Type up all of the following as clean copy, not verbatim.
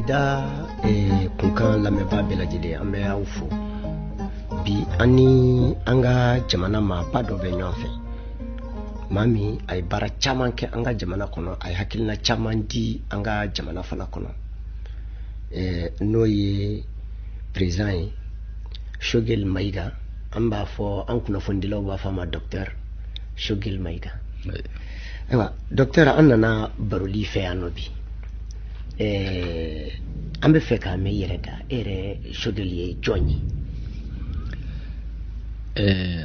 Sigida Kunkan lamɛnbaa bɛɛ lajɛlen, an bɛ aw fo. Bi, an ni an ka jamana maaba dɔ bɛ ɲɔgɔn fɛ, maa min a ye baara caman kɛ an ka jamana kɔnɔ, a ye hakilina caman di an ka jamana fana kɔnɔ, n'o ye président ye, Choguel Maïga. An b'a fɔ, an kunnafonidilaw b'a fɔ a ma docteur Choguel Maïga. Ayiwa docteur, an nana baroli fɛ yan nɔ bi. An bɛ fɛ k'a mɛn i yɛrɛ da. E yɛrɛ Choguel ye jɔn ye?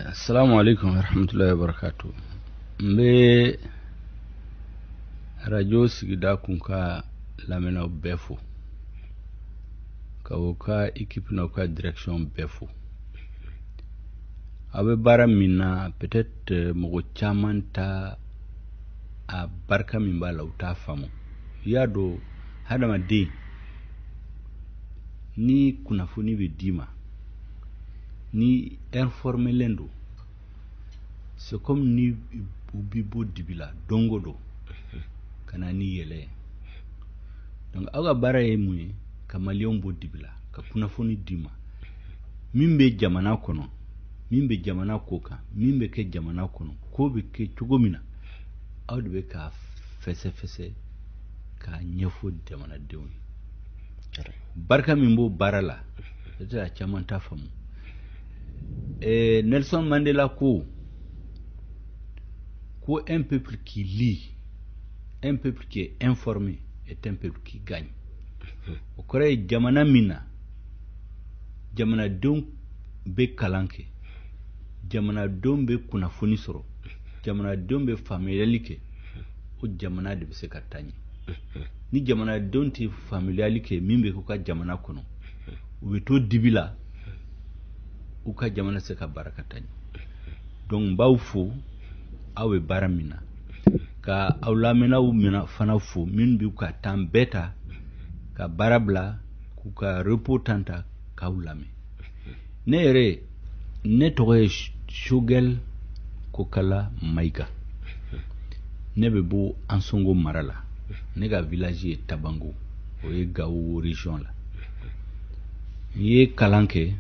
Assalamu alaikum warahmatullahi wabarakatuh. N bɛ radio Sigida Kunkan lamɛnnaw bɛɛ fo, ka u ka équipe n'aw ka direction bɛɛ fo. Aw bɛ baara min na, peut-être mɔgɔ caman ta a barika min b'a la, u t'a faamu. I y'a dɔn, hadamaden, ni kunnafoni bɛ d'i ma, ni informelen don, c'est comme ni u b'i bɔ dibi la don o don ka na ni yɛlɛ ye. Donc aw ka baara ye mun ye? Ka maliyɛnw bɔ dibi la, ka kunnafoni d'i ma, min bɛ jamana kɔnɔ, min bɛ jamana ko kan, min bɛ kɛ jamana kɔnɔ, ko bɛ kɛ cogo min na, aw de bɛ k'a fɛsɛfɛsɛ k'a ɲɛfɔ jamanadenw ye. Barika min b'o baara la, peut-être a caman t'a faamu. Nelson Mandela ko un peuple qui lit, un peuple qui est informé est un peuple qui gagne. O kɔrɔ ye, jamana min na jamanadenw bɛ kalan kɛ, jamanadenw bɛ kunnafoni sɔrɔ, jamanadenw bɛ faamuyali kɛ, o jamana de bɛ se ka taa ɲɛ. Ni jamanadenw tɛ faamuyali kɛ min bɛ k'u ka jamana kɔnɔ, u bɛ to dibi la, u ka jamana se ka baara ka taa ɲɛ. Donc n b'aw fo, aw bɛ baara min na, ka aw lamɛnnaw mina fana fo, minnu b'u ka temps bɛɛ ta ka baara bila, k'u ka repos temps ta k'aw lamɛn. Ne yɛrɛ, ne tɔgɔ ye Choguel Kokala Maïga. Ne bɛ bɔ Ansongo mara la. Ne ka village ye Tabango, o ye Gawo région la. N ye kalan kɛ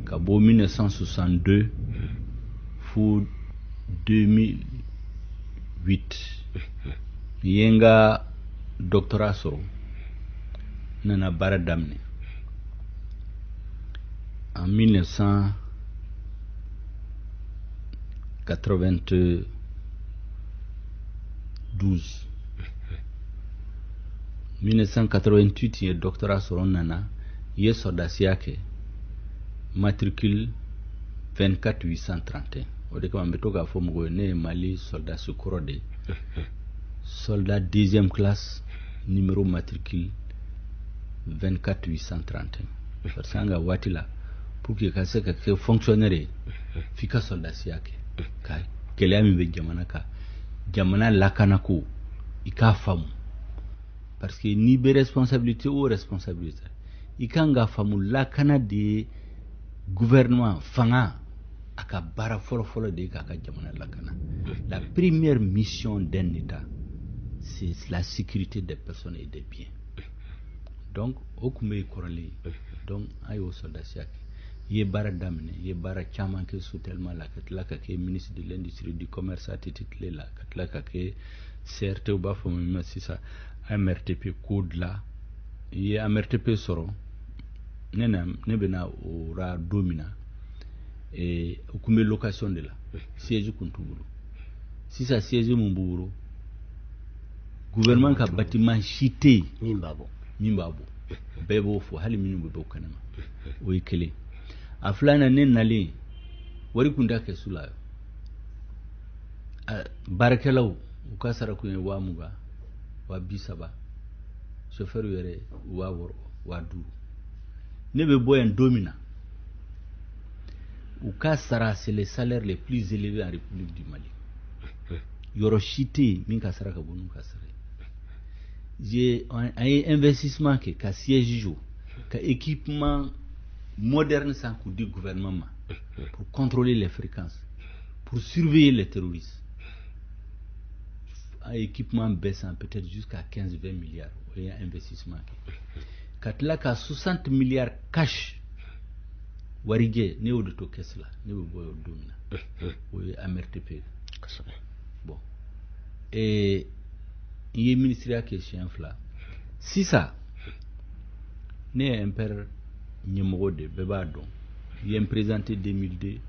ka bɔ 1962 fo 2008. N ye n ka doctorat sɔrɔ, n nana baara daminɛ en 1992. 1988, n ye doctorat sɔrɔ, n nana, n ye sɔrɔdasiya kɛ, matricule 24831. O de kama n bɛ to k'a fɔ mɔgɔw ye, ne ye Mali sɔrɔdasi kɔrɔ de ye, soldat deuxième classe, numéro matricule 24831, parce que an ka waati la, pour que ka se ka kɛ fonctionnaire ye, f'i ka sɔrɔdasiya kɛ, ka gɛlɛya min bɛ jamana kan, jamana lakanako, i k'a faamu. Parce que n'i bɛ responsabilité o responsabilité, i kan k'a faamu, lakana de ye gouvernement fanga a ka baara fɔlɔ-fɔlɔ de ye k'a ka jamana lakana. La première mission d'un État, c'est la sécurité des personnes et des biens. Donc o tun bɛ yen kɔrɔlen. Donc an y'o sɔrɔdasiya kɛ, i ye baara daminɛ, i ye baara caman kɛ SOTELMA la, ka tila ka kɛ ministre de l'Industrie, du Commerce ATT tile la, ka tila ka kɛ CRT, u b'a fɔ min ma sisan AMRTP, ko dilan. I ye AMRTP sɔrɔ. Ne na, ne bɛna o ra don min na, u kun bɛ location de la, siège kun t'u bolo. Sisan siège mun b'u bolo, gouvernement ka bâtiment si tɛ yen min b'a bɔ. Min b'a bɔ, bɛɛ b'o fɔ, hali minnu bɛ bɔ kɛnɛma. O ye kelen. A filanan, ne nalen, wari kun t'a kɛsu la. Baarakɛlaw, u ka sara kun ye 20 000, 30 000, chauffeur yɛrɛ 6000, 5000. Ne bɛ bɔ yan don min na, u ka sara, c'est les salaires les plus élevés en République du Mali. Yɔrɔ si tɛ yen min ka sara ka bon n'u ka sara ye. An ye investissement kɛ ka siège jɔ, ka équipement moderne san k'u di gouvernement ma pour contrôler les fréquences, pour surveiller les terroristes. An ye équipement bɛɛ san, peut-être jusqu'à 15-20 milliards, o ye investissement kɛ. Ka tila ka 60 milliards cash, warijɛ, ne y'o de to caisse la, ne bɛ bɔ yen don min na, o ye AMRTP. Bon, n ye ministeriya kɛ siɲɛ 2. Sisan ne ye MPR ɲɛmɔgɔ de, bɛɛ b'a dɔn. I ye n présenté 2002,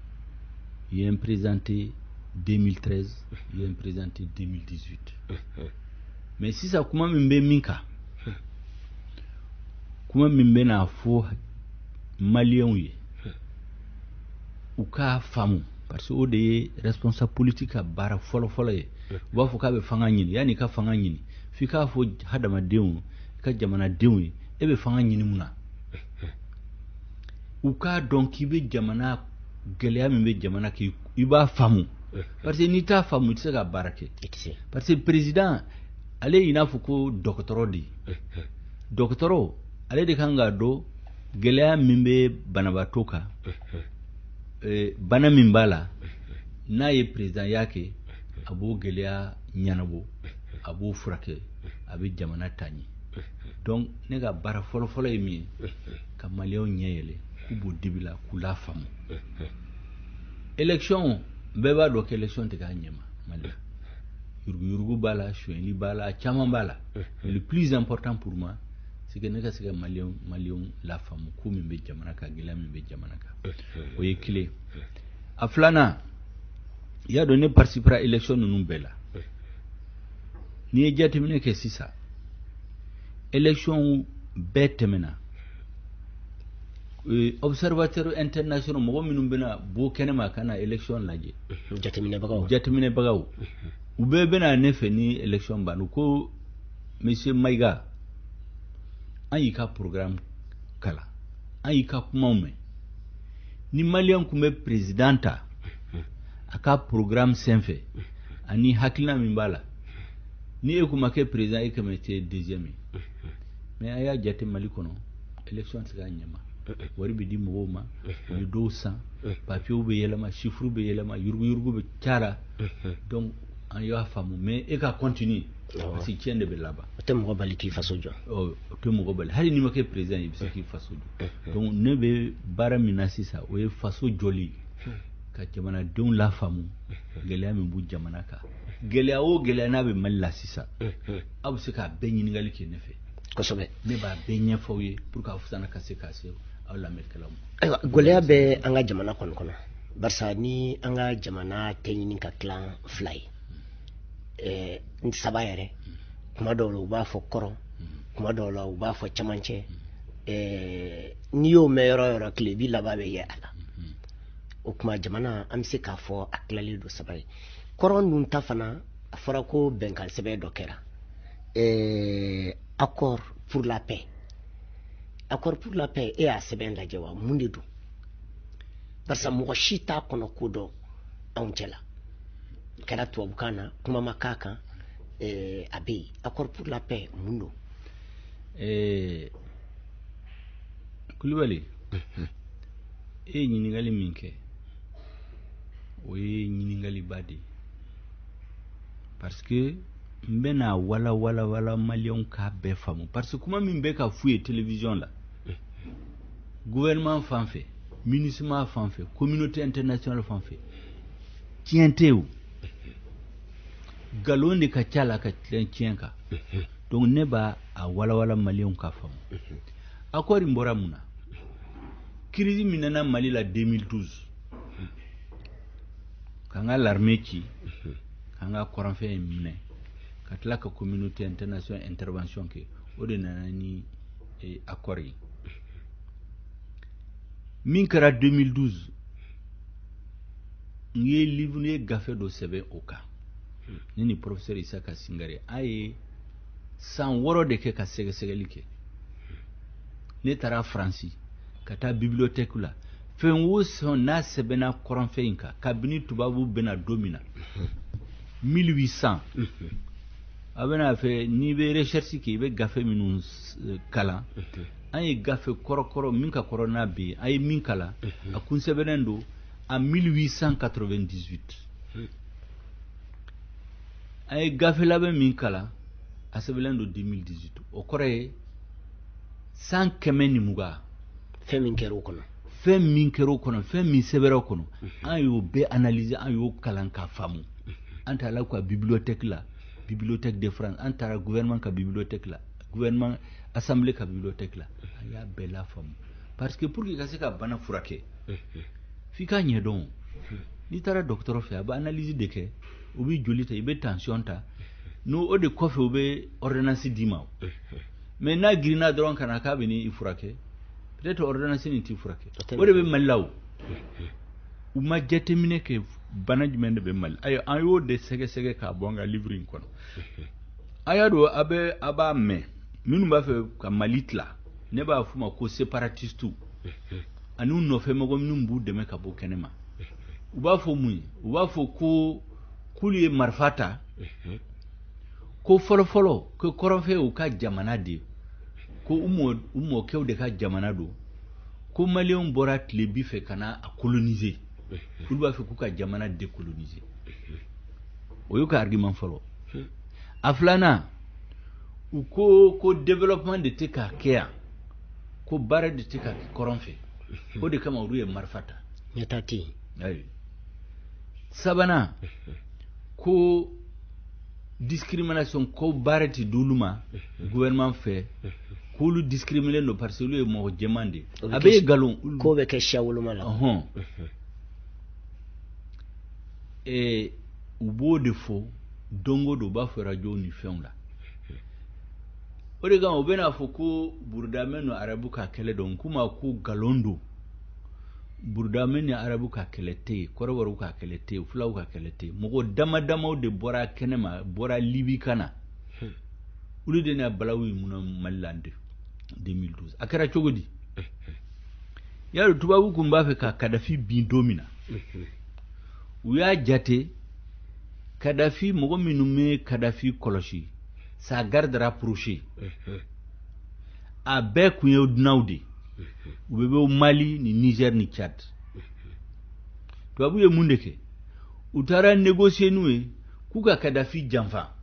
i ye n présenté 2013, i ye n présenté 2018. Mais sisan, kuma min bɛ min kan, kuma min bɛ n'a fɔ maliyɛnw ye u k'a faamu, parce que o de ye responsable politique ka baara fɔlɔ-fɔlɔ ye. U b'a fɔ k'a bɛ fanga ɲini. Yanni i ka fanga ɲini, f'i k'a fɔ hadamadenw, i ka jamanadenw ye, e bɛ fanga ɲini mun na. U k'a dɔn k'i bɛ jamana, gɛlɛya min bɛ jamana k'i, i b'a faamu, parce que n'i t'a faamu, i tɛ se ka baara kɛ. Parce que président, ale y'i n'a fɔ ko dɔgɔtɔrɔ de ye. Dɔgɔtɔrɔ, ale de kan k'a dɔn gɛlɛya min bɛ banabaatɔ kan, bana min b'a la. N'a ye présidentya kɛ, a b'o gɛlɛya ɲɛnabɔ, a b'o furakɛ, a bɛ jamana taa ɲɛ. Donc ne ka baara fɔlɔ-fɔlɔ ye min ye, ka maliyɛnw ɲɛ yɛlɛ, k'u bɔ dibi la, k'u la faamu. Élection, bɛɛ b'a dɔn k'élection tɛ k'a ɲɛma Mali la. Yuruguyurugu b'a la, sonyɛli b'a la, caman b'a la. Mais le plus important pour moi, c'est que ne ka se ka maliyɛnw lafaamu ko min bɛ jamana kan, gɛlɛya min bɛ jamana kan. O ye kelen. A filanan, i y'a dɔn ne participera élection ninnu bɛɛ la. N'i ye jateminɛ kɛ sisan, élection bɛɛ tɛmɛna, observateur international, mɔgɔ minnu bɛna bɔ kɛnɛma ka na élection lajɛ, jateminɛbagaw, jateminɛbagaw, u bɛɛ bɛna ne fɛ ni élection banna ko: "Monsieur Maïga, an y'i ka programme kalan, an y'i ka kumaw mɛn. Ni maliyɛn tun bɛ président ta a ka programme senfɛ ani hakilina min b'a la, ni e kun ma kɛ président, e kɛmɛ tɛ deuxième ye. Mais a y'a jate, Mali kɔnɔ, élection tɛ se k'a ɲɛma. Wari bɛ di mɔgɔw ma, u bɛ dɔw san, papiyew bɛ yɛlɛma, chiffres bɛ yɛlɛma, yuruguyurugu bɛ caya. Donc an y'a faamu, mais e ka continuer, parce que tiɲɛ de bɛ laban." O tɛ mɔgɔ bali k'i faso jɔ. O tɛ mɔgɔ bali. Hali n'i ma kɛ président ye, i bɛ se k'i faso jɔ. Donc ne bɛ baara min na sisan, o ye faso jɔli, ka jamanadenw lafaamu gɛlɛya min b'u jamana kan. Gɛlɛya o gɛlɛya n'a bɛ Mali la sisan, aw bɛ se k'a bɛɛ ɲininkali kɛ ne fɛ. Ne b'a bɛɛ ɲɛfɔ aw ye pour que aw fana ka se k'a se aw lamɛnnikɛlaw ma. Ayiwa, gɛlɛya bɛ an ka jamana kɔni kɔnɔ, barisa ni an ka jamana tɛ ɲini ka tilan fila ye, saba yɛrɛ. Kuma dɔw la u b'a fɔ kɔrɔn, kuma dɔw la u b'a fɔ cɛmancɛ. N'i y'o mɛn yɔrɔ o yɔrɔ, tilebi laban bɛ ye a la. O tuma jamana, an bɛ se k'a fɔ a tilalen don saba ye. Kɔrɔn dun ta fana, a fɔra ko bɛnkan sɛbɛn dɔ kɛra, accord pour la paix. Accord pour la paix, e y'a sɛbɛn lajɛ wa? Mun de don? Barisa mɔgɔ si t'a kɔnɔ ko dɔn anw cɛ la. Kɛra tubabukan na, kuma ma k'a kan, a bɛ yen. Accord pour la paix, mun don? Kulubali, e ye ɲininkali min kɛ, o ye ɲininkaliba de ye, parce que n bɛna wala wala wala maliyɛnw k'a bɛɛ faamu, parce que kuma min bɛ ka f'u ye télévision la, gouvernement fan fɛ, MINUSMA fan fɛ, communauté internationale fan fɛ, tiɲɛ tɛ o, nkalon de ka ca la ka tilen tiɲɛ kan. Donc ne b'a a walawala maliyɛnw k'a faamu. Accord in bɔra mun na? Crise min nana Mali la 2012, k'an ka l'armée ci, k'an ka kɔrɔnfɛn in minɛ, ka tila ka communauté internationale intervention kɛ, o de nana ni accord ye. Min kɛra 2012, n ye livre, n ye gafe dɔ sɛbɛn o kan, ne ni professeur Isaka Singare. An ye san 6 de kɛ ka sɛgɛsɛgɛli kɛ. Ne taara Faransi ka taa bibliothèque la, fɛn o fɛn n'a sɛbɛnna kɔrɔnfɛn in kan kabini tubabu bɛna don min na, 1800, a bɛna fɛ, n'i bɛ recherche kɛ, i bɛ gafe minnu kalan. An ye gafe kɔrɔkɔrɔ min ka kɔrɔ n'a bɛ yen, an ye min kalan, a kun sɛbɛnnen don en 1898. An ye gafe labɛn min kalan, a sɛbɛnlen don 2018, o kɔrɔ ye san 120. Fɛn min kɛra o kɔnɔ, fɛn min kɛra o kɔnɔ, fɛn min sɛbɛnra o kɔnɔ, an y'o bɛɛ analyser, an y'o kalan k'a faamu. An taara ka bibliothèque la, Bibliothèque de France, an taara gouvernement ka bibliothèque la, gouvernement assemblée ka bibliothèque la, an y'a bɛɛ lafaamu. Parce que pour que ka se ka bana furakɛ, f'i k'a ɲɛdɔn. N'i taara dɔgɔtɔrɔ fɛ, a bɛ analyse de kɛ, u bɛ joli ta, i bɛ tension ta, n'o o de kɔfɛ u bɛ ordonnance d'i ma. Mais n'a girinna dɔrɔn ka na k'a bɛ n'i furakɛ, peut-être ordonnance nin t'i furakɛ. O de bɛ Mali la. O u ma jateminɛ kɛ bana jumɛn de bɛ Mali. Ayiwa, an y'o de sɛgɛsɛgɛ k'a bɔ an ka livre in kɔnɔ. A y'a dɔn, a bɛ a b'a mɛn, minnu b'a fɛ ka Mali tila, ne b'a f'u ma ko séparatiste, ani u nɔfɛ mɔgɔ minnu b'u dɛmɛ ka bɔ kɛnɛma. U b'a fɔ mun ye? U b'a fɔ ko k'olu ye marifa ta, ko fɔlɔfɔlɔ ko kɔrɔnfɛ y'u ka jamana de ye, ko u mɔkɛw de ka jamana don, ko maliyɛnw bɔra tilebi fɛ ka na a coloniser, olu b'a fɛ k'u ka jamana décoloniser. O y'u ka argument fɔlɔ. A filanan, u ko ko développement de tɛ ka kɛ yan, ko baara de tɛ ka kɛ kɔrɔn fɛ, o de kama olu ye marifa ta. Ɲɛtaa tɛ yen. Ayi. Sabanan, ko discrimination, ko baara tɛ d'olu ma gouvernement fɛ, k'olu discriminer don parce que olu ye mɔgɔ jɛman de ye. A bɛ ye nkalon. K'o bɛ kɛ siya woloma la. Ɔhɔn. U b'o de fɔ don o don, u b'a fɔ radio ni fɛnw la. O de kama u bɛna fɔ ko Burudamɛ ni arabu ka kɛlɛ don. K'u ma ko nkalon don. Burudamɛ ni arabu ka kɛlɛ tɛ yen, kɔrɔbɔrɔw ka kɛlɛ tɛ yen, fulaw ka kɛlɛ tɛ yen. Mɔgɔ dama damaw de bɔra kɛnɛma, bɔra Libi ka na, olu de n'a balawu in munna Mali la 2012. A kɛra cogo di? Y'a dɔn, tubabu kun b'a fɛ ka Kadafi bin don min na, u y'a jate Kadafi, mɔgɔ minnu bɛ Kadafi kɔlɔsi, sa garde rapprochée, a bɛɛ kun ye dunanw de ye. U bɛ bɔ Mali ni Niger ni Tchad. Tubabu ye mun de kɛ? U taara négocier n'u ye k'u ka Kadafi janfa.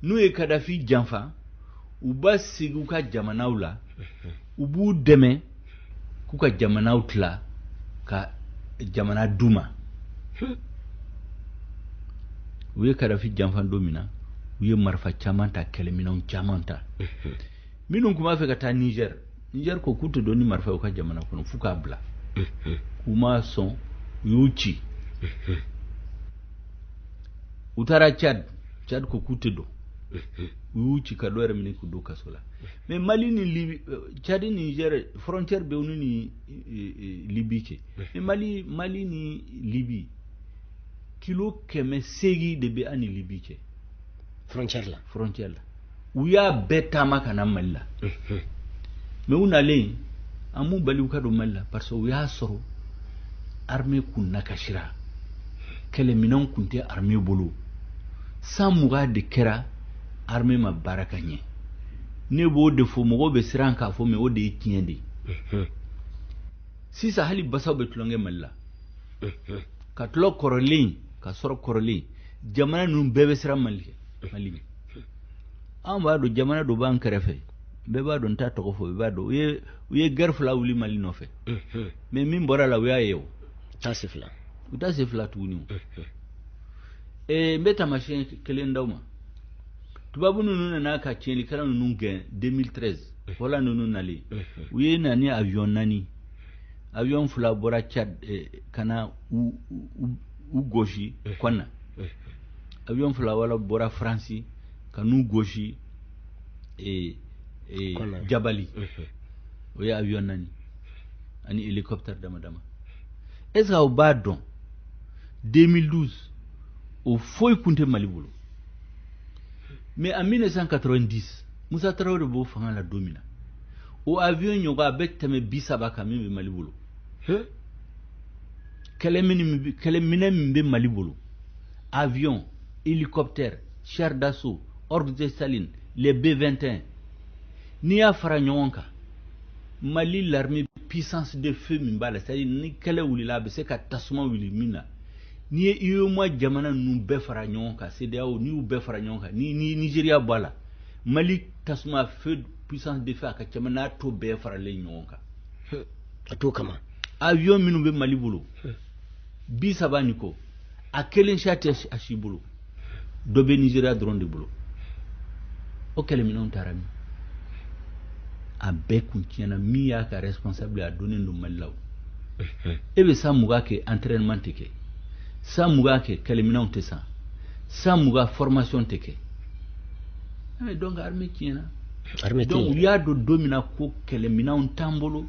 N'u ye Kadafi janfa, u b'a segin u ka jamanaw la, u b'u dɛmɛ k'u ka jamanaw tila ka jamana d'u ma. U ye Kadafi janfa don min na, u ye marifa caman ta, kɛlɛminɛnw caman ta. Minnu tun b'a fɛ ka taa Niger, Niger ko k'u tɛ don ni marifa ye u ka jamana kɔnɔ f'u k'a bila. U ma sɔn, u y'u ci. U taara Tchad, Tchad ko k'u tɛ don, u y'u ci ka dɔ yɛrɛ minɛ k'u don kaso la. Mais Mali ni Libi, Tchad ni Niger, frontière bɛ olu ni Libi cɛ. Mais Mali ni Libi, kilo 800 de bɛ an ni Libi cɛ. Frontière la. Frontière la. U y'a bɛɛ taama ka na Mali la. Mais u nalen, an m'u bali u ka don Mali la, parce que u y'a sɔrɔ armée kun nakasira, kɛlɛminɛnw kun tɛ armée bolo. San 20 de kɛra armée ma baara ka ɲɛ. Ne b'o de fɔ, mɔgɔw bɛ siran k'a fɔ, mais o de ye tiɲɛ de ye. Sisan hali basaw bɛ tulonkɛ Mali la, ka tulon kɔrɔlen, ka sɔrɔ kɔrɔlen, jamana ninnu bɛɛ bɛ siran Mali kɛ, Mali ɲɛ. An b'a dɔn jamana dɔ b'an kɛrɛfɛ, bɛɛ b'a dɔn, n t'a tɔgɔ fɔ, bɛɛ b'a dɔn. U ye guerre fila wuli Mali nɔfɛ, mais min bɔra la, u y'a ye o. Taa se fila. U t'a se fila tuguni o. N bɛ taamasiyɛn kelen d'aw ma. Tubabu ninnu nana ka tiɲɛlikɛla ninnu gɛn 2013, fɔla ninnu nalen, u ye na ni avion naani, avion fila bɔra Tchad ka na u gosi Kɔnna, avion fila wala bɔra Faransi ka n'u gosi Jabali. O ye avion naani ani hélicoptère dama dama. Est ce que aw b'a dɔn 2012 o foyi kun tɛ Mali bolo? Mais en 1990, Musa Traoré b'o fanga la don min na, o avion ɲɔgɔn a bɛ tɛmɛ 30 kan min bɛ Mali bolo. Kɛlɛminɛ min bɛ Mali bolo, avion, hélicoptère, char d'assaut, orgue de Staline, les B-21, n'i y'a fara ɲɔgɔn kan, Mali l'armée, puissance de feu min b'a la, c'est à dire ni kɛlɛ wulila a bɛ se ka tasuma wuli min na, N'i ye UEMOA jamana ninnu bɛɛ fara ɲɔgɔn kan, CEDEAO, n'i y'u bɛɛ fara ɲɔgɔn kan, ni Nigéria bɔ a la, Mali tasuma feu puissance de feu a ka ca n'a to bɛɛ faralen ɲɔgɔn kan. A t'o kama. Avion minnu bɛ Mali bolo 30 ni kɔ, a kelen siya tɛ a si bolo, dɔ bɛ Nigéria dɔrɔn de bolo. O kɛlɛminɛnw taara min? A bɛɛ kun tiɲɛna. Min y'a ka responsable a donnen don Mali la o. E bɛ san 20 kɛ entraînement tɛ kɛ, san 20 kɛ kɛlɛminɛnw tɛ san, san 20 formation tɛ kɛ. Donc armée tiɲɛna. Donc u y'a dɔn don min na ko kɛlɛminɛnw t'an bolo,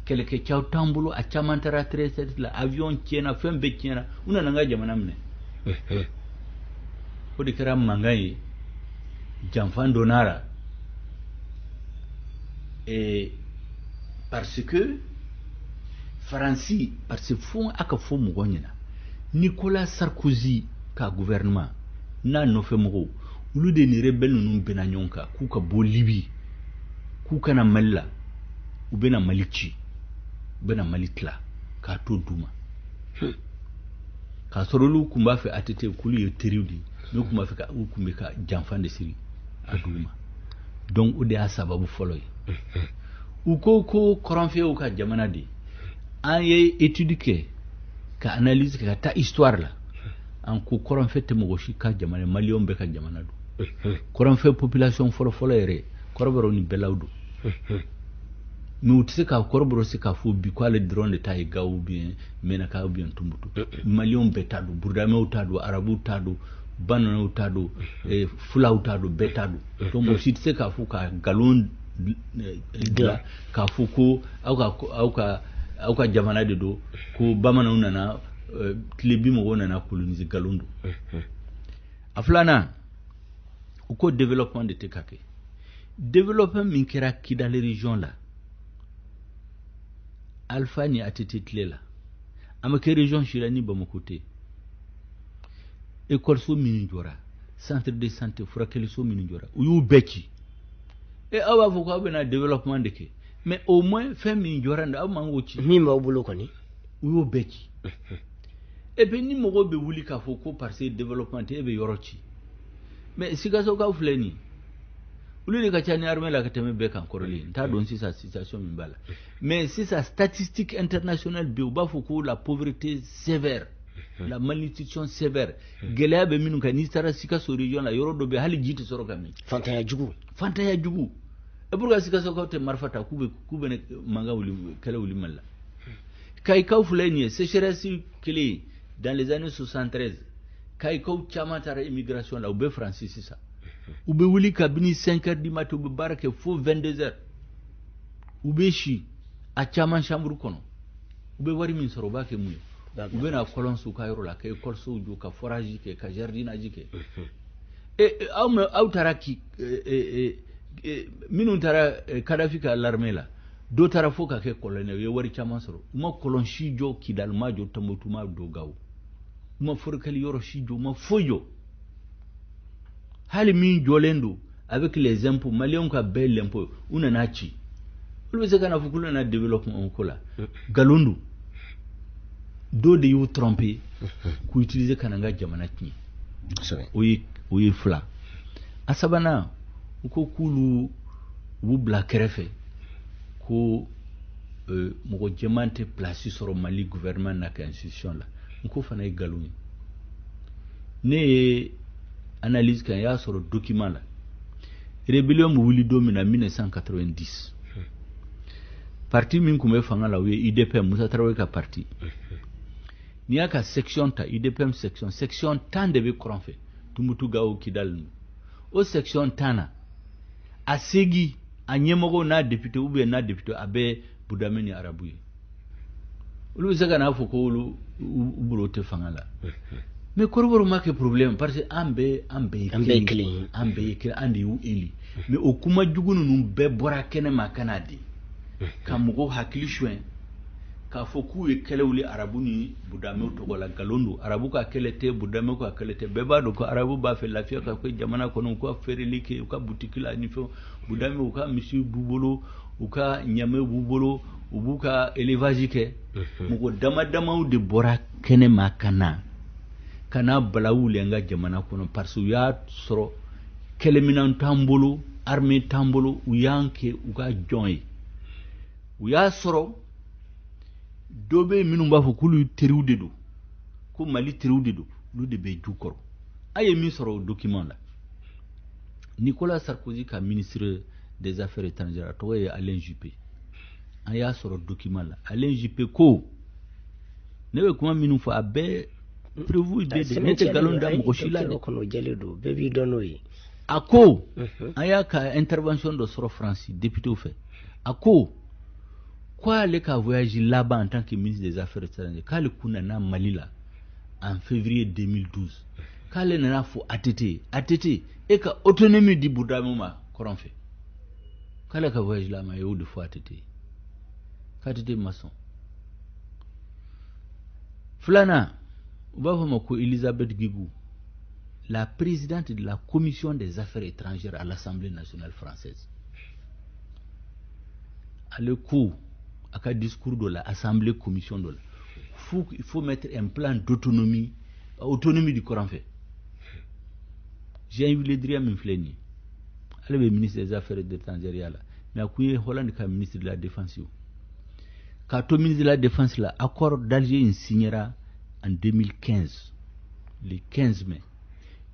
kɛlɛkɛcɛw t'an bolo, a caman taara retraite la, avion tiɲɛna, fɛn bɛɛ tiɲɛna, u nana an ka jamana minɛ. O de kɛra mankan ye, janfan donna la. Et parce que Faransi, parce que fo a ka fɔ mɔgɔ ɲɛna, Nicolas Sarkozy ka gouvernement n'a nɔfɛ mɔgɔw, olu de ni rebelle ninnu bɛnna ɲɔgɔn kan k'u ka bɔ Libi, k'u kana Mali la, u bɛna Mali ci, u bɛna Mali tila k'a to d'u ma. K'a sɔrɔ olu tun b'a fɛ ATT k'olu ye teriw de ye, n'u tun b'a fɛ ka u tun bɛ ka janfan de siri a dugu ma. Donc o de y'a sababu fɔlɔ ye. U ko ko kɔrɔnfɛw ka jamana de, an ye étude kɛ ka analyse kɛ ka taa histoire la, an ko kɔrɔnfɛ tɛ mɔgɔ si ka jamana, maliyɛnw bɛɛ ka jamana don. Kɔrɔnfɛ population fɔlɔ-fɔlɔ yɛrɛ kɔrɔbɔrɔw ni bɛlaw don. Mais u tɛ se ka kɔrɔbɔrɔ se k'a fɔ bi k'ale dɔrɔn de ta ye Gawo ou bien Menaka ou bien Tombouctou. Maliyɛnw bɛɛ ta don, Burudamɛw ta don, Arabuw ta don, Bamananw ta don, Fulaw ta don, bɛɛ ta don. Donc mɔgɔ si tɛ se k'a fɔ ka nkalon dilan k'a fɔ ko aw ka jamana de don, ko bamananw nana tilebi mɔgɔw nana coloniser, nkalon don. A filanan, u ko développement de tɛ ka kɛ. Développement min kɛra Kidal région la, Alpha ni ATT tile la, a ma kɛ région si la ni Bamako tɛ. École so minnu jɔra, centre de santé furakɛliso minnu jɔra, u y'u bɛɛ ci. E aw b'a fɔ ko aw bɛna développement de kɛ, mais au moins fɛn min jɔra nin aw man k'o ci. Min b'aw bolo kɔni, u y'o bɛɛ ci. Et puis ni mɔgɔw bɛ wuli k'a fɔ ko parce que développement tɛ, e bɛ yɔrɔ ci. Mais Sikasokaw filɛ nin ye, olu de ka ca ni armée la ka tɛmɛ bɛɛ kan kɔrɔlen. N t'a dɔn sisan situation min b'a la, mais sisan statistique internationale bɛ yen, u b'a fɔ ko la pauvreté sévère, la malnutrition sévère, gɛlɛya bɛ minnu kan. N'i taara Sikaso région la, yɔrɔ dɔ bɛ yen hali ji tɛ sɔrɔ ka min. Fantanya jugu. Fantanya jugu. Et pourquoi Sikasokaw tɛ marifa ta k'u bɛ mankan wuli, kɛlɛ wuli Mali la? Kayikaw filɛ nin ye, sécheresse kelen dans les années 73, Kayikaw caman taara immigration la, u bɛ Faransi sisan. U bɛ wuli kabini 5 heures du matin, u bɛ baara kɛ fo 22 heures. U bɛ si a caman chambre kɔnɔ. U bɛ wari min sɔrɔ, u b'a kɛ mun ye? U bɛ na kɔlɔnso ka yɔrɔ la, ka école jɔ, ka forage kɛ, ka jardinage kɛ. E aw taara ki minnu taara Kadafi ka l'armée la, dɔ taara fo ka kɛ colonel, u ye wari caman sɔrɔ. U ma kɔlɔn si jɔ Kidal, ma jɔ Tombouctou, ma jɔ Gawo, u ma furakɛli yɔrɔ si jɔ, u ma foyi jɔ. Hali min jɔlen don avec les impôts, maliyɛnw ka bɛɛ l'impôt, u nana ci. Olu bɛ se ka na fɔ k'olu nana développement ko la, nkalon don. Dɔw de y'u tromper k'u utiliser ka na n ka jamana tiɲɛ. O ye fila. A sabanan, u ko k'olu u b'u bila kɛrɛfɛ ko mɔgɔ jɛman tɛ place sɔrɔ Mali gouvernement n'a ka institution la. N ko fana ye nkalon ye. Ne ye analyse kɛ, n y'a sɔrɔ document la. Rébellion bɛ wuli don min na 1990, parti min tun bɛ fanga la, o ye UDPM, Musa Tarawele ka parti. N'i y'a ka section ta, UDPM section 10 de bɛ kɔrɔn fɛ, Tumutu, Gawo, Kidal ninnu. O section 10 na, a segi a ɲɛmɔgɔw n'a député ou bien n'a député a bɛɛ Budamɛ ni Arabu ye. Olu bɛ se ka n'a fɔ ko olu u bolo tɛ fanga la. Mais kɔrɔbɔrɔ ma kɛ problème parce que an bɛɛ ye kelen ye, an bɛɛ ye kelen, an de y'u éli. Mais o kuma jugu ninnu bɛɛ bɔra kɛnɛ ma ka na di ka mɔgɔw hakili suɲɛ k'a fɔ k'u ye kɛlɛ wuli Arabu ni Budamɛw tɔgɔ la. Nkalon don. Arabu ka kɛlɛ tɛ, Budamɛw ka kɛlɛ tɛ. Bɛɛ b'a dɔn ko Arabu b'a fɛ lafiya ka kɛ jamana kɔnɔ, u ka feereli kɛ, u ka butiki la ni fɛnw. Budamɛw, u ka misiw b'u bolo, u ka ɲamɛw b'u bolo, u b'u ka élevage kɛ. Mɔgɔ dama damaw de bɔra kɛnɛ ma ka na Ka n'a balawu wuli an ka jamana kɔnɔ, parce que u y'a sɔrɔ kɛlɛminɛn t'an bolo, armée t'an bolo, u y'an kɛ u ka jɔn ye. U y'a sɔrɔ dɔ bɛ yen minnu b'a fɔ k'olu teriw de don, ko Mali teriw de don, olu de bɛ ju kɔrɔ. A ye min sɔrɔ o document la, Nicolas Sarkozy ka ministre des Affaires étrangères, a tɔgɔ ye Alain Juppé, an y'a sɔrɔ document la, Alain Juppé ko, ne bɛ kuma minnu fɔ, a bɛɛ preuve bɛ de, ne tɛ nkalon da mɔgɔ si la dɛ. Kɔnɔ jɛlen don, bɛɛ b'i dɔn n'o ye. A ko, an y'a ka intervention dɔ sɔrɔ Faransi député fɛ, a ko k'ale ka voyage laban en tant que ministre des Affaires étrangères, k'ale kun nana Mali la en février 2012, k'ale nana fɔ ATT, ATT e ka autonomie di Burdamu ma kɔrɔn fɛ, k'ale ka voyage laban, a y'o de fɔ ATT, k'ATT ma sɔn. Filanan, u b'a fɔ ma ko Elisabeth Guigou, la présidente de la commission des affaires étrangères à l'Assemblée nationale française, ale ko a ka discours dɔ la, assemblée commission dɔ la, il faut mettre un plan d'autonomie, autonomie du kɔrɔn fɛ. Jean-Yves Le Drian min filɛ nin ye, ale bɛ ministre des Affaires étrangères ya la, mais a kun ye Hollande ka ministre de la Défense ye. K'a to ministre de la Défense la, accord d'Alger in signera en 2015, le 15 mai.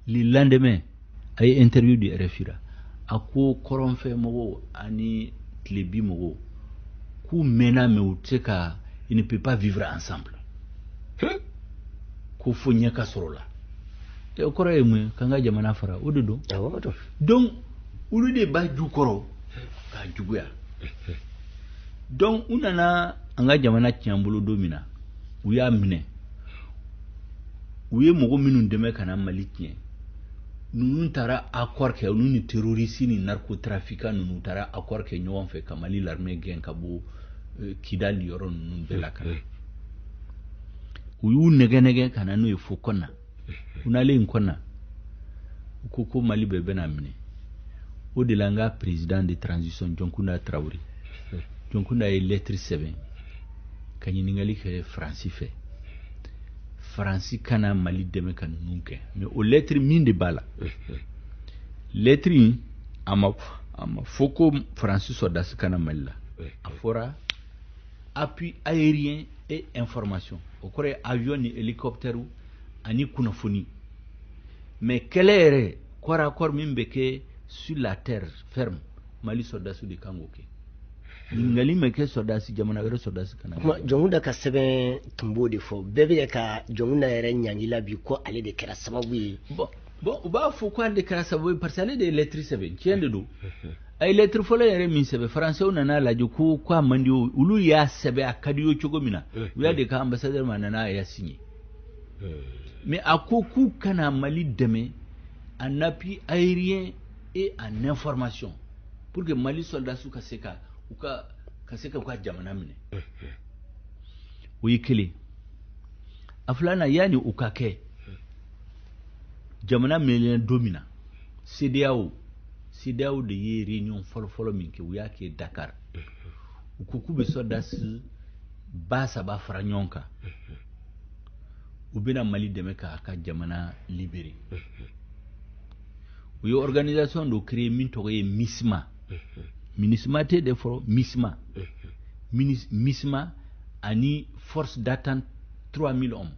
Le lendemain, a ye interview di RFI la, a ko kɔrɔnfɛ mɔgɔw ani tilebi mɔgɔw k'u mɛnna, mais u tɛ se ka, ils ne peuvent pas vivre ensemble, ko fo ɲɛ ka sɔrɔ o la. O kɔrɔ ye mun ye? K'an ka jamana fara o de don. Awɔ, don. Donc olu de b'a ju kɔrɔ k'a juguya. Donc u nana an ka jamana tiɲɛ an bolo don min na, u y'a minɛ, u ye mɔgɔ minnu dɛmɛ ka na Mali tiɲɛ, ninnu taara accord kɛ, olu ni terroriste ni narcotrafiquant ninnu taara accord kɛ ɲɔgɔn fɛ ka Mali l'armée gɛn ka bɔ Kidali yɔrɔ ninnu bɛɛ la ka na. U y'u nɛgɛ nɛgɛ ka na n'u ye fo Kɔnna. U nalen Kɔnna, u ko ko Mali bɛɛ bɛna minɛ. O de la, an ka président de transition, Jɔnkunda Tarawele, Jɔnkunda ye lettre sɛbɛn ka ɲininkali kɛ Faransi fɛ, Faransi kana Mali dɛmɛ ka ninnu kɛ. Mais o lettre min de b'a la, lettre in, a ma fɔ ko Faransi sɔrɔdasi kana Mali la. A fɔra appui aérien et information, o kɔrɔ ye avion ni hélicoptère ani kunnafoni. Mais kɛlɛ yɛrɛ, corps à corps min bɛ kɛ sur la terre ferme, Mali sɔrɔdasiw de kan k'o kɛ. Ɲininkali ma kɛ sɔrɔdasi, jamana wɛrɛ sɔrɔdasi kana. Kuma Jɔnkunda ka sɛbɛn tun b'o de fɔ. Bɛɛ bɛ ka Jɔnkunda yɛrɛ ɲangila bi ko ale de kɛra sababu ye. Bon, u b'a fɔ ko ale de kɛra sababu ye parce que ale de ye lettre sɛbɛn. Tiɲɛ de don, a ye lettre fɔlɔ yɛrɛ min sɛbɛn, Faransɛw nana lajɛ ko k'a man di o, olu y'a sɛbɛn a ka di o cogo min na, u y'a de ka ambassadeur ma, nana a y'a signé. Mais a ko k'u kana Mali dɛmɛ en appui aérien et en information pour que Mali soldats ka se ka u ka jamana minɛ. O ye kelen. A filanan, yanni o ka kɛ, jamana minɛlen don min na, CEDEAO de ye réunion fɔlɔ-fɔlɔ min kɛ, u y'a kɛ Dakar. U ko k'u bɛ sɔrɔdasi 3000 fara ɲɔgɔn kan, u bɛna Mali dɛmɛ k'a ka jamana libérer. U ye organisation dɔ créer min tɔgɔ ye MISMA. MINUSMA tɛ de fɔlɔ, MISMA. MISMA ani force d'attente 3000 hommes.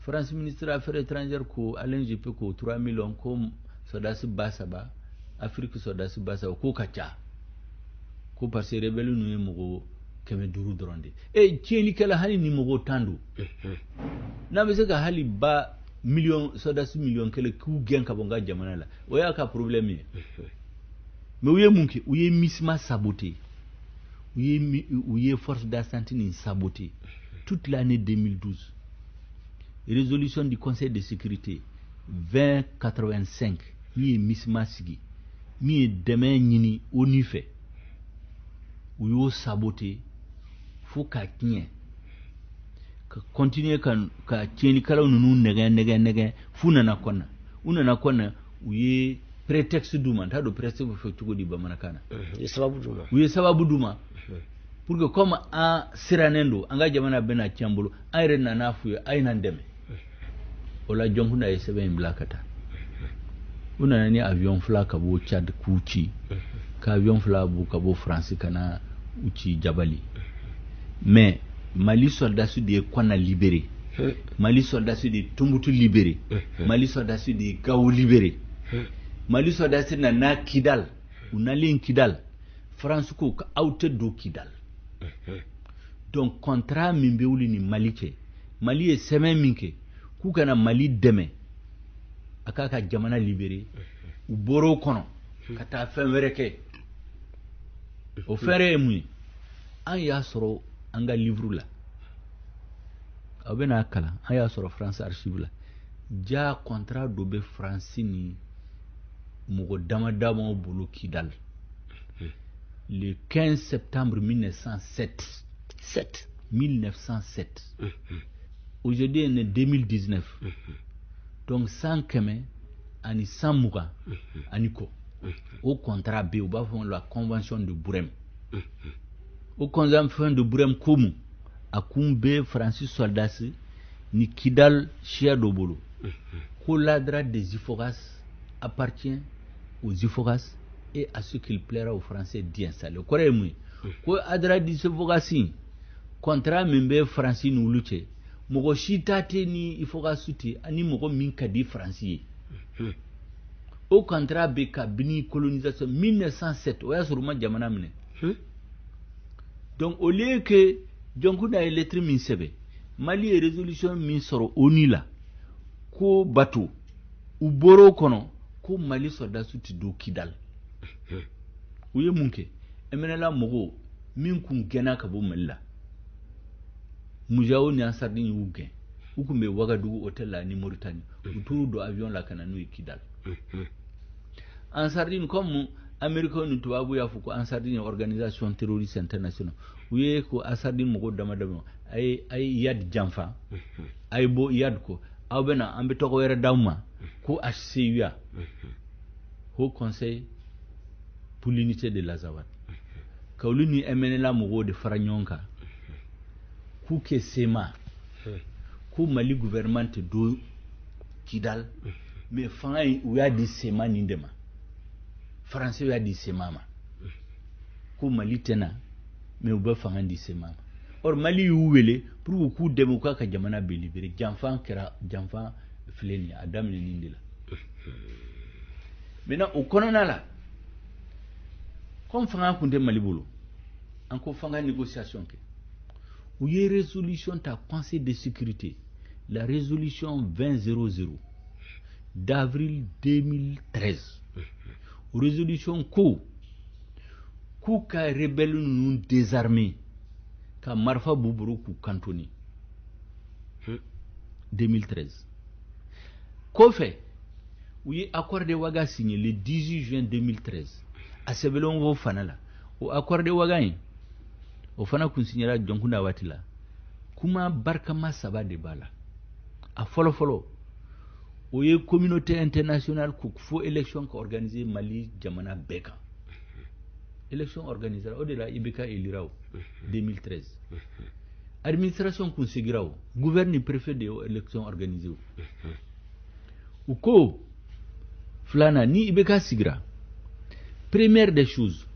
France ministre Affaires étrangères ko, Alain Juppé ko 3000 hommes, ko sɔrɔdasi 3000, Afrique sɔrɔdasi 3000, k'o ka ca, ko parce que rebelle ninnu ye mɔgɔ 500 dɔrɔn de e. Tiɲɛnikɛla, hali ni mɔgɔ 10 don, n'a bɛ se ka hali ba miliyɔn, sɔrɔdasi 1,000,000 k'u gɛn ka bɔ n ka jamana la, o y'a ka problème ye. Mais u ye mun kɛ? U ye MISMA saboté, u ye force d'attente nin saboté toute l'année 2012. Résolution du Conseil de sécurité 2085 min ye MISMA sigi, min ye dɛmɛ ɲini ONU fɛ, u y'o saboté fo k'a tiɲɛ, ka continuer ka tiɲɛnikɛlaw ninnu nɛgɛ nɛgɛ nɛgɛ f'u nana Kɔnna. U nana Kɔnna, u ye prétexte d'u ma, n t'a dɔn prétexte bɛ fɔ cogo di bamanankan na. U ye sababu d'u ma. U ye sababu d'u ma pour que comme an sirannen don, an ka jamana bɛna tiɲɛ an bolo, an yɛrɛ nana f'u ye a ye n'an dɛmɛ. O la Dioncounda ye sɛbɛn in bila ka taa. U nana ni avion 2 ka bɔ Tchad k'u ci, ka avion 2 bɔ ka bɔ France ka na u ci Jabali. Mais Mali soldats de ye Kɔnna libéré, Mali soldats de ye Tombouctou libéré, Mali soldats de ye Gao libéré. Mali soldats nana Kidal. U nalen Kidal, France ko aw tɛ don Kidal. Donc contrat min bɛ wuli ni Mali cɛ, Mali ye sɛbɛn min kɛ k'u kana Mali dɛmɛ a k'a ka jamana libéré, u bɔra o kɔnɔ ka taa fɛn wɛrɛ kɛ. O fɛn wɛrɛ ye mun ye? An y'a sɔrɔ an ka livre la, aw bɛna kalan, an y'a sɔrɔ France archive la. Ja contrat dɔ bɛ France ni mɔgɔ dama damaw bolo Kidal le 15 septembre 1907. 7. 1907. Aujourd'hui, on est 2019. Donc 120 ani kɔ. O contrat bɛ yen, u b'a fɔ la convention de Bourem. O convention de Bourem ko mun? A kun bɛ Faransi soldats ni Kidal siya dɔ bolo. Ko l'Adrar des Ifoghas appartient aux Ifoghas et à ce qu'il plaira aux Français d'y installer. O kɔrɔ ye mun ye? Ko Adrar des Ifoghas in, contrat min bɛ Faransi ni olu cɛ, mɔgɔ si ta tɛ ni Ifoghas tɛ ani mɔgɔ min ka di Faransi ye. O contrat bɛ kabini colonisation 1907, o y'a sɔrɔ u ma jamana minɛ. Donc au lieu que Dioncounda ye lettre min sɛbɛn, Mali ye résolution min sɔrɔ ONU la ko bato, u bɔra o kɔnɔ ko Mali soldats tɛ don Kidal. U ye mun kɛ? MNLA mɔgɔw min kun gɛnna ka bɔ Mali la, Mujao ni Ansardine y'u gɛn, u kun bɛ Wagadugu hôtel la ni Mauritanie, u t'u don avion la ka na n'u ye Kidal. Ansardine, comme Américains ni tubabu y'a fɔ ko Ansardine ye organisation terroriste internationale, u ye ko Ansardine mɔgɔw dama dama a ye Iyad janfa, a ye bɔ Iyad ko aw bɛ na, an bɛ tɔgɔ wɛrɛ d'aw ma ko HCUA, Haut Conseil pour l'unité de l'Azawad, ka olu ni MNLA mɔgɔw de fara ɲɔgɔn kan k'u kɛ CMA, ko Mali gouvernement tɛ don Kidal, mais fanga in u y'a di CMA nin de ma, Français y'a di CMA ma, ko Mali tɛ na, mais u bɛ fanga di CMA ma. Or Mali y'u wele pour que k'u dɛmɛ u k'a ka jamana bɛɛ libérer. Janfa kɛra, janfa filɛ nin ye, a daminɛ nin de la. Maintenant o kɔnɔna la, comme fanga kun tɛ Mali bolo, an ko fanga négociation kɛ, u ye résolution ta Conseil de sécurité, la résolution 2000 d'avril 2013. O résolution ko k'u ka rebelle ninnu désarmer, ka marifa b'u bolo k'u cantonner. 2013 kɔfɛ, u ye accord de Ouaga signé le 18 juin 2013. A sɛbɛnlen b'o fana la. O accord de Ouaga in, o fana kun signera Dioncounda waati la. Kuma barikama saba de b'a la. A fɔlɔ fɔlɔ, o ye communauté internationale ko fo élection ka organiser Mali jamana bɛɛ kan. Élection organisera, o de la IBK élira o 2013. Administration kun segira, o gouverneur ni préfet de ye élection organiser. O u ko filanan, ni IBK sigira, première des choses,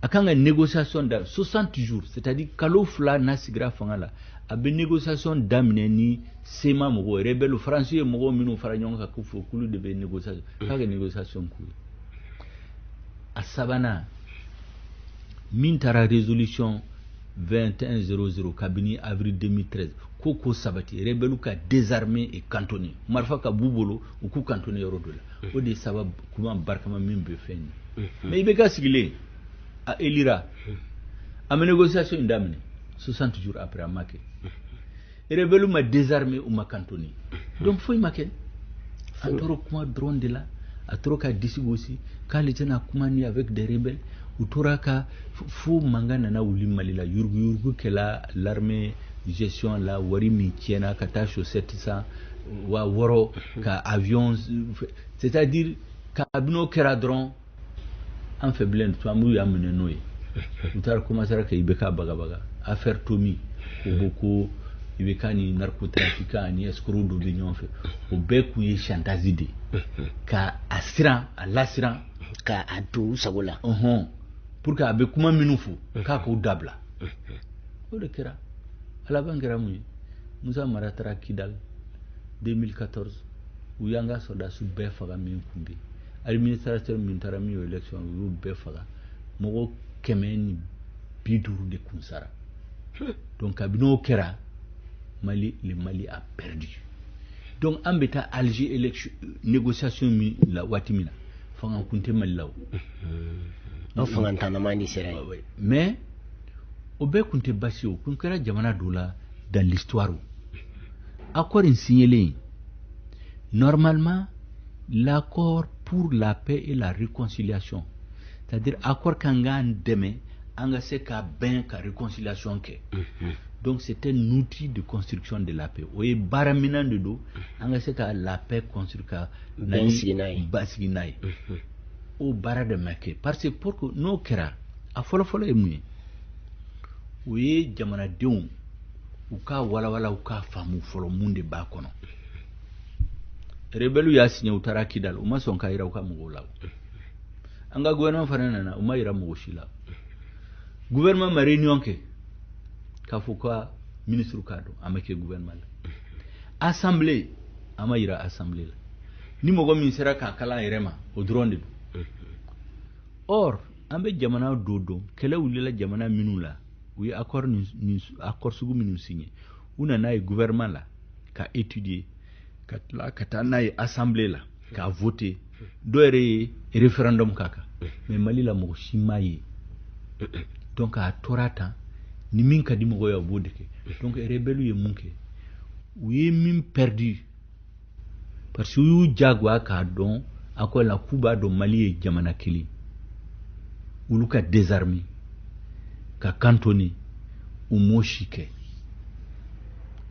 a kan ka négociation da 60 jours, c'est-à-dire kalo 2 n'a sigira fanga la, a bɛ négociation daminɛ ni CMA mɔgɔw, rebelle France ye mɔgɔw minnu fara ɲɔgɔn kan ko fo k'olu de bɛ négociation, k'a ka négociation k'u ye. A sabanan min taara résolution 2100 kabini avril 2013, ko sabati, rebelle ka désarmer et cantonner, marifa ka b'u bolo, u k'u cantonner yɔrɔ dɔ la. O de ye saba kuma barikama min bɛ fɛn ye. Mais IBK sigilen, a élira, a ma négociation in daminɛ. 60 jours après, a ma kɛ. Rebelle ma désarmer, u ma cantonner, donc foyi ma kɛ. A tora kuma dɔrɔn de la, a tora ka disi gosi k'ale tɛna kuma ni avec des rebelles. U tora ka fo mankan nana wuli Mali la, yuruguyurugu kɛla l'armée gestion la, wari min tiɲɛna ka taa chaussette san 6000 ka avion, c'est-à-dire kabini o kɛra dɔrɔn, an fɛ bilen, tubabuw y'a minɛ n'o ye. U taara commencera ka IBK bagabaga, affaire Tomi, ko bɔ ko IBK ni narcotrafiquant ani escroc dɔ bɛ ɲɔgɔn fɛ. O bɛɛ kun ye chantage de ye, ka a siran, a lasiran, ka a don u sago la. Ɔhɔn, pour que a bɛ kuma minnu fɔ k'a k'o dabila. O de kɛra. A laban kɛra mun ye? Musa Mara taara Kidal 2014, u y'an ka sɔrɔdasiw bɛɛ faga. Min kun bɛ yen, administrateur min taara, min ye élection, u y'u bɛɛ faga. Mɔgɔ 150 de kun sara. Donc kabini o kɛra, Mali, le Mali a perdu. Donc an bɛ taa Alger élection négociation min la, waati min na, fanga kun tɛ Mali la o. Aw fangantanama de sera yen. Mais o bɛɛ kun tɛ baasi ye, o kun kɛra jamana dɔ la dans l'histoire. Accord in signelen, normalement l'accord pour la paix et la réconciliation, c'est-à-dire accord kan k'an dɛmɛ an ka se ka bɛn, ka réconciliation kɛ. Donc c'est un outil de construction de la paix. O ye baaraminɛn de don an ka se ka la paix construire, ka bɛn sigi n'a ye. Basigi n'a ye. O baara de ma kɛ, parce que pour que n'o kɛra, a fɔlɔ-fɔlɔ ye mun ye? O ye jamanadenw u k'a walawala, u k'a faamu fɔlɔ mun de b'a kɔnɔ. Rebelle y'a signé, u taara Kidal, u ma sɔn k'a yira u ka mɔgɔw la. An ka gouvernement fana nana, u ma yira mɔgɔ si la. Gouvernement ma réunion kɛ k'a fɔ ka ministre k'a dɔn, a ma kɛ gouvernement la. Assemblée, a ma yira assemblée la. Ni mɔgɔ min sera k'a kalan a yɛrɛ ma, o dɔrɔn de don. Or an bɛ jamana dɔ dɔn, kɛlɛ wulila jamana minnu la, u ye accord ni accord sugu minnu signé, u nana ye gouvernement la ka étudier, ka tila ka taa n'a ye assemblée la k'a voter, dɔw yɛrɛ ye référendum k'a kan. Mais Mali la, mɔgɔ si m'a ye. Donc a tora tan, ni min ka di mɔgɔ ye, o b'o de kɛ. Donc rebelle ye mun kɛ? U ye min perdu, parce que u y'u jagoya k'a dɔn accord la k'u b'a dɔn Mali ye jamana kelen, olu ka désarmer, ka cantonner, u m'o si kɛ.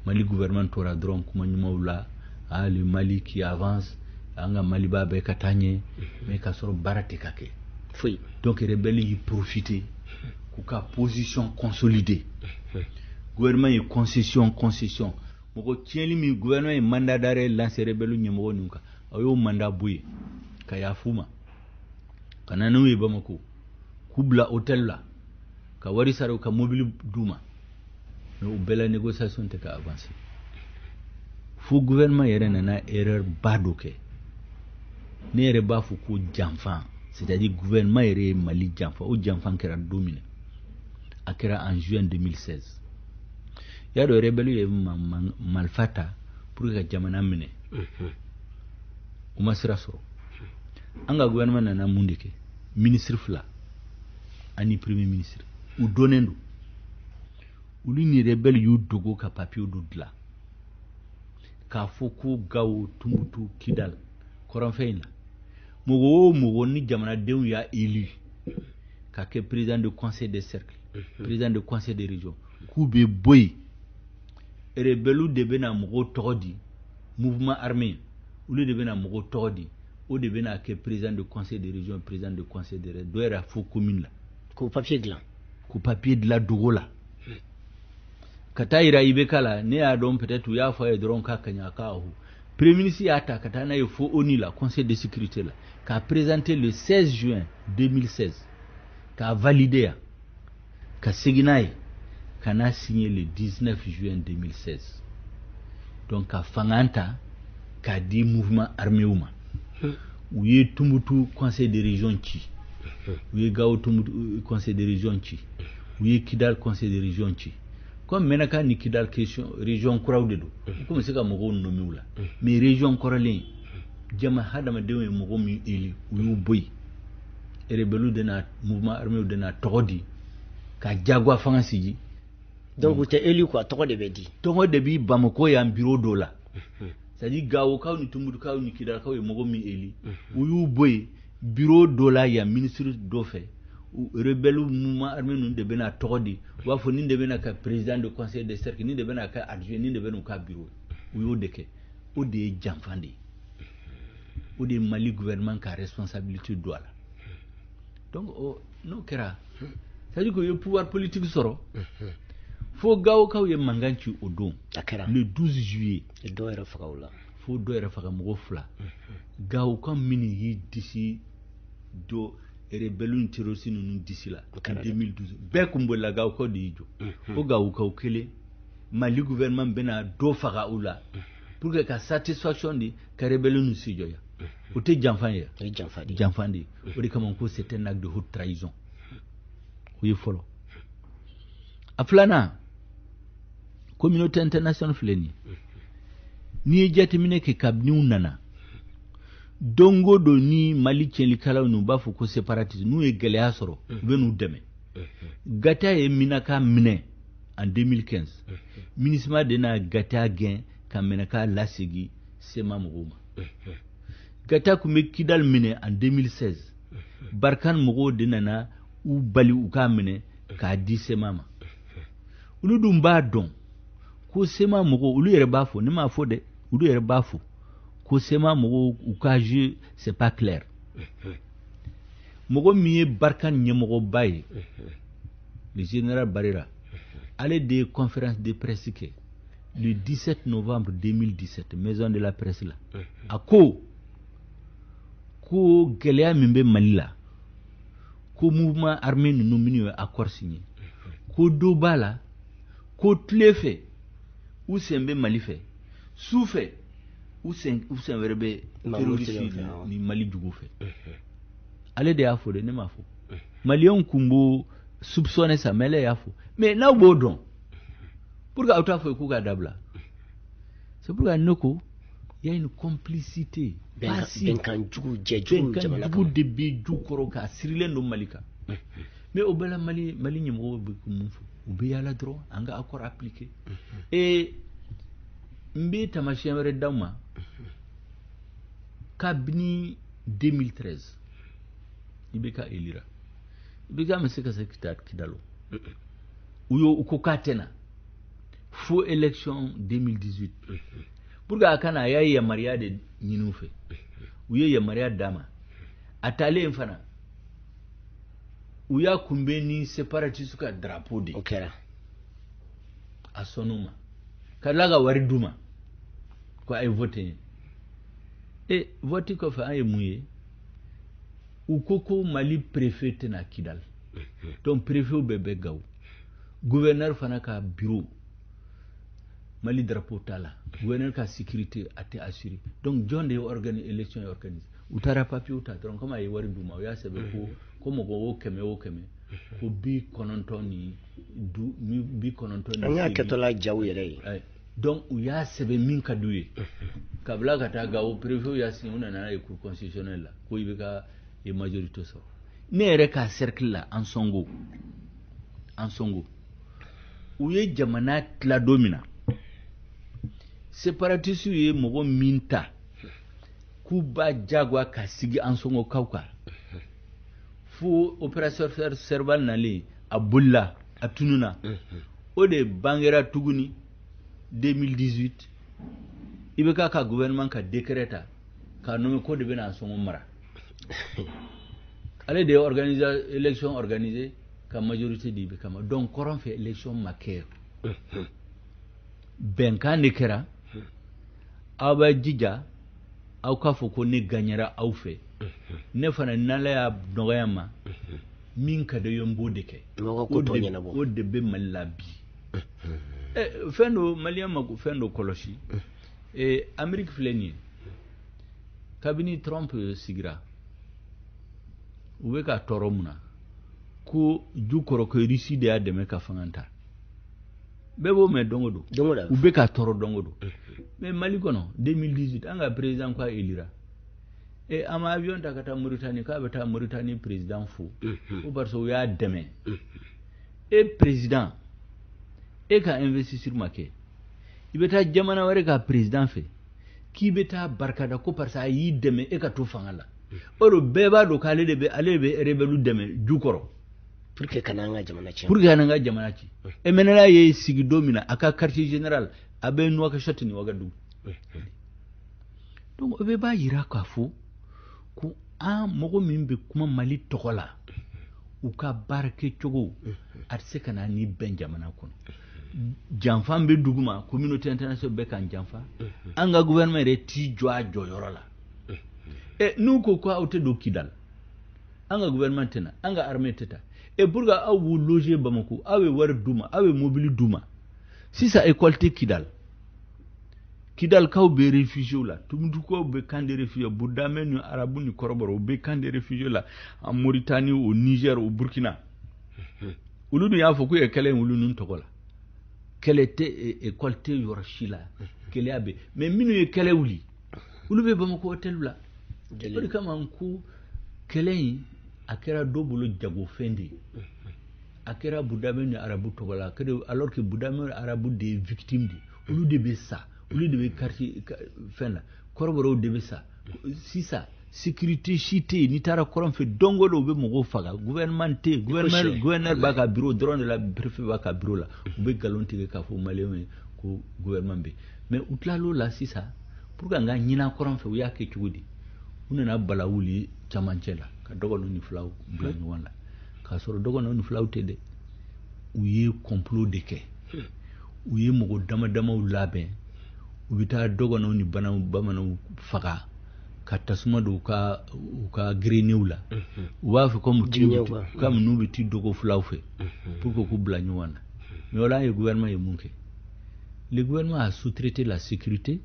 Mali gouvernement tora dɔrɔn kuma ɲumanw la: ah, le Mali qui avance, an ka Mali b'a bɛɛ ka taa ɲɛ. Mais k'a sɔrɔ baara tɛ ka kɛ. Foyi. Donc rebelle y'i profiter k'u ka position consolider. Gouvernement ye concession, concession, mɔgɔ tiɲɛli min, gouvernement ye mandat d'arrêt lancé rebelle ɲɛmɔgɔ ninnu kan, a y'o mandat bɔ yen ka yafu ma, ka na n'u ye Bamako, k'u bila hôtel la, ka wari sara, u ka mobili d'u ma. Mais o bɛɛ la, négociation tɛ ka avancer, fo gouvernement yɛrɛ nana erreur ba dɔ kɛ. Ne yɛrɛ b'a fɔ ko janfan, c'est-à-dire gouvernement yɛrɛ ye Mali janfa. O janfan kɛra don min na, a kɛra en juin 2016. I y'a dɔn, rebelle ye marifa ta pour que ka jamana minɛ, u ma sira sɔrɔ. An ka gouvernement nana mun de kɛ? Ministre fila ani premier ministre, u dɔnnen don, olu ni rebelle y'u dogo ka papier dɔ dilan k'a fɔ ko Gawo, Tumutu, Kidal, kɔrɔnfɛ in na, mɔgɔ o mɔgɔ ni jamanadenw y'a élu ka kɛ président de conseil de cercle, président de conseil de région, k'u bɛ bɔ yen. Rebelle de bɛna mɔgɔw tɔgɔ di, mouvement armé, olu de bɛna mɔgɔw tɔgɔ di, o de bɛna kɛ président de conseil de région, président de conseil de région, dɔ yɛrɛ fo commune la. K'o papier dilan. K'o papier dilan dogo la ka taa yira IBK la. Ne y'a dɔn, peut-être u y'a fɔ a ye dɔrɔn k'a ka ɲi, a k'a hu. Premier ministre y'a ta ka taa n'a ye fo ONU la, conseil de sécurité la, k'a présenter le 16 juin 2016, k'a valider yan, ka segin n'a ye ka n'a signer le 19 juin 2016. Donc ka fanga ta k'a di mouvement armé ma. U ye Tumutu conseil de région ci, u ye Gawo, Tumutu conseil de région ci, u ye Kidal conseil de région ci. Comme Menaka ni Kidal question région kuraw de don, u kun bɛ se ka mɔgɔw nommer u la. Mais région kɔrɔlen, jama hadamadenw ye mɔgɔ min élu, u y'u bɔ yen. Rebelle de n'a mouvement armé de n'a tɔgɔ di ka jagoya fanga sigi. Donc u tɛ élu quoi, tɔgɔ de bɛ di. Tɔgɔ de bi Bamako yan, bureau dɔ la. C'est à dire Gawokaw ni Tumutukaw ni Kidalakaw ye mɔgɔ min élu, u y'u bɔ yen, bureau dɔ la yan, ministre dɔ fɛ, rebelle mouvement armé ninnu de bɛna tɔgɔ di. U b'a fɔ nin de bɛna ka président de conseil de cercle, nin de bɛna ka adjoint, nin de bɛna u ka bureau. U y'o de kɛ. O de ye janfan de ye, o de ye Mali gouvernement ka responsabilité don a la. Donc o n'o kɛra, c'est à dire que u ye pouvoir politique sɔrɔ. Fo Gawokaw ye mankan ci o don. A kɛra. Le 12 juillet. Dɔw yɛrɛ faga o la. Fo dɔw yɛrɛ faga mɔgɔ 2. Gawoka minnu y'i disi do rebelle ni terroriste ninnu disi la en 2012 bɛɛ kun bolila, Gawokaw de y'i jɔ. O Gawokaw kelen, Mali gouvernement bɛna dɔ faga u la pour que ka satisfaction di ka rebelle ninnu si jɔ yan. O tɛ janfa ye? O ye janfa de ye. Janfa de ye. O de kama ko c'est un acte de haute trahison. O ye fɔlɔ. A filanan, communauté internationale filɛ nin ye. N'i ye jateminɛ kɛ, kabini u nana, don o don ni Mali tiɲɛlikɛlaw ninnu b'a fɔ ko séparatiste, n'u ye gɛlɛya sɔrɔ, u bɛ n'u dɛmɛ. Gata ye Menaka minɛ en 2015, MINUSMA de na Gata gɛn ka Menaka lasegin CMA mɔgɔw ma. Gata tun bɛ Kidal minɛ en 2016, Barkhane mɔgɔw de nana u bali u k'a minɛ k'a di CMA ma. Olu dun b'a dɔn ko CMA mɔgɔw, olu yɛrɛ b'a fɔ, ne m'a fɔ dɛ, olu yɛrɛ b'a fɔ ko CMA mɔgɔw, u ka jeu, c'est pas clair. Mɔgɔ min ye Barkhane ɲɛmɔgɔba ye, le général Barera, ale de ye conférence de presse kɛ le 17 novembre 2017, maison de la presse la. A ko ko gɛlɛya min bɛ Mali la, ko mouvement armé ninnu minnu ye accord signé, ko dɔ b'a la, ko tile fɛ u sen bɛ Mali fɛ, su fɛ u sen wɛrɛ bɛ terroriste ni Mali jugu fɛ. Ale de y'a fɔ dɛ, ne m'a fɔ. Maliyɛnw kun b'o soupçonner sa, mais ale y'a fɔ. Mais n'aw b'o dɔn, pour que aw t'a fɔ k'u k'a dabila? C'est pourquoi ne ko il y a une complicité. Bɛnkan jugu, jɛjugu jamana. Bɛnkan jugu de bɛ ju kɔrɔ k'a sirilen don Mali kan. Mais o bɛɛ la, Mali ɲɛmɔgɔw bɛ mun fɔ? U bɛ yaala dɔrɔn, an ka accord appliqué. Et n bɛ taamasiyɛn wɛrɛ d'aw ma. Kabini 2013 IBK élira, IBK ma se ka se Kidal. U y'o u ko k'a tɛ na fo élection 2018. Pour que a kana, a y'a yamaruya de ɲini u fɛ, u ye yamaruya d'a ma. A taalen fana, u y'a kunbɛn ni séparatiste ka drapeau de. O kɛra. A sɔnn'u ma ka tila ka wari d'u ma ko a ye vote ye. E vote kɔfɛ, an ye mun ye? U ko ko Mali préfet tɛna Kidal, donc préfet bɛɛ bɛ Gawo. Gouverneur fana ka bureau, Mali drapeau t'a la, gouverneur ka sécurité a tɛ assuré. Donc jɔn de ye élection ye organiser? U taara papier ta dɔrɔn, komi a ye wari d'u ma, u y'a sɛbɛn ko mɔgɔ o 100 o 100, ko 90 ni du 90 ni An y'a kɛtɔla jaw yɛrɛ ye. Donc u y'a sɛbɛn min ka d'u ye ka bila ka taa Gawo, préfet y'a signé, u nana n'a ye cour constitutionnelle la ko i bɛ ka majorité sɔrɔ. Ne yɛrɛ ka cercle la, Ansongo, u ye jamana tila don min na, séparatiste ye mɔgɔ min ta k'u b'a jagoya ka sigi Ansongokaw kan, fo opération Serval nalen, a bolila, a tununa. O de bangera tuguni 2018, IBK ka gouvernement ka décret ta k'a nommé ko de bɛna Ansongo mara. Ale de ye organiser élection, organisé ka majorité di IBK ma. Donc kɔrɔn fɛ, élection ma kɛ, bɛnkan de kɛra. Aw bɛ jija, aw k'a fɔ ko ne gagnera aw fɛ, ne fana n'Ala y'a nɔgɔya ma, min ka di ye, n b'o de kɛ. O de bɛ Mali la bi. Fɛn dɔ, maliyɛn ma ko fɛn dɔ kɔlɔsi. Amérique filɛ nin ye, kabini Trump sigira, u bɛ ka tɔɔrɔ mun na ko ju kɔrɔ, ko Russie de y'a dɛmɛ ka fanga ta. Bɛɛ b'o mɛn don o don, u bɛ ka tɔɔrɔ don o don. Mais Mali kɔnɔ, 2018, an ka président ko a élira, e an ma avion ta ka taa Mauritanie, k'a bɛ taa Mauritanie président fo, ko parce que u y'a dɛmɛ. E président, e ka investisseur ma kɛ, i bɛ taa jamana wɛrɛ ka président fɛ k'i bɛ taa barikada ko parce que a y'i dɛmɛ e ka to fanga la. O don bɛɛ b'a dɔn k'ale de bɛ, ale de bɛ rebelle dɛmɛ ju kɔrɔ. Pour que kana an ka jamana ci. Pour que kana an ka jamana ci. MNLA ye sigi don min na, a ka quartier général a bɛ Nouakchott ni Ouagadougou. Donc o bɛɛ b'a yira k'a fɔ ko an mɔgɔ min bɛ kuma Mali tɔgɔ la, u ka baara kɛcogo a tɛ se ka na ni bɛn jamana kɔnɔ. Janfa bɛ dugu ma, communauté internationale bɛ k'an janfa. An ka gouvernement yɛrɛ t'i jɔ a jɔyɔrɔ la. Ɛ, n'u ko ko aw tɛ don Kidal, an ka gouvernement tɛ na, an ka armée tɛ taa. Et pour que aw b'u loger Bamako, aw bɛ wari d'u ma, aw bɛ mobili d'u ma. Sisan école tɛ Kidal. Kidalkaw bɛ réfugiés la, Tumutukaw bɛ camp de réfugiés, Burudamɛ ni arabu ni kɔrɔbɔrɔ u bɛ camp de réfugiés la en Mauritanie, au Niger, au Burkina. Olu dun y'a fɔ k'u ye kɛlɛ in wuli ninnu tɔgɔ la. Kɛlɛ tɛ, école tɛ yɔrɔ si la, gɛlɛya bɛ. Mais minnu ye kɛlɛ wuli, olu bɛ Bamakɔ hôtel la. O de kama n ko kɛlɛ in a kɛra dɔw bolo jagofɛn de ye. A kɛra Budamɛ ni arabu tɔgɔ la, alors que Budamɛ ni arabu de ye victime de ye. Olu de bɛ sa, olu de bɛ quartier fɛn na, kɔrɔbɔrɔw de bɛ sa. Sisan sécurité si tɛ yen. N'i taara kɔrɔn fɛ, don o don u bɛ mɔgɔw faga. Gouvernement tɛ yen, gouverneur b'a ka bureau dɔrɔn de la, préfet b'a ka bureau la. U bɛ nkalon tigɛ k'a fɔ maliyɛnw ye ko gouvernement bɛ yen. Mais u tilal'o la sisan, pour que an ka ɲinɛ kɔrɔn fɛ, u y'a kɛ cogo di? U nana bala wuli camancɛ la ka dɔgɔnɔw ni filaw bila ɲɔgɔn na, k'a sɔrɔ dɔgɔnɔw ni filaw tɛ dɛ. U ye complot de kɛ, u ye mɔgɔ dama damaw labɛn, u bɛ taa dɔgɔnɔw ni bamananw faga ka tasuma don u ka greniers la. U b'a fɔ comme comme n'u bɛ t'i dogo filaw fɛ pour que k'u bila ɲɔgɔn na. Mais o la, an ye gouvernement ye mun kɛ? Le gouvernement a sous-traité la sécurité,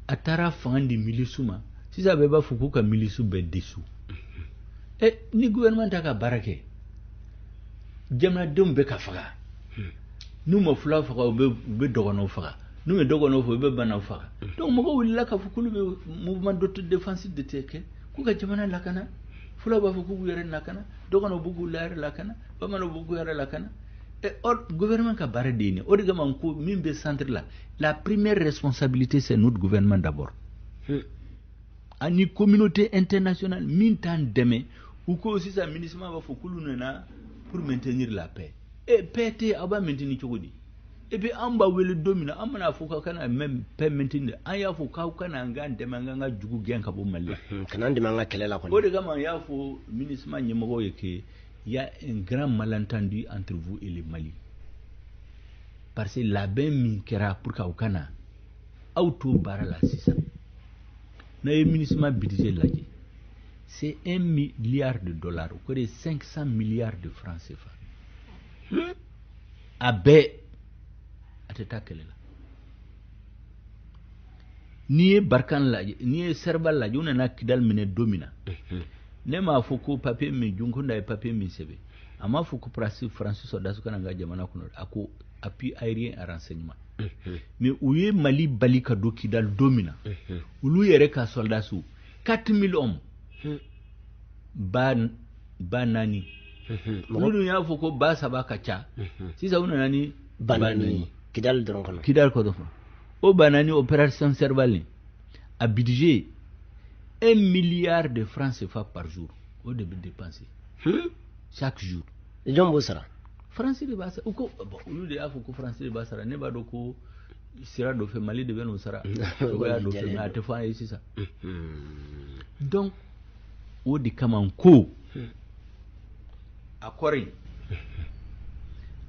a taara fanga di milice ma. Sisan bɛɛ b'a fɔ k'u ka milice bɛɛ dissous. Ɛ, ni gouvernement t'a ka baara kɛ, jamanadenw bɛ ka faga. N'u ma fulaw faga, u bɛ dɔgɔnɔw faga. N'u ye dɔgɔnɔw faga, u bɛ banaw faga. Donc mɔgɔw wulila k'a fɔ k'olu bɛ mouvement d'autodéfense de tɛ kɛ k'u ka jamana lakana. Fulaw b'a fɔ k'u b'u yɛrɛ lakana, dɔgɔnɔw b'u k'u yɛrɛ lakana, bamananw b'u k'u yɛrɛ lakana. Et or gouvernement ka baara de ye nin. O de kama n ko min bɛ centre la, la première responsabilité, c'est notre gouvernement d'abord, ani communauté internationale min t'an dɛmɛ. U ko sisan MINUSMA b'a fɔ k'olu nana pour maintenir la paix. E, paix tɛ, aw b'a maintenir cogo di? Et puis an b'a wele don min na, an mana fɔ k'aw kana même paix maintenir, an y'a fɔ k'aw kana an k'an dɛmɛ an k'an ka jugu gɛn ka bɔ Mali la. Kana an dɛmɛ an ka kɛlɛ la kɔni. O de kama an y'a fɔ MINUSMA ɲɛmɔgɔw ye que il y a un grand malentendu entre vous et le Mali, parce que labɛn min kɛra pour que aw ka na, aw t'o baara la. Sisan n'a ye MINUSMA budget lajɛ, c'est 1 milliard de dollars, o kɔrɔ ye 500 milliards de francs CFA. A bɛɛ a tɛ taa kɛlɛ la. N'i ye Barkhane lajɛ, n'i ye Serval lajɛ, u nana Kidal minɛ don min na, ne m'a fɔ ko papier min Dioncounda ye papier min sɛbɛn, a m'a fɔ ko Faransi sɔrɔdasi kana n ka jamana kɔnɔ. A ko appui aérien et renseignement. Mais u ye Mali bali ka don Kidal don min na, olu yɛrɛ ka soldats 4000 hommes, ba 4000, olu dun y'a fɔ ko 3000 ka ca. Sisan u nana ni ba 4 Kidal dɔrɔn kɔnɔ. Kidal kɔnɔ, o 4000, opération Serval, a budget 1 milliard de francs CFA par jour, o de bɛ dépenser chaque jour. Jɔn b'o sara? Faransi de b'a sara. U ko bon, olu de y'a fɔ ko Faransi de b'a sara. Ne b'a dɔn ko sira dɔ fɛ, Mali de bɛ n'o sara cogoya dɔ fɛ, mais a tɛ fɔ an ye sisan. Donc o de kama n ko accord in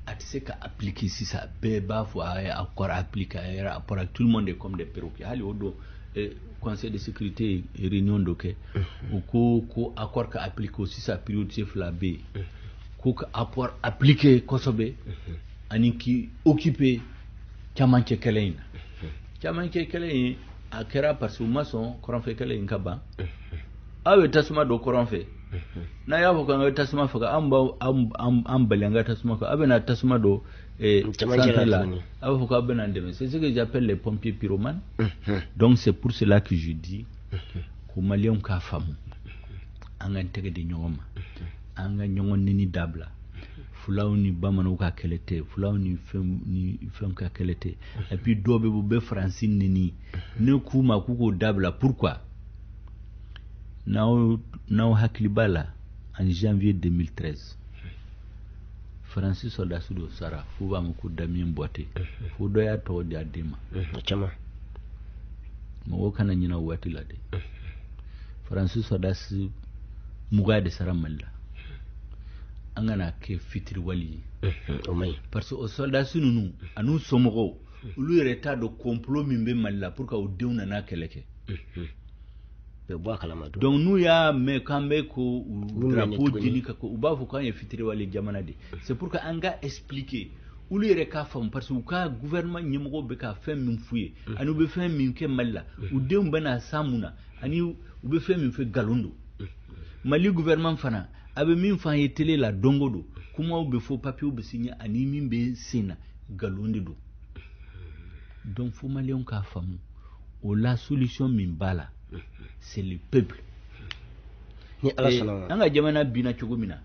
a tɛ se ka appliquer. Sisan bɛɛ b'a fɔ a ye accord appliquer, a yɛrɛ accord, tout le monde est comme des perroquets. Hali o don, conseil de sécurité réunion dɔ kɛ, u ko ko accord ka appliquer o sisan, priorité fila bɛ yen, ko ka accord appliquer kosɛbɛ ani k'i occuper camancɛ kɛlɛ in na. Camancɛ kɛlɛ in a kɛra parce que u ma sɔn kɔrɔnfɛ kɛlɛ in ka ban. Aw bɛ tasuma don kɔrɔn fɛ, n'a y'a fɔ k'an ka tasuma faga, an b'aw an bali an ka tasuma faga, aw bɛna tasuma don centre la, aw b'a fɔ k'aw bɛna an dɛmɛ. C'est ce que j'appelle les pompiers pyromanes. Donc c'est pour cela que je dis ko maliyɛnw k'a faamu, an k'an tɛgɛ di ɲɔgɔn ma, an ka ɲɔgɔn neni dabila. Fulaw ni bamananw ka kɛlɛ tɛ, fulaw ni fɛn ni fɛn ka kɛlɛ tɛ. Et puis dɔw bɛ bɔ, bɛ Faransi neni. Ne k'u ma k'u k'o dabila. Pourquoi? N'aw hakili b'a la, en janvier 2013, Faransi sɔrɔdasi dɔ sara, f'u b'a ma ko Damien Boiteux, fo dɔ y'a tɔgɔ di a den ma. Caman. Mɔgɔw kana ɲinɛ o waati la dɛ. Faransi sɔrɔdasi 20 de sara Mali la. An kana kɛ fitiriwale ye. O man ɲi. Parce que o soldats ninnu an'u somɔgɔw, olu yɛrɛ t'a dɔn complot min bɛ Mali la pour que u denw nana kɛlɛ kɛ. Bɛ bɔ a kalama don. Donc n'u y'a mɛn k'an bɛ ko u minɛ drapeau tuguni. Jini ka ko, u b'a fɔ k'an ye fitiriwale jamana de. C'est pour que an ka expliquer, olu yɛrɛ k'a faamu, parce que u ka gouvernement ɲɛmɔgɔw bɛ ka fɛn min f'u ye ani u bɛ fɛn min kɛ Mali la, u denw bɛna san mun na ani u bɛ fɛn min fɛ, nkalon don. Mali gouvernement fana a bɛ min f'an ye télé la don o don, kumaw bɛ fɔ, papiers bɛ signé, ani min bɛ sen na, nkalon de don. Donc fo maliyɛnw k'a faamu, o la solution min b'a la, c'est le peuple. Ni Ala sɔnna ma. An ka jamana binna cogo min na,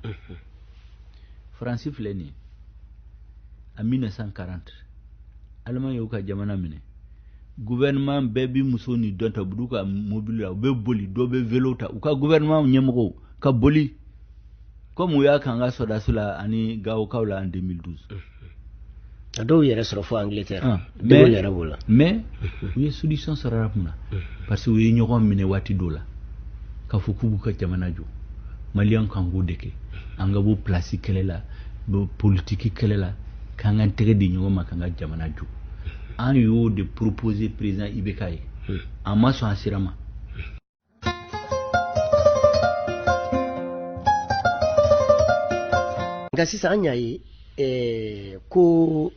Faransi filɛ nin ye, en 1940 Allemagne y'u ka jamana minɛ, gouvernement bɛɛ bi muso ni dɔn ta, u b'u ka mobili la, u bɛ boli, dɔ bɛ vélo ta, u ka gouvernement ɲɛmɔgɔw ka boli, comme u y'a k'an ka sɔrɔdasi la ani Gawokaw la en 2012. A dɔw yɛrɛ sɔrɔ fo Angleterre. Ah, De Gaulle yɛrɛ b'o la. Mais u ye solution sɔrɔ a kun na, parce que u ye ɲɔgɔn minɛ waati dɔ la k'a fɔ k'u b'u ka jamana jɔ. Maliyɛn kan k'o de kɛ, an ka bɔ place kɛlɛ la, bɔ politiki kɛlɛ la, k'an ka tɛgɛ di ɲɔgɔn ma k'an ka jamana jɔ. An y'o de proposer président IBK ye, a ma sɔn a sira ma. Nka sisan an y'a ye ko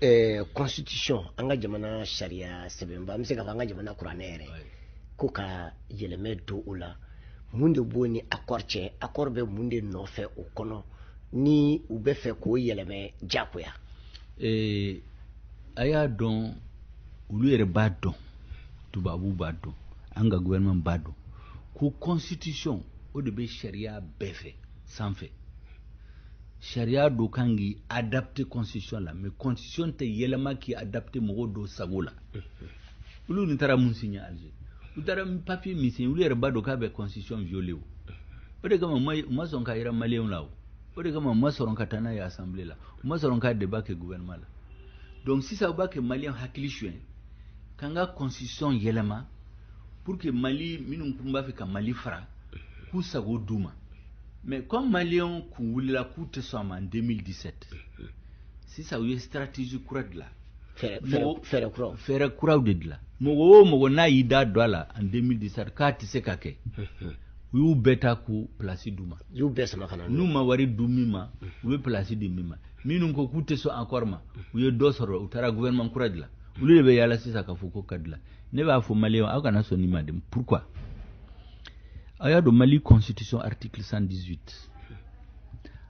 constitution, an ka jamana sariya sɛbɛnba, an bɛ se k'a fɔ an ka jamana kuranɛ yɛrɛ, ko ka yɛlɛmɛ don o la. Mun de b'o ni accord cɛ? Accord bɛ mun de nɔfɛ o kɔnɔ ni u bɛ fɛ k'o yɛlɛmɛ diyagoya? A y'a dɔn, olu yɛrɛ b'a dɔn, tubabu b'a dɔn, an ka gouvernement b'a dɔn ko constitution o de bɛ sariya bɛɛ fɛ sanfɛ. Sariya dɔ kan k'i adapter constitution la, mais constitution tɛ yɛlɛma k'i adapter mɔgɔw dɔw sago la. Olu ni taara mun signer Alger, u taara papier min signer, olu yɛrɛ b'a dɔn k'a bɛ constitution violer. O de kama u ma sɔn k'a yira maliyɛnw la. O de kama u ma sɔrɔ ka taa n'a ye assemblée la, u ma sɔrɔ k'a débat kɛ gouvernement la. Donc sisan u b'a kɛ maliyɛn hakili suɲɛ k'an ka constitution yɛlɛma pour que Mali minnu kun b'a fɛ ka Mali fara, k'u sago d'u ma. Mais comme maliyɛnw kun wulila k'u tɛ sɔn a ma en 2017, sisan u ye stratégie kura dilan. Fɛɛrɛ kuraw. Fɛɛrɛ kuraw de dilan. Mɔgɔ o mɔgɔ n'a y'i da don a la en 2017 k'a tɛ se ka kɛ, u y'u bɛɛ ta k'u place d'u ma. U y'u bɛɛ sama ka na. N'u ma wari di min ma, u bɛ place di min ma. Minnu ko k'u tɛ sɔn accord ma, u ye dɔ sɔrɔ, u taara gouvernement kura dilan. Olu de bɛ yaala sisan k'a fɔ ko ka dilan. Ne b'a fɔ maliyɛnw, aw kana sɔn nin ma dɛ. Pourquoi? A y'a dɔn Mali constitution article 118,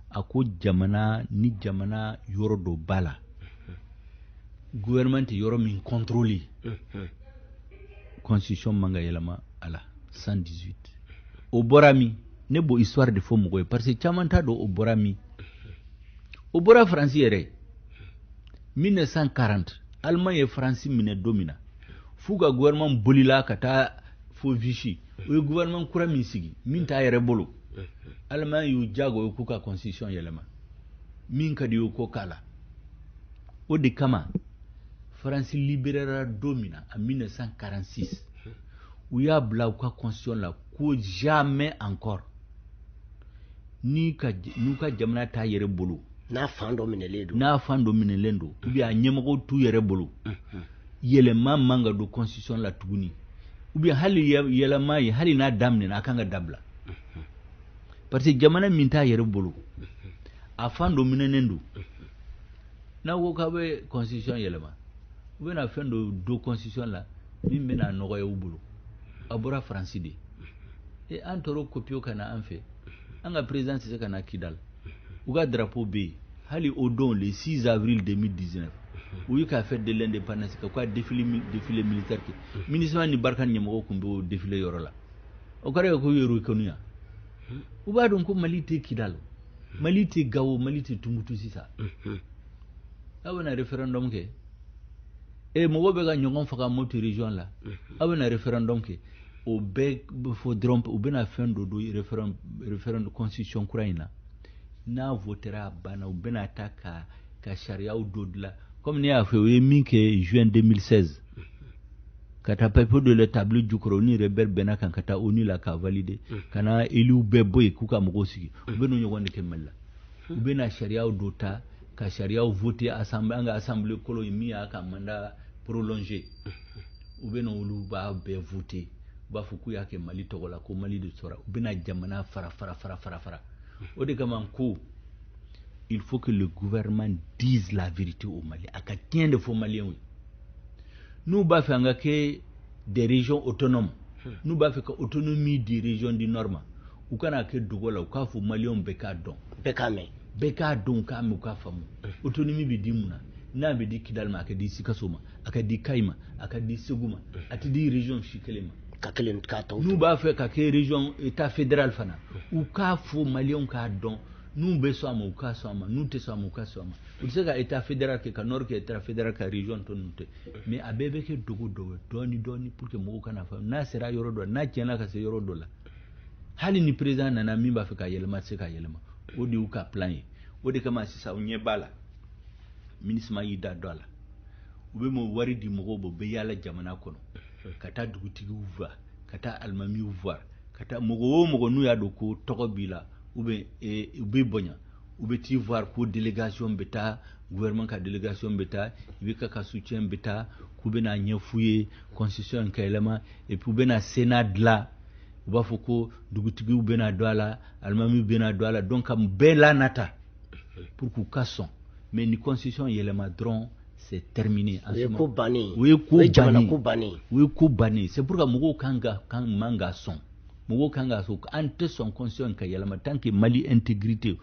a ko jamana ni jamana yɔrɔ dɔ b'a la, gouvernement tɛ yɔrɔ min contrôler, constitution man ka yɛlɛma a la. 118 o bɔra min? Ne b'o histoire de fɔ mɔgɔ ye parce que caman t'a dɔn o bɔra min. O bɔra Faransi yɛrɛ. 1940, Allemagne ye Faransi minɛ don min na, f'u ka gouvernement bolila ka taa fo Vichy. U ye gouvernement kura min sigi min t'a yɛrɛ bolo, Allemagne y'u jagoya k'u ka constitution yɛlɛma, min ka di ye ko k'a la. O de kama Faransi libérera don min na en 1946, u y'a bila u ka constitution la ko jamais encore ni ka n'u ka jamana t'a yɛrɛ bolo, n'a fan dɔ minɛlen don, n'a fan dɔ minɛlen don ou bien a ɲɛmɔgɔw t'u yɛrɛ bolo, yɛlɛma man ka don constitution la tuguni, ou bien hali yɛlɛma ye, hali n'a daminɛna, a kan ka dabila, parce que jamana min t'a yɛrɛ bolo, a fan dɔ minɛnen don, n'a ko k'a bɛ constitution yɛlɛma, u bɛna fɛn dɔ don constitution la min bɛna nɔgɔya u bolo. A bɔra Faransi de. E an tɔɔrɔ copier ka na an fɛ, an ka président tɛ se ka na Kidal, u ka drapeau bɛ yen hali o don, le 6 avril 2019, u y'u ka fête de l'indépendance kɛ, k'a défilé militaire kɛ. MINUSMA ni Barkhane ɲɛmɔgɔw tun b'o défilé yɔrɔ la. O kɔrɔ ye k'u yɛrɛ reconnu yan. U b'a dɔn ko Mali tɛ Kidal, Mali tɛ Gawo, Mali tɛ Tumutu sisan. Aw bɛna référendum kɛ, e mɔgɔw bɛ ka ɲɔgɔn faga Mopti région la, aw bɛna référendum kɛ, o bɛɛ bɛ fɔ dɔrɔn u bɛna fɛn dɔ don référendum constitution kura in na. N'a votera, a banna, u bɛna taa ka sariyaw dɔ dilan, comme ne y'a fɔ, u ye min kɛ juin 2016, ka taa papier dɔ la table jukɔrɔ, ni rebelle bɛnna kan ka taa ONU la k'a valider, ka na éluw bɛɛ bɔ yen k'u ka mɔgɔw sigi. U bɛ n'o ɲɔgɔn de kɛ Mali la. U bɛna sariyaw dɔ ta ka sariyaw voter assemblée, an ka assemblée kolo in min y'a ka mandat prolongé, u bɛna olu b'a bɛɛ voter. U b'a fɔ k'u y'a kɛ Mali tɔgɔ la, ko Mali de sɔrɔ. U bɛna jamana fara fara fara fara fara. O de kama ko il faut que le gouvernement dise la vérité au Mali, a ka tiɲɛ de fɔ maliyɛnw ye. N'u b'a fɛ an ka kɛ des régions autonomes, n'u b'a fɛ ka autonomie di région du nord ma, u kana kɛ dogo la, u k'a fɔ maliyɛnw bɛɛ k'a dɔn. Bɛɛ k'a mɛn. Bɛɛ k'a dɔn, k'a mɛn, u k'a faamu. Autonomie bɛ di mun na? N'a bɛ di Kidali ma, a ka di Sikaso ma, a ka di Kayi ma, a ka di Segu ma, a tɛ di région si kelen ma. Ka kelen k'a tɔw. N'u b'a fɛ ka kɛ région état fédéral fana, u k'a fɔ maliyɛnw k'a dɔn. N'u bɛ sɔn a ma, u k'a sɔn a ma. N'u tɛ sɔn a ma, u ka sɔn a ma. U tɛ se ka état fédéral kɛ ka nord kɛ état fédéral, ka région tɔ ninnu tɛ. Mais a bɛɛ bɛ kɛ dogo dogo, dɔɔni dɔɔni, pour que mɔgɔw kana faamu. N'a sera yɔrɔ dɔ la, n'a tiɲɛna ka se yɔrɔ dɔ la, hali ni président nana min b'a fɛ ka yɛlɛma, tɛ se ka yɛlɛma. O de y'u ka plan ye. O de kama sisan u ɲɛ b'a la, MINUSMA y'i da don a la. U bɛ mɔ wari di mɔgɔw ma, u bɛ yaala jamana kɔnɔ ka taa dugutigiw voir, ka taa alimamiw voir, ka taa mɔgɔ o mɔgɔ n'u y'a dɔn ko tɔgɔ b'i la ou bien u b'i bonya, u bɛ t'i voir, ko délégation bɛ taa, gouvernement ka délégation bɛ taa, IBK ka soutien bɛ taa, k'u bɛna ɲɛf'u ye constitution ka yɛlɛma. Et puis u bɛna sénat dilan, u b'a fɔ ko dugutigiw bɛna don a la, alimamiw bɛna don a la. Donc ka bɛɛ lanata pour k'u ka sɔn. Mais ni constitution yɛlɛma dɔrɔn, c'est terminé. O ye ko bannen. O ye ko O ye jamana bannen. ko bannen. O ye ko bannen. C'est pour que mɔgɔw kan ka kan man ka sɔn, mɔgɔw kan ka sɔn. An tɛ sɔn constitution ka yɛlɛma tant que Mali intégrité,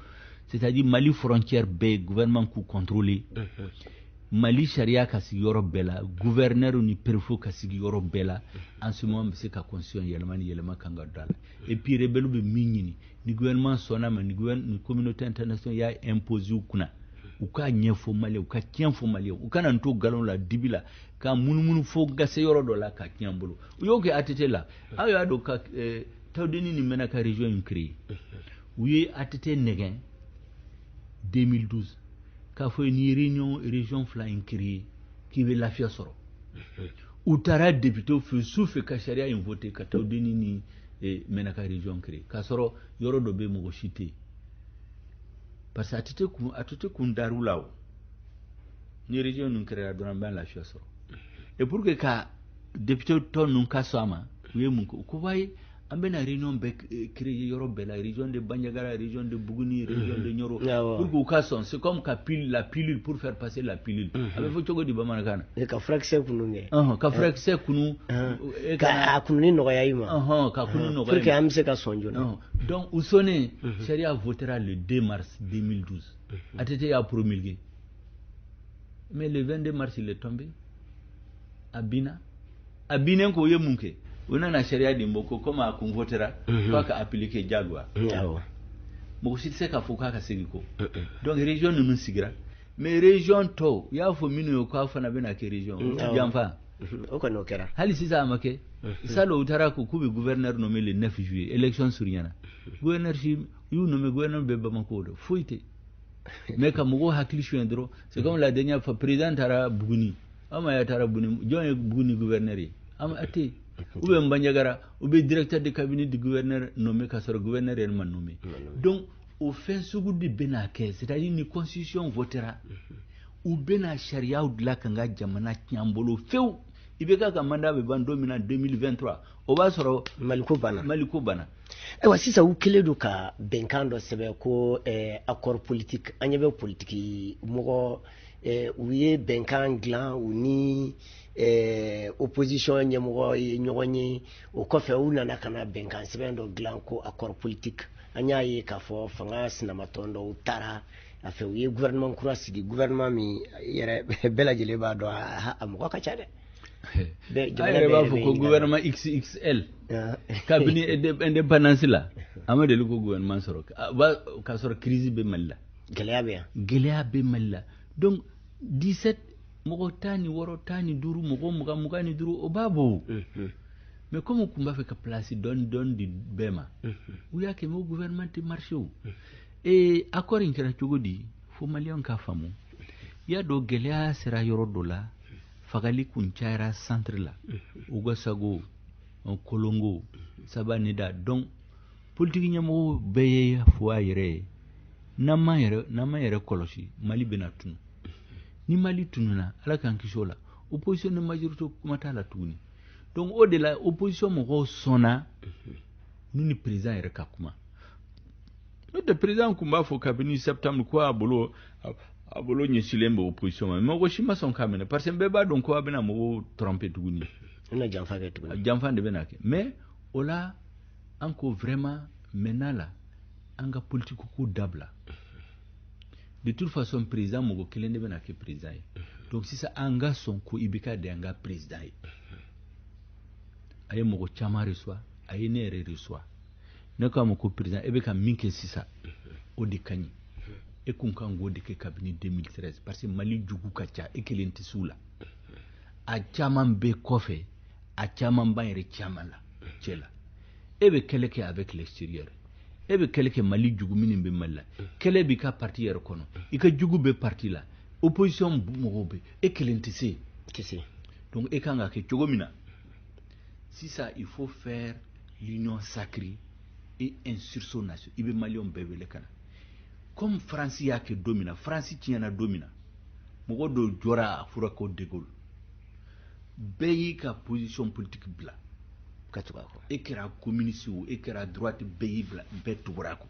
c'est-à-dire Mali frontière bɛɛ, gouvernement k'u contrôler, Mali sariya ka sigi yɔrɔ bɛɛ la, gouverneur ni préfet ka sigi yɔrɔ bɛɛ la. En ce moment, bɛ se ka constitution yɛlɛma ni yɛlɛma kan ka don a la. Et puis rebelle bɛ min ɲini, ni gouvernement sɔnna ma, ni communauté internationale y'a imposer u kunna, u k'a ɲɛfɔ maliyɛn, u ka tiɲɛ fɔ maliyɛn. U kana n to nkalon la, dibi la, ka munumunu fo ka se yɔrɔ dɔ la ka tiɲɛ n bolo. U y'o kɛ ATT la. Aw y'a dɔn ka Tawudeni ni Mɛnaka région in créé, u ye ATT nɛgɛn 2012 k'a fɔ ni réunion région fila in créé k'i bɛ lafiya sɔrɔ. U taara député fɛ su fɛ ka sariya in voté ka Tawudeni ni Mɛnaka région créé, k'a sɔrɔ yɔrɔ dɔ bɛ mɔgɔ si tɛ yen, parce que ATT kun dar'u la. O ni région ninnu créera dɔrɔn, an bɛ lafiya sɔrɔ. Et pour que ka député tɔ ninnu ka sɔn a ma, u ye mun kɛ? U ko wayi, an bɛna réunion bɛɛ créer yɔrɔ bɛɛ la, région de Bandiagara, région de Bougouni, région de Nioro, pour k'u ka sɔn. C'est comme ka pile la pilule pour faire passer la pilule. A bɛ fɔ cogo di bamanankan na? Ka furakisɛ kunu kɛ. Ka furakisɛ kunu. Ka a kununi nɔgɔya i ma. Ka kunu nɔgɔya. Pour que an bɛ se ka sɔn joona. Donc u sɔnnen, sariya votera le 2 mars 2012. ATT y'a promulgué, mais le 22 mars il est tombé. A binna. A binnen ko, u ye mun kɛ? U nana sariya de bɔ ko comme a kun votera, k'a ka appliquer diyagoya. Mɔgɔ si tɛ se k'a fɔ k'a ka segin kɔ. Donc région ninnu sigira, mais région tɔw, u y'a fɔ minnu ye k'a fana bɛna kɛ région, olu janfa. O kɔni o kɛra. Hali sisan a ma kɛ. Salon u taara ko k'u bɛ gouverneur nommer le 9 juillet, élection surunyana, gouverneur si u y'u nommer, gouverneur bɛ Bamako de, foyi tɛ. Mais ka mɔgɔw hakili suɲɛ dɔrɔn. C'est comme la dernière fois, président taara Buguni, aw ma ya taara Buguni, jɔn ye Buguni gouverneur ye? A tɛ yen. Ou bien Bandiagara, ou bien directeur de cabinet du gouverneur nommé k'a sɔrɔ gouverneur yɛrɛ ma nommé. Donc o fɛn sugu de bɛna kɛ, c'est à dire ni constitution votera, u bɛna sariyaw dilan ka n ka jamana tiɲɛ an bolo fewu. IBK ka mandat bɛ ban don min na, 2023, o b'a sɔrɔ Maliko banna. Maliko banna. Ayiwa, sisan u kɛlen don ka bɛnkan dɔ sɛbɛn ko accord politique. An ɲɛ bɛ politiki mɔgɔ, u ye bɛnkan dilan u ni opposition ɲɛmɔgɔ ye ɲɔgɔn ye. O kɔfɛ, u nana ka na bɛnkan sɛbɛn dɔ dilan ko accord politique. An y'a ye k'a fɔ fanga sinamatɔn dɔw taara a fɛ, u ye gouvernement kura sigi, gouvernement min yɛrɛ bɛɛ lajɛlen b'a dɔn a mɔgɔ ka ca dɛ. A yɛrɛ b'a fɔ ko gouvernement XXL. Kabini indépendance la, an ma deli ko gouvernement sɔrɔ k'a sɔrɔ crise bɛ Mali la. Gɛlɛya bɛ yan. Gɛlɛya bɛ Mali la. Donc 17 mɔgɔ, 16, 15 mɔgɔ, 20, 25, o b'a bɔ. Mais comme u tun b'a fɛ ka place dɔɔni dɔɔni di bɛɛ ma, u y'a kɛ. Mais o gouvernement tɛ marché. O ee accord in kɛra cogo di? Fo maliyɛnw k'a faamu. I y'a dɔn, gɛlɛya sera yɔrɔ dɔ la, fagali kun cayara centre la, Ogossagou, Kolongo, Sabanida. Donc politique ɲɛmɔgɔw bɛɛ ye fɔ a yɛrɛ ye. N'an m'an yɛrɛ kɔlɔsi, Mali bɛna tunu. Ni Mali tununa, Ala k'an kisi o la, opposition ni majorité kuma t'a la tuguni. Donc o de la opposition mɔgɔw sɔnna n'u ni président yɛrɛ ka kuma. N'o tɛ, président kun b'a fɔ kabini septembre ko a bolo ɲɛsilen bɛ opposition ma, mɔgɔ si ma sɔn k'a minɛ, parce que bɛɛ b'a dɔn ko a bɛna mɔgɔw tromper tuguni. A bɛna janfa kɛ tuguni. Janfa de bɛna kɛ. Mais o la, an ko vraiment maintenant la, an ka politique ko dabila. De toute façon, président mɔgɔ kelen de bɛna kɛ président ye. Donc sisan an ka sɔn ko IBK de y'an ka président ye. A ye mɔgɔ caman reçoit, a ye ne yɛrɛ reçoit. Ne k'a ma ko président, e bɛ ka min kɛ sisan, o de ka ɲi. E kun kan k'o de kɛ kabini 2013, parce que Mali jugu ka ca, e kelen tɛ s'u la. A caman bɛ kɔfɛ, a caman b'an yɛrɛ caman la cɛ la. E bɛ kɛlɛ kɛ avec l'extérieur. E bɛ kɛlɛ kɛ Mali jugu minnu bɛ Mali la. Kɛlɛ b'i ka parti yɛrɛ kɔnɔ. I ka jugu bɛ parti la. Opposition mɔgɔw bɛ, e kelen tɛ se. Tɛ se. Donc e kan ka kɛ cogo min na, sisan il faut faire l'union sacrée et un sursaut national. I bɛ Maliyɛnw bɛɛ wele ka na. Comme France y'a kɛ don min na, France tiɲɛna don min na, mɔgɔ dɔw jɔra a fɔra ko De Gaulle. Bɛɛ y'i ka position politique bila. Ka tugu a kɔ. E kɛra communiste o, e kɛra droite, bɛɛ y'i bila, bɛɛ tugura a kɔ.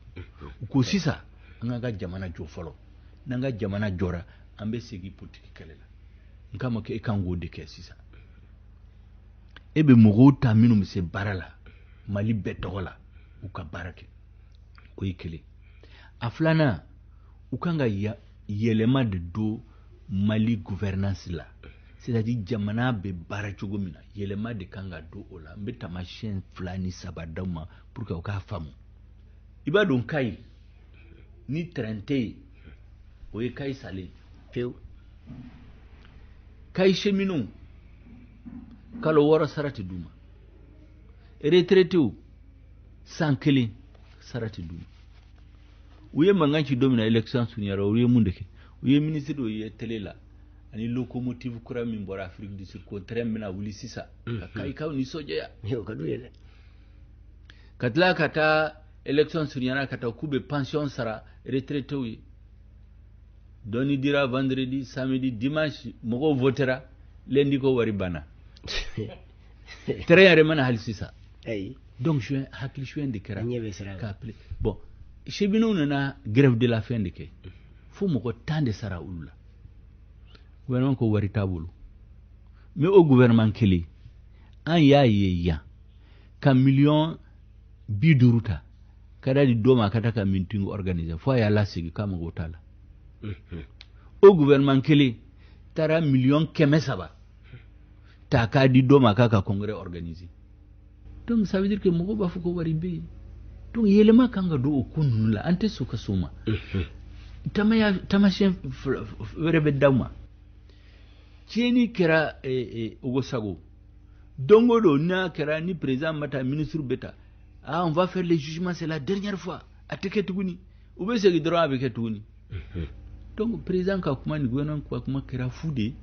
U ko sisan an k'an ka jamana jɔ fɔlɔ. N'an ka jamana jɔra, an bɛ segin politique kɛlɛ la. N k'a ma k'e kan k'o de kɛ sisan. E bɛ mɔgɔw ta minnu bɛ se baara la, Mali bɛɛ tɔgɔ la, u ka baara kɛ. O ye kelen. A filanan, u kan ka yɛlɛma de don Mali gouvernance la. C'est-à-dire jamana bɛ baara cogo min na, yɛlɛma de kan ka don o la. N bɛ taamasiyɛn 2 ni 3 d'aw ma pour que u k'a faamu. I b'a dɔn Kayi, ni train tɛ yen, o ye Kayi salen pewu. Kayi cheminots, kalo 6 sara tɛ d'u ma. Retraités, san 1 sara tɛ d'u ma. U ye mankan ci don min na, élection surunyara, u ye mun de kɛ? U ye ministre dɔ ye télé la, ani locomotive kura min bɔra Afrique du Sud, ko train bɛna wuli sisan ka Kayikaw nisɔndiya. O ka d'u ye dɛ. Ka tila ka taa élection surunyara, ka taa k'u bɛ pension sara retraités ye. Dɔɔni dira vendredi, samedi, dimanche, mɔgɔw votera, lundi ko wari banna. Train yɛrɛ mana hali sisan. Ayi. Donc hakili suɲɛ de kɛra. Ɲɛ bɛ sira la. K'a bon, cheminots nana grève de la faim de kɛ. Fo mɔgɔ 10 de sara olu la. Gouvernement ko wari t'a bolo. Mais o gouvernement kelen, an y'a ye yan ka miliyɔn 50 ta ka da di dɔ ma ka taa ka meeting organiser, fo a y'a lasegin k'a mago t'a la. O gouvernement kelen taara miliyɔn 300 ta k'a di dɔ ma k'a ka congrès organiser. Donc ça veut dire que mɔgɔw b'a fɔ ko wari bɛ yen. Donc yɛlɛma kan ka don o ko ninnu la, an tɛ sɔn ka s'o ma. Taamasiyɛn wɛrɛ bɛ d'aw ma. Tiɲɛni kɛra Ogosago. Don o don n'a kɛra ni président ma taa, ministre bɛ taa. Ah, on va faire les jugements, c'est la dernière fois. A tɛ kɛ tuguni. U bɛ segin dɔrɔn, a bɛ kɛ tuguni. Donc président ka kuma ni gouvernement ka kuma kɛra fu de ye.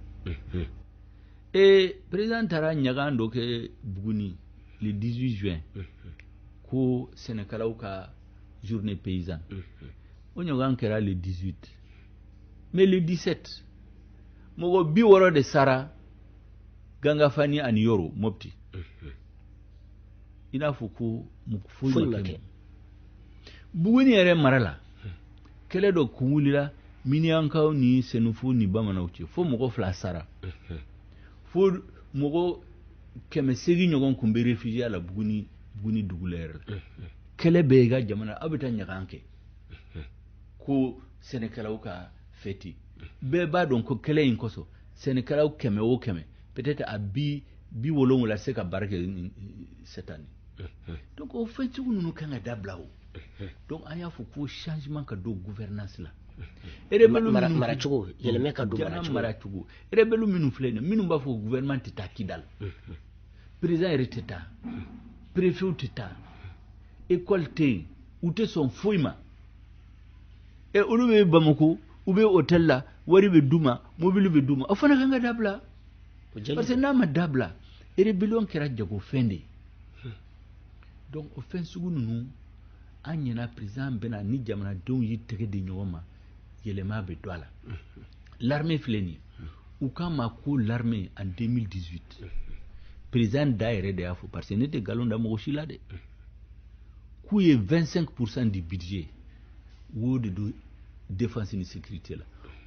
Et président taara ɲagan dɔ kɛ Buguni le 18 juin. Ko sɛnɛkɛlaw ka journée paysanne. O ɲɔgɔn kɛra le 18. Mais le 17, mɔgɔ 60 de sara Gangafani ani Yoro Mopti. I n'a fɔ ko mɔgɔ foyi ma kɛ. Buguni yɛrɛ mara la, kɛlɛ dɔ kun wulila Miniyankaw ni Senufu ni Bamananw cɛ, fo mɔgɔ 2 sara. Fo mɔgɔ 800 ɲɔgɔn kun bɛ réfugié la Buguni dugu la yɛrɛ la. Kɛlɛ bɛ i ka jamana, aw bɛ taa ɲagan kɛ ko sɛnɛkɛlaw ka fête. Bɛɛ b'a dɔn ko kɛlɛ in kosɔn sɛnɛkɛlaw 100 o 100, peut-être a 70 se ka baara kɛ cette année. Donc o fɛn sugu ninnu kan ka dabila o. Donc an y'a fɔ ko changement ka don gouvernance la. Maracogo, yɛlɛma ka don maracogo. Rebelle minnu filɛ nin ye, minnu b'a fɔ gouvernement tɛ taa Kidal, président yɛrɛ tɛ taa, préfet tɛ taa, école tɛ yen, u tɛ sɔn foyi ma. E olu bɛ Bamako, u bɛ hôtel la, wari bɛ d'u ma, mobili bɛ d'u ma, o fana kan ka dabila. Parce que n'a ma dabila, rébellion kɛra jagofɛn de ye. Donc o fɛn sugu ninnu, An ɲɛna président bɛna ni jamanadenw y'i tɛgɛ di ɲɔgɔn ma, yɛlɛma bɛ don a la. L'armée filɛ nin ye, u k'a ma ko l'armée en 2018, président da yɛrɛ de y'a fɔ, parce que ne tɛ nkalon da mɔgɔ si la dɛ, k'u ye 25% du budget u y'o de don défense ni sécurité la.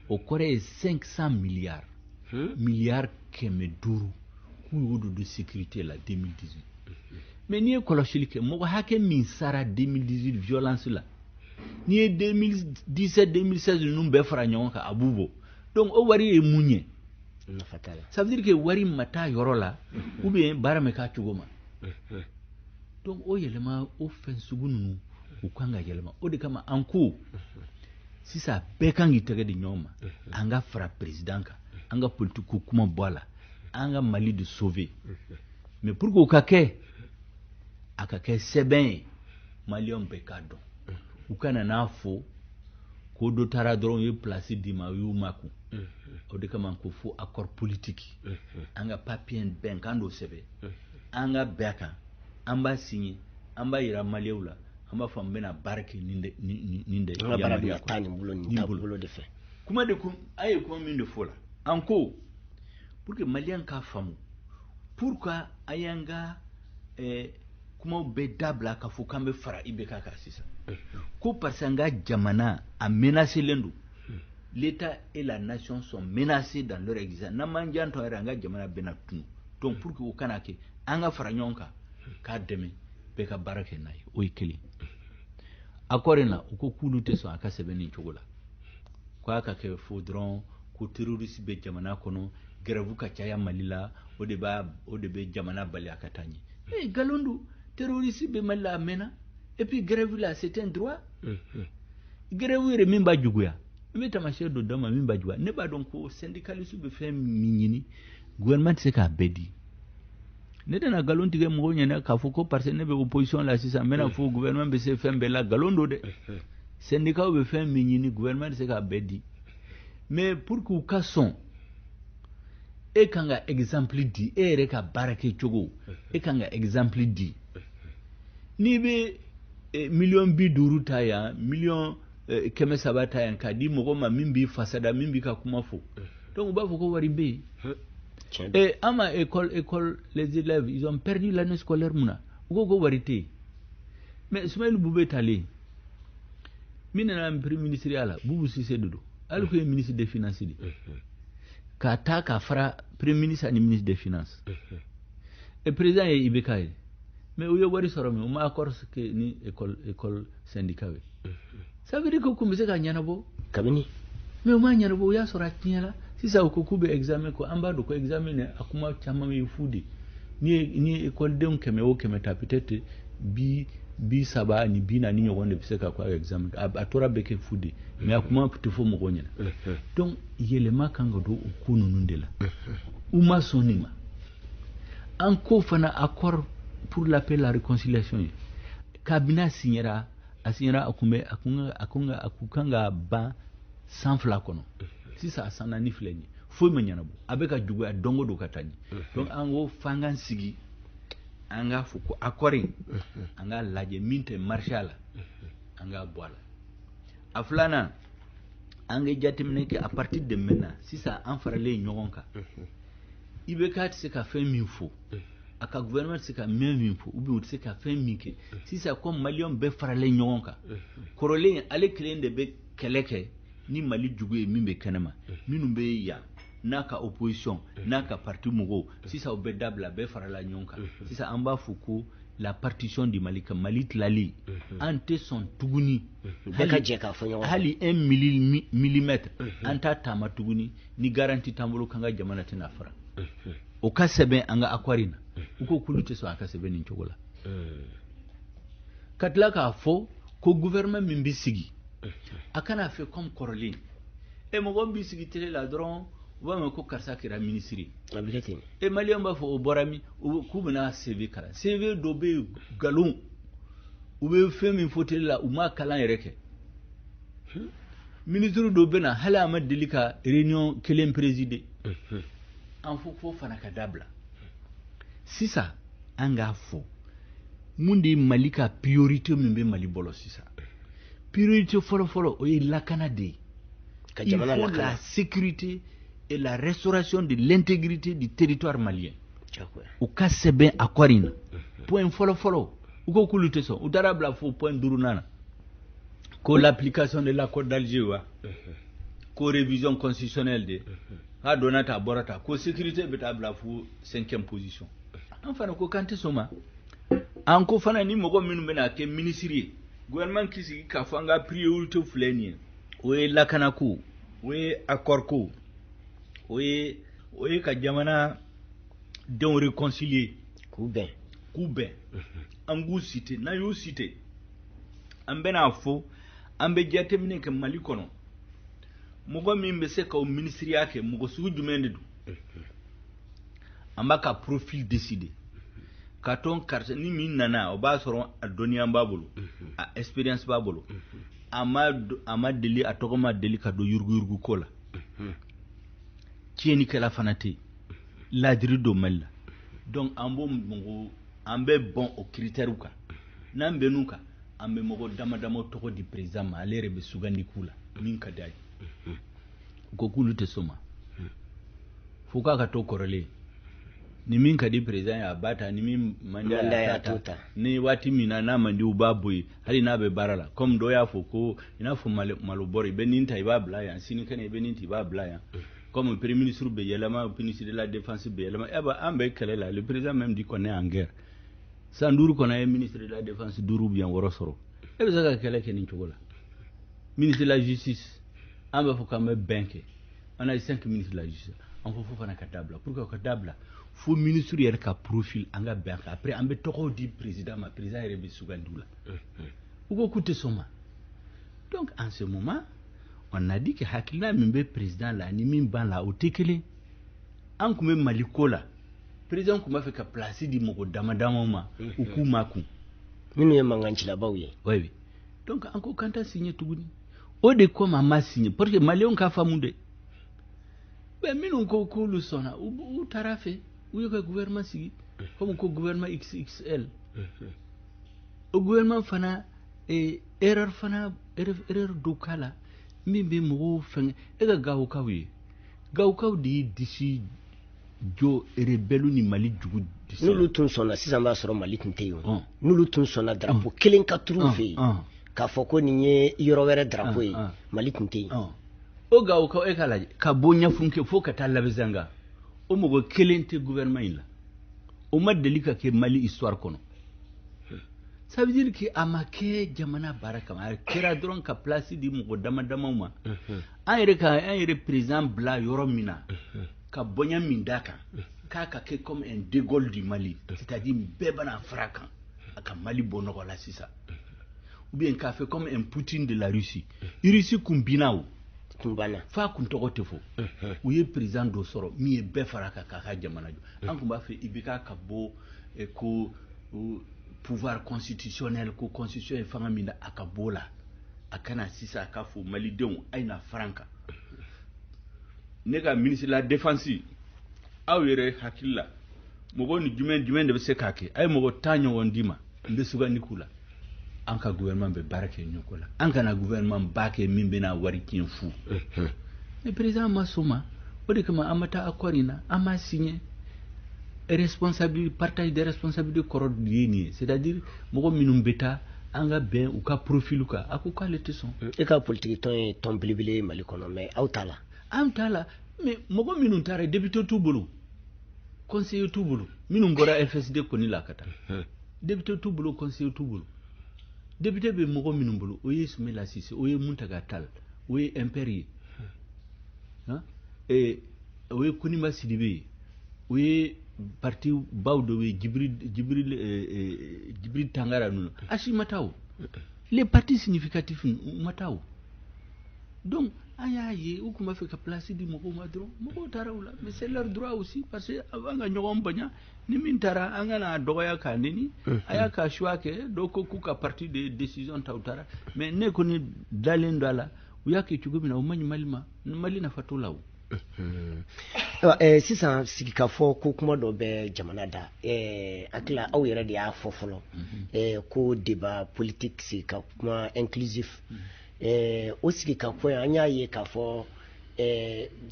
O kɔrɔ ye 500 milliards, miliyari 500, k'u y'o de don sécurité la 2018. Mais n'i ye kɔlɔsili kɛ, mɔgɔ hakɛ min sara 2018 violence la, n'i ye 2017, 2016 ninnu bɛɛ fara ɲɔgɔn kan, a b'u bɔ. Donc o wari ye mun ye? Nafa t'a la. Ça veut dire que wari ma taa yɔrɔ la, ou bien baara ma k'a cogo ma. Donc o yɛlɛma, o fɛn sugu ninnu, u kan ka yɛlɛma. O de kama an ko sisan bɛɛ kan k'i tɛgɛ di ɲɔgɔn ma, an ka fara président kan, an ka politique ko kuma bɔ a la, an ka Mali de sauver. Mais pour que o ka kɛ, a ka kɛ sɛbɛn ye, maliyɛnw bɛɛ k'a dɔn. U kana n'a fɔ ko dɔ taara dɔrɔn, u ye place d'i ma, u y'u makun. O de kama ko fo accord politique, an ka papier bɛnkan dɔ sɛbɛn, an ka bɛn a kan, an b'a signer, an b'a yira maliyɛnw la, an b'a fɔ an bɛna baara kɛ nin de, nin de An ka baara yamaruya bɛna taa nin bolo, nin nin taa bolo. bolo de fɛ. Kuma de kun a ye kuma min de fɔ la, an ko pour que maliyɛn k'a faamu pourquoi an y'an ka kumaw bɛɛ dabila k'a fɔ k'an bɛ fara IBK kan sisan, ko parce que an ka jamana a menacelen don. L'État et la nation sont menacés dans leur existence. N'an m'an janto yɛrɛ, an ka jamana bɛna tunu. Donc pour que o kana kɛ, an ka fara ɲɔgɔn kan k'a dɛmɛ, bɛɛ ka baara kɛ n'a ye. O ye kelen. Accord in na, u ko k'olu tɛ sɔn a ka sɛbɛn nin cogo la, k'a ka kɛ fo dɔrɔn ko terroriste bɛ jamana kɔnɔ, grève ka caya Mali la, o de b'a o de bɛ jamana bali a ka taa ɲɛ. Eh, nkalon don. Terroriste bɛ Mali la a mɛnna, et puis grève la, c'est un droit. Grève yɛrɛ min b'a juguya, n bɛ taamasiyɛn dɔ d'a ma min b'a juguya. Ne b'a dɔn ko syndicaliste bɛ fɛn min ɲini, gouvernement tɛ se k'a bɛɛ di. Ne tɛna nkalon tigɛ mɔgɔw ɲɛna k'a fɔ ko parce que ne bɛ opposition la sisan, n bɛna fɔ gouvernement bɛ se fɛn bɛɛ la. Nkalon don dɛ. Syndicat bɛ fɛn min ɲini, gouvernement tɛ se k'a bɛɛ di. Mais pour que u ka sɔn, e kan ka exemple di, e yɛrɛ ka baara kɛ cogo, e kan ka exemple di. N'i bɛ 50 miliyɔn ta yan, 300 miliyɔn ta yan k'a di mɔgɔ ma min b'i fasada, min b'i ka kuma fɔ, donc u b'a fɔ ko wari bɛ yen. Tiɲɛ don. Et an ma école, les élèves, ils ont perdu l'année scolaire mun na? U ko ko wari tɛ yen. Mais Soumaïla Boubé talen, min nana premier ministre ya la, Boubou Cissé de don, hali ko ye ministre des finances de, k'a ta k'a fara premier ministre ani ministre des finances, et président ye IBK ye. Mais u ye wari sɔrɔ min, u ma accord kɛ ni école syndicat ye. Ça veut dire que kun bɛ se ka ɲɛnabɔ. Kabini. Mais u ma ɲɛnabɔ, u y'a sɔrɔ a tiɲɛna. Sisan u ko k'u bɛ examen ko, an b'a dɔn ko examen nin, a kuma caman ye fu de. N'i ye école 100 o 100 ta, peut-être 30 ani 40 ɲɔgɔn de bɛ se ka ko a examen, a tora bɛ kɛ fu de. Mais a kuma tɛ fɔ mɔgɔw ɲɛna. Donc yɛlɛma kan ka don o ko ninnu de la. U ma sɔn nin ma. An ko fana accord pour la paix, la réconciliation ye, kabini a signera, a signera, a kun bɛ a kun a kun a kun kan ka ban san 2 kɔnɔ. Sisan a san 4 filɛ nin ye, foyi ma ɲɛnabɔ, a bɛ ka juguya don o don ka taa ɲɛ. Donc an ko f'an k'an sigi, an k'a fɔ ko accord in, an k'a lajɛ min tɛ marché a la, an k'a bɔ a la. A filanan, an ka jateminɛ kɛ à partir de maintenant. Sisan an faralen ɲɔgɔn kan, IBK tɛ se ka fɛn min fɔ, a ka gouvernement tɛ se ka min fɔ, ou bien u tɛ se ka fɛn min kɛ sisan, comme maliyɛnw bɛɛ faralen ɲɔgɔn kan. Kɔrɔlen, ale kelen de bɛ kɛlɛ kɛ ni Mali jugu ye min bɛ kɛnɛma, minnu bɛ yan n'a ka opposition n'a ka parti mɔgɔw, sisan u bɛɛ dabila, bɛɛ farala ɲɔgɔn kan. Sisan an b'a fɔ ko la partition du Mali, ka Mali tilali, an tɛ sɔn tuguni. Bɛɛ ka jɛ k'a fɔ ɲɔgɔn fɛ. Hali 1 millimètre an t'a taama tuguni ni garantie t'an bolo k'an ka jamana tɛna fara. O ka sɛbɛn an ka accord in na. U ko k'olu tɛ sɔn a ka sɛbɛn nin cogo la. Ka tila k'a fɔ ko gouvernement min bɛ sigi, a kana fɛ comme kɔrɔlen, e mɔgɔ min b'i sigi télé la dɔrɔn, u b'a mɛn ko karisa kɛra ministre ye. A bɛ kɛ ten. E maliyɛn b'a fɔ o bɔra min, k'u bɛna CV kalan. CV dɔ bɛ yen, nkalon, u bɛ fɛn min fɔ télé la, u m'a kalan yɛrɛ kɛ. Ministre dɔ bɛ na, hali a ma deli ka réunion kelen présider. An fɔ ko fana ka dabila. Sisan an k'a fɔ Mun de ye Mali ka priorité min bɛ Mali bolo sisan? Priorité fɔlɔ-fɔlɔ, o ye lakana de ye. Ka jamana Il faut lakana. la sécurité et la restauration de l'intégrité du territoire malien. U ka sɛbɛn accord in na, point fɔlɔ-fɔlɔ. U ko k'olu tɛ sɔn. U taara bila fo point duurunan na, ko l'application de l'accord d'Alger, wa ko révision constitutionnelle de k'a donna ta, a bɔra ta, ko sécurité bɛ taa bila fo cinquième position. An fana ko k'an tɛ sɔn ma. An ko fana, ni mɔgɔ minnu bɛna kɛ ministre ye, gouvernement k'i sigi k'a fɔ an ka priorité filɛ nin ye, o ye lakanako, o ye accord ko, o ye ka jamana denw réconcilier. K'u bɛn. K'u bɛn. An k'u citer. N'an y'u citer, an bɛna fɔ an bɛ jateminɛ kɛ Mali kɔnɔ, mɔgɔ min bɛ se k'o ministiriya kɛ, mɔgɔ sugu jumɛn de don. An b'a ka profil décider ka tɔn karisa ni min nana, o b'a sɔrɔ a dɔnniya b'a bolo, a expérience b'a bolo, a ma deli, a tɔgɔ ma deli ka don yuruguyurugu ko la, tiɲɛnikɛla fana tɛ yen, laadiri don Mali la. Donc an b'o mɔgɔ, an bɛ bɔn o critères kan. N'an bɛnn'u kan, an bɛ mɔgɔ dama dama tɔgɔ di président ma, ale yɛrɛ bɛ sugandi k'u la min ka di a ye. U ko k'olu tɛ sɔn ma, fo k'a ka to kɔrɔlen. Ni min ka di président ye, a b'a ta. Ni min man di a ye, a t'a ta. Ni waati min na n'a man di, u b'a bɔ yen, hali n'a bɛ baara la. Comme dɔw y'a fɔ ko i n'a fɔ malo bɔrɔ, i bɛ nin ta, i b'a bila yan, sini kɛnɛ i bɛ nin ta, i b'a bila yan. Comme premier ministre bɛ yɛlɛma, ministre de la défense bɛ yɛlɛma, eh ben an bɛ kɛlɛ la. Le président même dit qu'on est en guerre. San 5 kɔnɔ, a ye ministre de la défense duuru bien wɔɔrɔ sɔrɔ. E bɛ se ka kɛlɛ kɛ nin cogo la? Ministre de la justice, an b'a fɔ k'an bɛ bɛn kɛ, an a cinq ministres de la justice. An fɔ fo fana ka dabila. Pour que ka dabila, fo ministre yɛrɛ ka profil, an ka bɛn kan. Après, an bɛ tɔgɔw di président ma, président yɛrɛ bɛ sugandi u la. U ko k'u tɛ sɔn ma. Donc en ce moment, on a dit que hakilina min bɛ président la ni min b'an la, o tɛ kelen. An tun bɛ Mali ko la, président tun b'a fɛ ka place di mɔgɔ dama damaw ma, u k'u makun. Minnu ye mankancilabaw ye. Oui, oui. Donc an ko k'an t'a signé tuguni. O de komi an ma signé, parce que maliyɛnw k'a faamu dɛ. Mais minnu ko k'olu sɔnna, u taara fɛ, u y'u ka gouvernement sigi, comme ko gouvernement XXL. O gouvernement fana, erreur fana, erreur dɔ k'a la min bɛ mɔgɔw fɛngɛ. E ka Gawokaw ye, Gawokaw de ye disi jɔ rebelle ni Mali jugu disi. N'olu tun sɔnna sisan, b'a sɔrɔ Mali tun tɛ yen o. N'olu tun sɔnna drapeau kelen ka turu fɛ yen, k'a fɔ ko nin ye yɔrɔ wɛrɛ drapeau ye, Mali tun tɛ yen. O Gawokaw, e k'a lajɛ, ka bɔ Ɲafunke fo ka taa Labezanga, o mɔgɔ kelen tɛ gouvernement in la. O ma deli ka kɛ Mali histoire kɔnɔ. Ça veut dire que a ma kɛ jamana baara kama, a kɛra dɔrɔn ka place di mɔgɔ dama damaw ma. An yɛrɛ ka an yɛrɛ président bila yɔrɔ min na, ka bonya min d'a kan, k'a ka kɛ comme un De Gaulle du Mali, c'est-à-dire bɛɛ bɛna fara kan, a ka Mali bɔ nɔgɔ la sisan, ou bien k'a fait comme un Poutine de la Russie. Russie kun binna o. Kun banna. F'a kun tɔgɔ tɛ fɔ. U ye président dɔ sɔrɔ min ye bɛɛ fara kan k'a ka jamana jɔ. An tun b'a fɛ IBK ka bɔ ko pouvoir constitutionnel, ko constitution ye fanga min na, a ka bɔ la, a kana sisan a ka fɔ malidenw a ye na fara n kan. Ne ka ministre de la défense, aw yɛrɛ hakili la, mɔgɔ ni jumɛn jumɛn de bɛ se k'a kɛ? A ye mɔgɔ 10 ɲɔgɔn d'i ma, n bɛ sugandi k'u la. An ka gouvernement bɛ baara kɛ ɲɔgɔn la, an kana gouvernement ba kɛ min bɛna wari tiɲɛ fu. Mais président ma sɔn ma. O de kama an ma taa accord in na, an ma signé. Responsabilité, partage des responsabilités kɔrɔ de ye nin ye, c'est à dire mɔgɔ minnu bɛ taa, an ka bɛn u ka profil kan. A ko k'ale tɛ sɔn. E ka politiki tɔn ye tɔn belebele ye Mali kɔnɔ, mais aw t'a la. An t'a la, mais mɔgɔ minnu taara, député t'u bolo, conseiller t'u bolo. Minnu bɔra FSD kɔni la ka taa, député t'u bolo, conseiller t'u bolo. Député bɛ mɔgɔ minnu bolo, o ye Soumaïla Cissé, o ye Mountaga Tall, o ye MPR ye, o ye Koniba Sidibé ye, o ye parti baw dɔ ye, Djibril Tangara ninnu. A si ma taa o. Les partis significatifs u ma taa o. Donc an y'a ye, u tun b'a fɛ ka place di mɔgɔw ma dɔrɔn, mɔgɔw taara o la. Mais c'est leur droit aussi, parce que an ka ɲɔgɔn bonya. Ni min taara, an kana dɔgɔya k'a neni. A y'a ka choix kɛ. Dɔw ko k'u ka parti de décision ta, u taara. Mais ne kɔni dalen don a la, u y'a kɛ cogo min na, o man ɲi Mali ma. Mali nafa t'o la o. Ayiwa, sisan sigikafɔ ko kuma dɔ bɛ jamana da, hakili aw yɛrɛ de y'a fɔ fɔlɔ ko débat politique, sigika kuma inclusif. O sigikafɔ in, an y'a ye k'a fɔ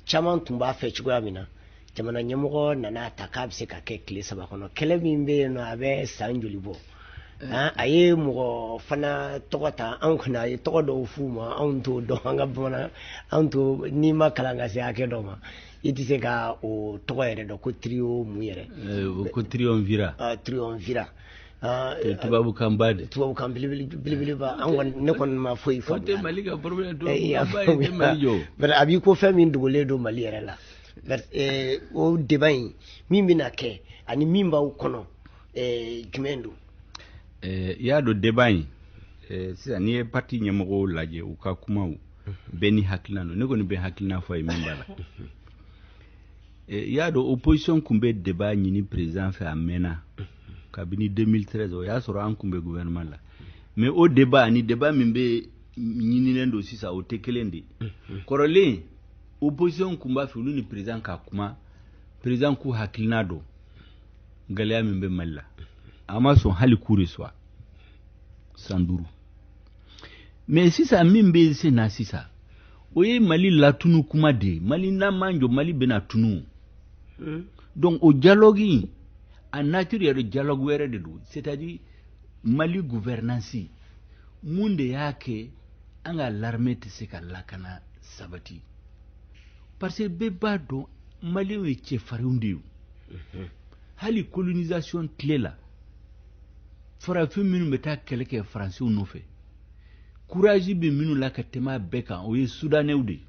caman tun b'a fɛ cogoya min na, jamana ɲɛmɔgɔ nana ta k'a bɛ se ka kɛ tile 3 kɔnɔ. Kɛlɛ min bɛ yen nɔ, a bɛ san joli bɔ? A ye mɔgɔ fana tɔgɔ ta anw kɔni, a ye tɔgɔ dɔw f'u ma, anw t'o dɔn. An ka bamanan, anw t'o, n'i ma kalan ka se hakɛ dɔ ma, i tɛ se ka o tɔgɔ yɛrɛ dɔn, ko trio mun yɛrɛ? Ko triumvirat. Triumvirat. Tubabukan ba de. Tubabukan belebeleba. An kɔni, ne kɔni ma foyi faamuya. O tɛ Mali ka problème, tubabukan ba ye tɛ Mali jɔ. Bari a b'i ko fɛn min dogolen don Mali yɛrɛ la. O débat in min bɛna kɛ ani min b'aw kɔnɔ, jumɛn don? I y'a dɔn, débat in sisan, n'i ye parti ɲɛmɔgɔw lajɛ, u ka kumaw bɛɛ ni hakilina don. Ne kɔni bɛ hakilina fɔ a ye min b'a la. I y'a dɔn, opposition tun bɛ débat ɲini président fɛ a mɛnna, kabini 2013, o y'a sɔrɔ an tun bɛ gouvernement la. Mais o débat ani débat min bɛ ɲininen don sisan, o tɛ kelen de ye. Kɔrɔlen, opposition tun b'a fɛ olu ni président ka kuma, président k'u hakilina dɔn gɛlɛya min bɛ Mali la. A ma sɔn hali k'u reçoit san 5. Mais sisan, min bɛ sen na sisan, o ye Mali latunu kuma de ye. Mali n'an m'an jɔ, Mali bɛna tunu. Donc o dialogue in, a nature yɛrɛ, dialogue wɛrɛ de don, c'est à dire Mali gouvernance. Mun de y'a kɛ an ka l'armée tɛ se ka lakana sabati? Parce que bɛɛ b'a dɔn, Maliyɛnw ye cɛfarinw de ye. Hali colonisation tile la, farafin minnu bɛ taa kɛlɛ kɛ Faransiw nɔfɛ, courage bɛ minnu la ka tɛmɛ a bɛɛ kan, o ye Soudanais de ye.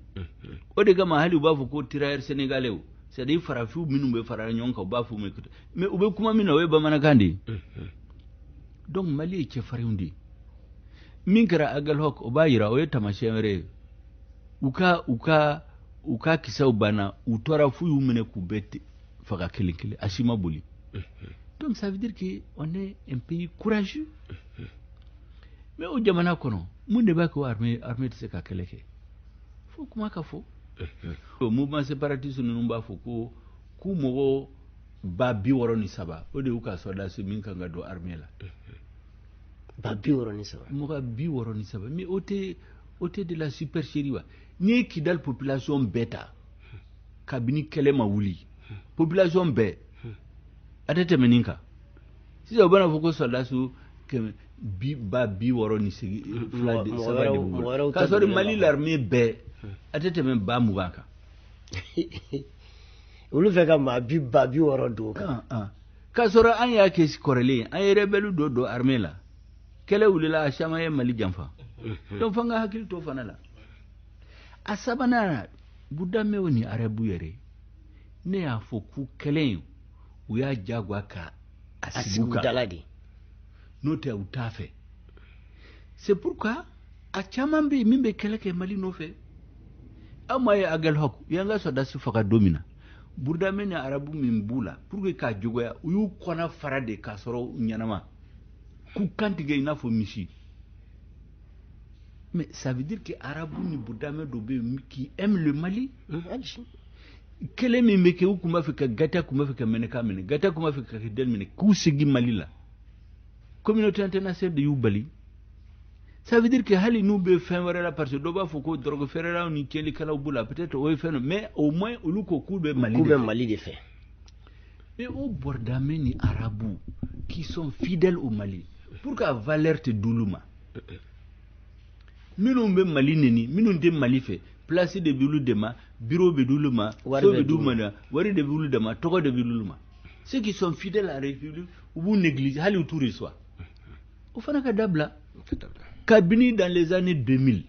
O de kama hali u b'a fɔ ko tirailleurs sénégalais, c'est à dire farafinw minnu bɛ fara ɲɔgɔn kan, u b'a fɔ mais u bɛ kuma min na, o ye bamanankan de ye. Donc Mali ye cɛfarinw de ye. Min kɛra Aguelhok, o b'a yira, o ye taamasiyɛn wɛrɛ ye. U ka kisɛw banna, u tora f'u y'u minɛ k'u bɛɛ faga kelen kelen, a si ma boli. Donc ça veut dire que on est un pays courageux. Mais o jamana kɔnɔ, mun de b'a kɛ o armée tɛ se ka kɛlɛ kɛ? Fo kuma ka fɔ. O mouvement séparatiste ninnu b'a fɔ ko k'u mɔgɔ 63,000, o de y'u ka soldats min kan ka don armée la. 63,000? Mɔgɔ 63. Mais o tɛ de la supercherie wa? N'i ye Kidal population bɛɛ ta, kabini kɛlɛ ma wuli, population bɛɛ a tɛ tɛmɛ nin kan. Sisan u bɛna fɔ ko soldats kɛmɛ bi 62 de saba de b'u bolo, k'a sɔrɔ Mali l'armée bɛɛ a tɛ tɛmɛ 20,000 kan. Olu fɛ ka maa 60,000 don o kan. K'a sɔrɔ an y'a kɛ kɔrɔlen, an ye rebelle dɔ don armée la, kɛlɛ wulila, a caman ye Mali janfa. Donc f'an ka hakili to fana la. A sabanan, Burdamew ni Arabu yɛrɛ, ne y'a fɔ k'u kɛlɛ in, u y'a jagoya ka a sigi u kan dala de. N'o tɛ, u t'a fɛ. C'est pourquoi a caman bɛ yen min bɛ kɛlɛ kɛ Mali nɔfɛ. Aw ma ye Aguelhok, u y'an ka sɔrɔdasi faga don min na, Burudamɛ ni Arabu min b'u la, pour que k'a juguya, u y'u kɔnɔ fara de k'a sɔrɔ ɲɛnama k'u kantigɛ i n'a fɔ misi. Mais ça veut dire que Arabu ni Burudamɛ dɔ bɛ yen qui aiment le Mali. Kɛlɛ min bɛ kɛ, u tun b'a fɛ ka Gata, tun b'a fɛ ka Mɛnɛka minɛ, Gata tun b'a fɛ ka Kidali minɛ, k'u segin Mali la, communauté internationale de y'u bali. Ça veut dire que hali n'u bɛ fɛn wɛrɛ la, parce que dɔw b'a fɔ ko drogue feerelaw ni tiɲɛnikɛlaw b'u la, peut-être o ye fɛn dɔ, mais au moins olu ko k'u bɛ Mali de fɛ. K'u bɛ Mali de fɛ. Mais o Bordamɛ ni Arabu qui sont fidèles au Mali, pour que valeur tɛ d'olu ma, minnu bɛ Mali neni, minnu tɛ Mali fɛ, place de b'olu de ma, bureau bɛ d'olu ma, so bɛ d'u ma, wari de b'olu de ma, tɔgɔ de b'olu ma. Ceux qui sont fidèles à la République, u b'u négliger, hali u t'u reçoit. O fana ka dabila. Kabini dans les années 2000,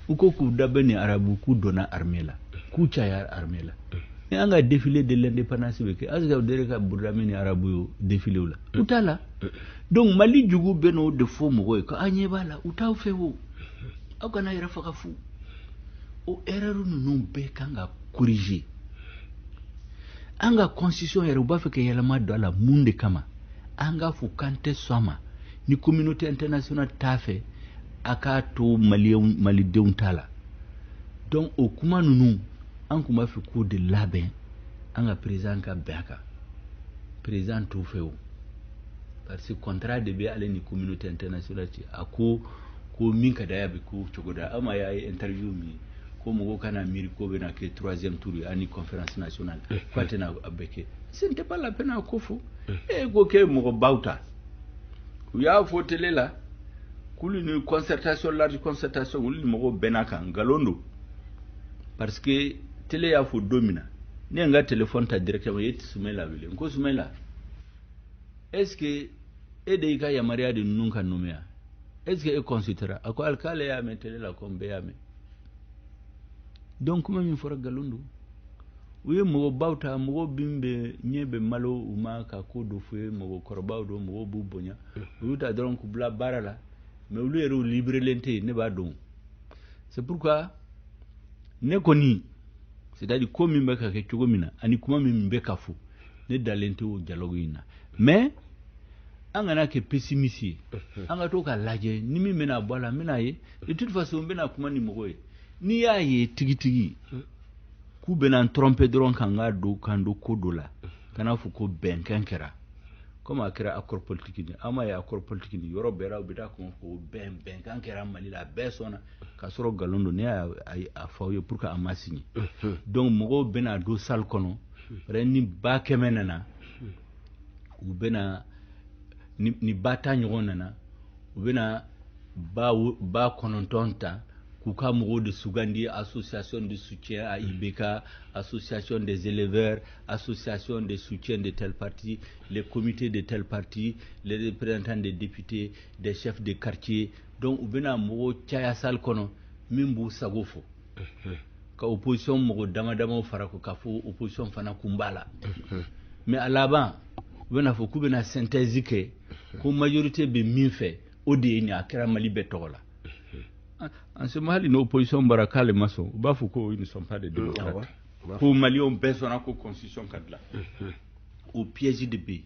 u ko k'u dabɛ ni Arabu, k'u donna armée la, k'u caya armée la. Mais an ka défilé de l'indépendance bɛ kɛ, est-ce que u deli ka Burudamɛ ni Arabu ye défilé la? U t'a la. Donc Mali jugu bɛ n'o de fɔ mɔgɔw ye ko an ɲɛ b'a la, u t'aw fɛ o, aw kana yɛrɛ faga fu. O erreur ninnu bɛɛ kan ka corriger. An ka constitution yɛrɛ, u b'a fɛ ka yɛlɛma don a la. Mun de kama an k'a fɔ k'an tɛ sɔn a ma? Ni communauté internationale t'a fɛ, a k'a to Maliyɛnw, Malidenw t'a la. Donc o kuma ninnu An tun b'a fɛ k'o de labɛn, an ka président ka bɛn a kan. Président t'o fɛ o, parce que contrat de bɛ ale ni communauté internationale cɛ. A ko ko min ka d'a ye, a bɛ k'o cogo da. Aw ma y'a ye interview min ye ko mɔgɔw kana miiri ko bɛna kɛ troisième tour ye ani conférence nationale, ko a tɛna a bɛɛ kɛ. Ce n'était pas la peine a ko fɔ. E ko k'e mɔgɔ baw ta, u y'a fɔ télé la k'olu ni concertation, large concertation, olu ni mɔgɔw bɛnna kan. Nkalon don, parce que télé y'a fɔ don min na, ne ye n ka téléphone ta directement, ye Sumayila wele. N ko: "Sumayila, est ce que e de y'i ka yamaruya di ninnu ka nommer wa? Est ce que e consultera?" A ko ali k'ale y'a mɛn télé la comme bɛɛ y'a mɛn. Donc kuma min fɔra, nkalon don. U ye mɔgɔbaw ta, mɔgɔ min bɛ ɲɛ bɛ malo u ma ka ko dɔ f'u ye, mɔgɔkɔrɔbaw don, mɔgɔw b'u bonya. U y'u ta dɔrɔn k'u bila baara la, mais olu yɛrɛ libérélen tɛ yen, ne b'a dɔn. C'est pourquoi ne kɔni, c'est à dire ko min bɛ ka kɛ cogo min na ani kuma min bɛ ka fɔ, ne dalen tɛ o dialogue in na. Mais an kana kɛ pessimiste ye, an ka to k'a lajɛ ni min bɛna bɔ a la, n bɛna ye. De toute façon, n bɛna kuma ni mɔgɔ ye. N'i y'a ye tigitigi k'u bɛna n tromper dɔrɔn, k'an ka don k'an don ko dɔ la, kana fɔ ko bɛnkan kɛra comme a kɛra accord politique ni. An m'a ye accord politique ni yɔrɔ bɛɛ la, u bɛ taa kɔn ko bɛnkan kɛra Mali la, a bɛɛ sɔnna, k'a sɔrɔ nkalon don. Ne y'a a fɔ aw ye pour que a ma signer. Donc mɔgɔw bɛna don salle kɔnɔ, ni 100 000 nana, u bɛna ni 10 000 ɲɔgɔn nana, u bɛna 9,000 ta k'u ka mɔgɔw de sugandi: association de soutien à IBK, association des éleveurs, association de soutien de tel parti, les comités de tel parti, les représentants des députés, des chefs de quartier. Donc u bɛna mɔgɔw caya salle kɔnɔ min b'u sago fɔ, ka opposition mɔgɔ dama damaw fara ko k'a fɔ opposition fana kun b'a la. Mais a laban, u bɛna fɔ k'u bɛna synthèse kɛ ko majorité bɛ min fɛ, o de ye nin. A kɛra Mali bɛɛ tɔgɔ la. En ce moment, hali ni opposition bɔra k'ale ma sɔn, u b'a fɔ ko ils ne sont pas des démocrates, ko maliyɛnw bɛɛ sɔnna ko constitution ka dilan. O piège de bɛ yen.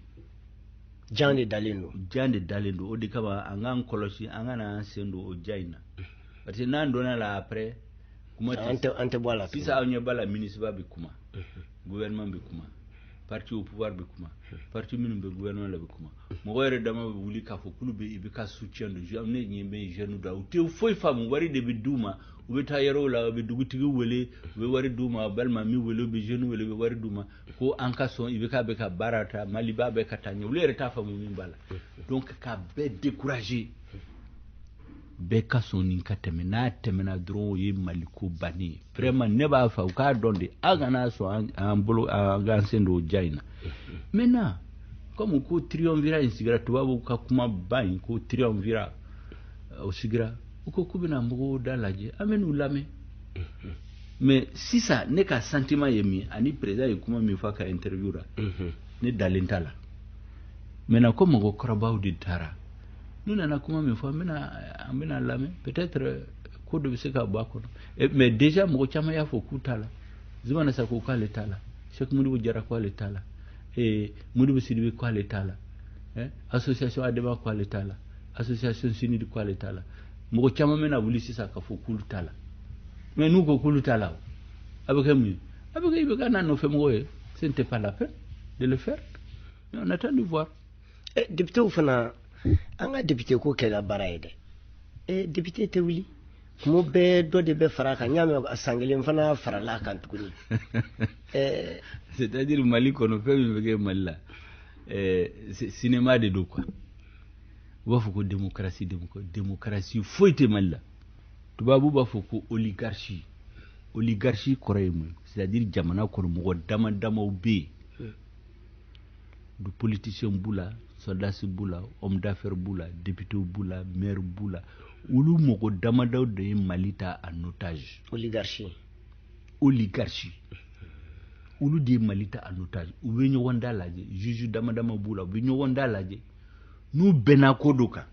Jan de dalen don. Jan de dalen don. O de kama an k'an kɔlɔsi, an kana an sen don o ja in na, parce que n'an donna la après, kuma tɛ, an tɛ bɔ a la. Sisan aw ɲɛ b'a la, MINUSMA bɛ kuma, gouvernement bɛ kuma, parti au pouvoir bɛ kuma, parti minnu bɛ gouvernement la bɛ kuma, mɔgɔ yɛrɛ dama bɛ wuli k'a fɔ k'olu bɛ IBK soutien de. Ne ɲɛ bɛ jeune da, u tɛ foyi faamu, wari de bɛ d'u ma. U bɛ taa yɔrɔw la, u bɛ dugutigi wele, u bɛ wari d'u ma, balima min wele, u bɛ jeune wele, u bɛ wari d'u ma ko an ka sɔn IBK bɛ ka baara ta, Maliba bɛ ka taa ɲɛ. Olu yɛrɛ t'a faamu min b'a la. Donc ka bɛɛ décourager, bɛɛ ka sɔn nin ka tɛmɛ. N'a tɛmɛna dɔrɔn, o ye Mali ko bannen ye. Vraiment, ne b'a fɛ u k'a dɔn de, an kana sɔn an bolo an k'an sen don o ja in na. Maintenant, comme ko triumvirat in sigira, tubabuw ka kuma ba in ko triumvirat o sigira, u ko k'u bɛna mɔgɔw da lajɛ, an bɛ n'u lamɛn. Mais sisan ne ka sentiment ye min ani président ye kuma min fɔ a ka interview la, ne dalen t'a la. Maintenant, ko mɔgɔkɔrɔbaw de taara, n'u nana kuma min fɔ, an bɛna lamɛn. Peut-être ko dɔ bɛ se ka bɔ a kɔnɔ. Mais déjà mɔgɔ caman y'a fɔ k'u t'a la. Zoumana Sako k'ale t'a la, Cheikh Modibo Diarra k'ale t'a la, Modibo Sidibe k'ale t'a la, association Adema k'ale t'a la, association Sinidi k'ale t'a la. Mɔgɔ caman bɛna wuli sisan k'a fɔ k'olu t'a la. Mais n'u ko k'olu t'a la, a bɛ kɛ mun ye? A bɛ kɛ IBK n'a nɔfɛ mɔgɔ ye. Ce n'était pas la peine de le faire, mais on attend de voir. Député fana, an ka député ko kɛra baara ye dɛ. Député tɛ wuli kuma bɛɛ, dɔ de bɛ fara a kan. N y'a mɛn san kelen fana farala a kan tuguni. C'est à dire Mali kɔnɔ, fɛn min bɛ kɛ Mali la, cinéma de don quoi. U b'a fɔ ko démocratie, démocratie foyi tɛ Mali la. Tubabu b'a fɔ ko oligarchie. Oligarchie kɔrɔ ye mun ye? C'est à dire jamana kɔnɔ, mɔgɔ dama damaw bɛ yen, du politicien b'u la, soldats b'u la, homme d'affaires b'u la, député b'u la, maire b'u la. Olu mɔgɔ damadɔ de ye Mali ta en otage. Oligarchie. Oligarchie, olu de ye Mali ta en otage. U bɛ ɲɔgɔn da lajɛ, juge dama dama b'u la, u bɛ ɲɔgɔn da lajɛ. N'u bɛnna ko dɔ kan,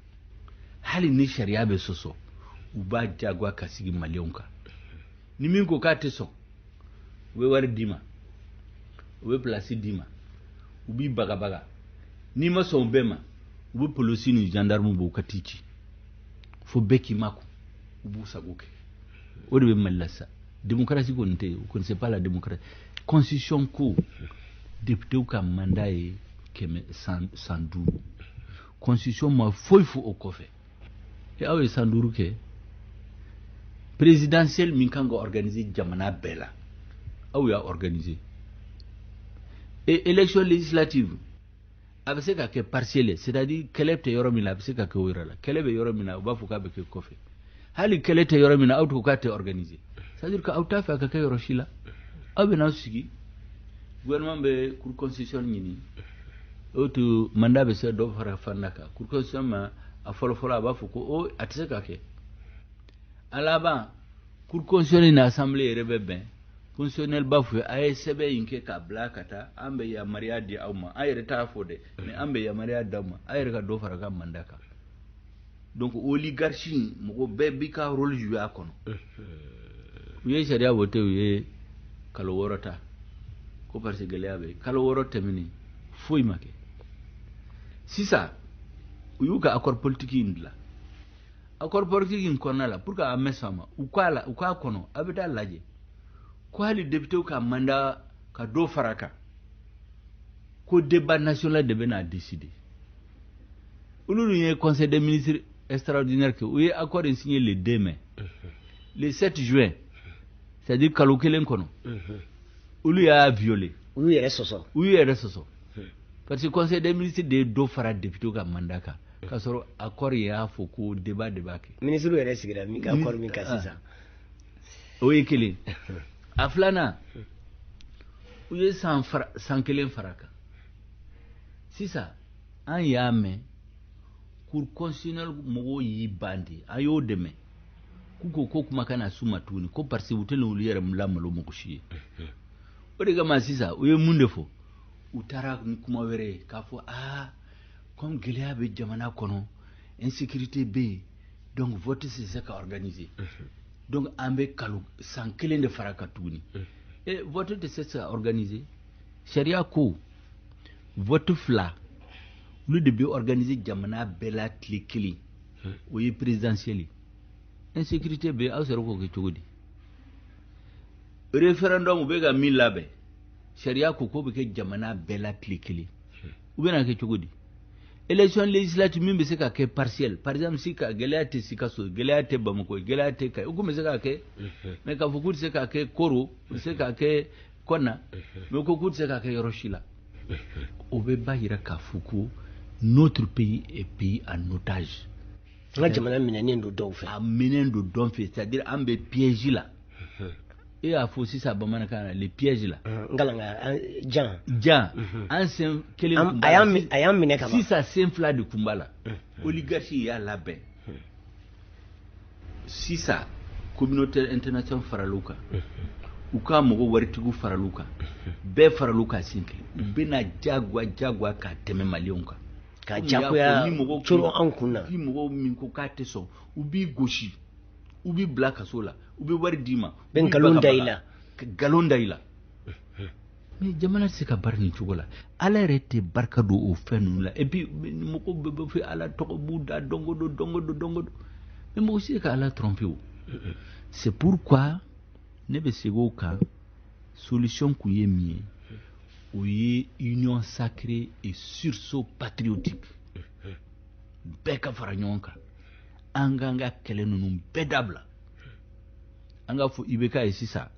hali ni sariya bɛ sɔsɔ, u b'a diyagoya ka sigi maliyɛnw kan. Ni min ko k'a tɛ sɔn, u bɛ wari d'i ma, u bɛ place d'i ma, u b'i bagabaga. N'i ma sɔn o bɛɛ ma, u bɛ polisi ni gendarme bɔ, u ka t'i ci fo bɛɛ k'i makun, u b'u sago kɛ. O de bɛ Mali la sisan. Démocratie kɔni tɛ yen, vous connaissez pas la démocratie. Constitution ko député ka mandat ye 100 san 5. Constitution ma foyi fɔ o kɔfɛ. E aw ye san 5 kɛ présidentielle min kan ka organiser jamana bɛɛ la, aw y'a organiser. Et élection législative a bɛ se ka kɛ partielle, c'est-à-dire kɛlɛ tɛ yɔrɔ min na, a bɛ se ka kɛ o yɔrɔ la. Kɛlɛ bɛ yɔrɔ min na, u b'a fɔ k'a bɛ kɛ kɔfɛ. Hali kɛlɛ tɛ yɔrɔ min na, aw ko k'a tɛ organiser. C'est-à-dire que aw t'a fɛ a ka kɛ yɔrɔ si la. Aw bɛ n'aw sigi, gouvernement bɛ cour constitutionnelle ɲini, o to mandat bɛ se dɔ fara fanda kan. Cour constitutionnelle ma a fɔlɔ fɔlɔ a b'a fɔ ko o a tɛ se ka kɛ. A laban cour constitutionnelle ni assemblée yɛrɛ bɛ bɛn, constitutionnel b'a fɔ a ye sɛbɛn in kɛ k'a bila ka taa, an bɛ yamaruya di aw ma, an yɛrɛ t'a fɔ dɛ, mais an bɛ yamaruya d'aw ma, a yɛrɛ ka dɔ fara ka mandat kan. Donc oligarchie mɔgɔ bɛɛ b'i ka rôle jouer a kɔnɔ. U ye sariya voté, u ye kalo 6 ta ko parce que gɛlɛya bɛ yen. Kalo 6 tɛmɛnen foyi ma kɛ. Sisan u y'u ka accord politique in dilan. Accord politique in kɔnɔna la, pour que a mɛn sɔn a ma, u k'a la, u k'a kɔnɔ, a bɛ taa lajɛ ko hali député ka mandat ka dɔ fara a kan, ko débat national de bɛna décider. Olu dun ye conseil des ministres extraordinaire kɛ, u ye accord in signé le 2 mai, le 7 juin, c'est-à-dire kalo kelen kɔnɔ, olu y'a violé. U y'u yɛrɛ sɔsɔ. U y'u yɛrɛ sɔsɔ parce que conseil des ministres de ye dɔ fara député ka mandat kan, k'a sɔrɔ accord y'a fɔ ko débat de b'a kɛ. Ministre yɛrɛ sigira min ka accord min kan sisan. O ye kelen. A filanan, u ye san fara, san kelen fara kan. Sisan an y'a mɛn cour constitutionnelle mɔgɔw y'i ban de, a y'o dɛmɛ k'u ko ko kuma kana s'u ma tuguni, ko parce que u tɛna olu yɛrɛ lamalo mɔgɔ si ye. O de kama sisan u ye mun de fɔ, u taara ni kuma wɛrɛ ye k'a fɔ aa comme gɛlɛya bɛ jamana kɔnɔ, insécurité bɛ yen, donc vote tɛ se ka organiser, donc an bɛ kalo san kelen de fara kan tuguni. E vote tɛ se ka organiser, sariya ko vote 2 olu de bɛ organiser jamana bɛɛ la tile kelen, o ye présidentielle ye. Insécurité bɛ yen, aw sɔrɔ k'o kɛ cogo di? Référendum u bɛ ka min labɛn, sariya ko k'o bɛ kɛ jamana bɛɛ la tile kelen, u bɛna kɛ cogo di? Élection législative min bɛ se ka kɛ partielle, par exemple si ka gɛlɛya tɛ Sikaso, gɛlɛya tɛ Bamakɔ, gɛlɛya tɛ Kayi, o kun bɛ se ka kɛ, mais k'a fɔ k'u tɛ se ka kɛ Koro, u tɛ se ka kɛ Kɔna, mais ko k'u tɛ se ka kɛ yɔrɔ si la, o bɛ ba yira k'a fɔ ko notre pays est pays en otage. An ka jamana minɛnen don dɔw fɛ. A minɛnen don dɔw fɛ, c'est-à-dire an bɛ piège la. E y'a fɔ sisan bamanankan na, le piège la. N kalan ka jan. Jan, an sen kelen kun b'a la. A y'an minɛ ka ban. Sisan sen 2 de kun b'a la. Oligarchie y'a labɛn. Sisan communauté internationale faral'u kan. U ka mɔgɔ waritigiw faral'u kan. Bɛɛ faral'u kan sen kelen. U bɛna jagoya jagoya ka tɛmɛ maliyɛnw kan. Ka jagoya coron an kun na. Ni mɔgɔw min ko k'a tɛ sɔn, u b'i gosi, u b'i bila kaso la, u bɛ wari d'i ma, bɛ nkalon da i la, nkalon da i la. Mais jamana tɛ se ka baara nin cogo la. Ala yɛrɛ tɛ barika don o fɛn ninnu la. Et puis mɔgɔw bɛɛ bɛ fɛ Ala tɔgɔ b'u da don o don, don o don, don o don. Mais mɔgɔ si tɛ ka Ala tromper o. C'est pourquoi ne bɛ segin o kan, solution kun ye min ye, o ye union sacrée et sursaut patriotique. Bɛɛ ka fara ɲɔgɔn kan, an k'an ka kɛlɛ ninnu bɛɛ dabila. An k'a fɔ IBK ye sisan,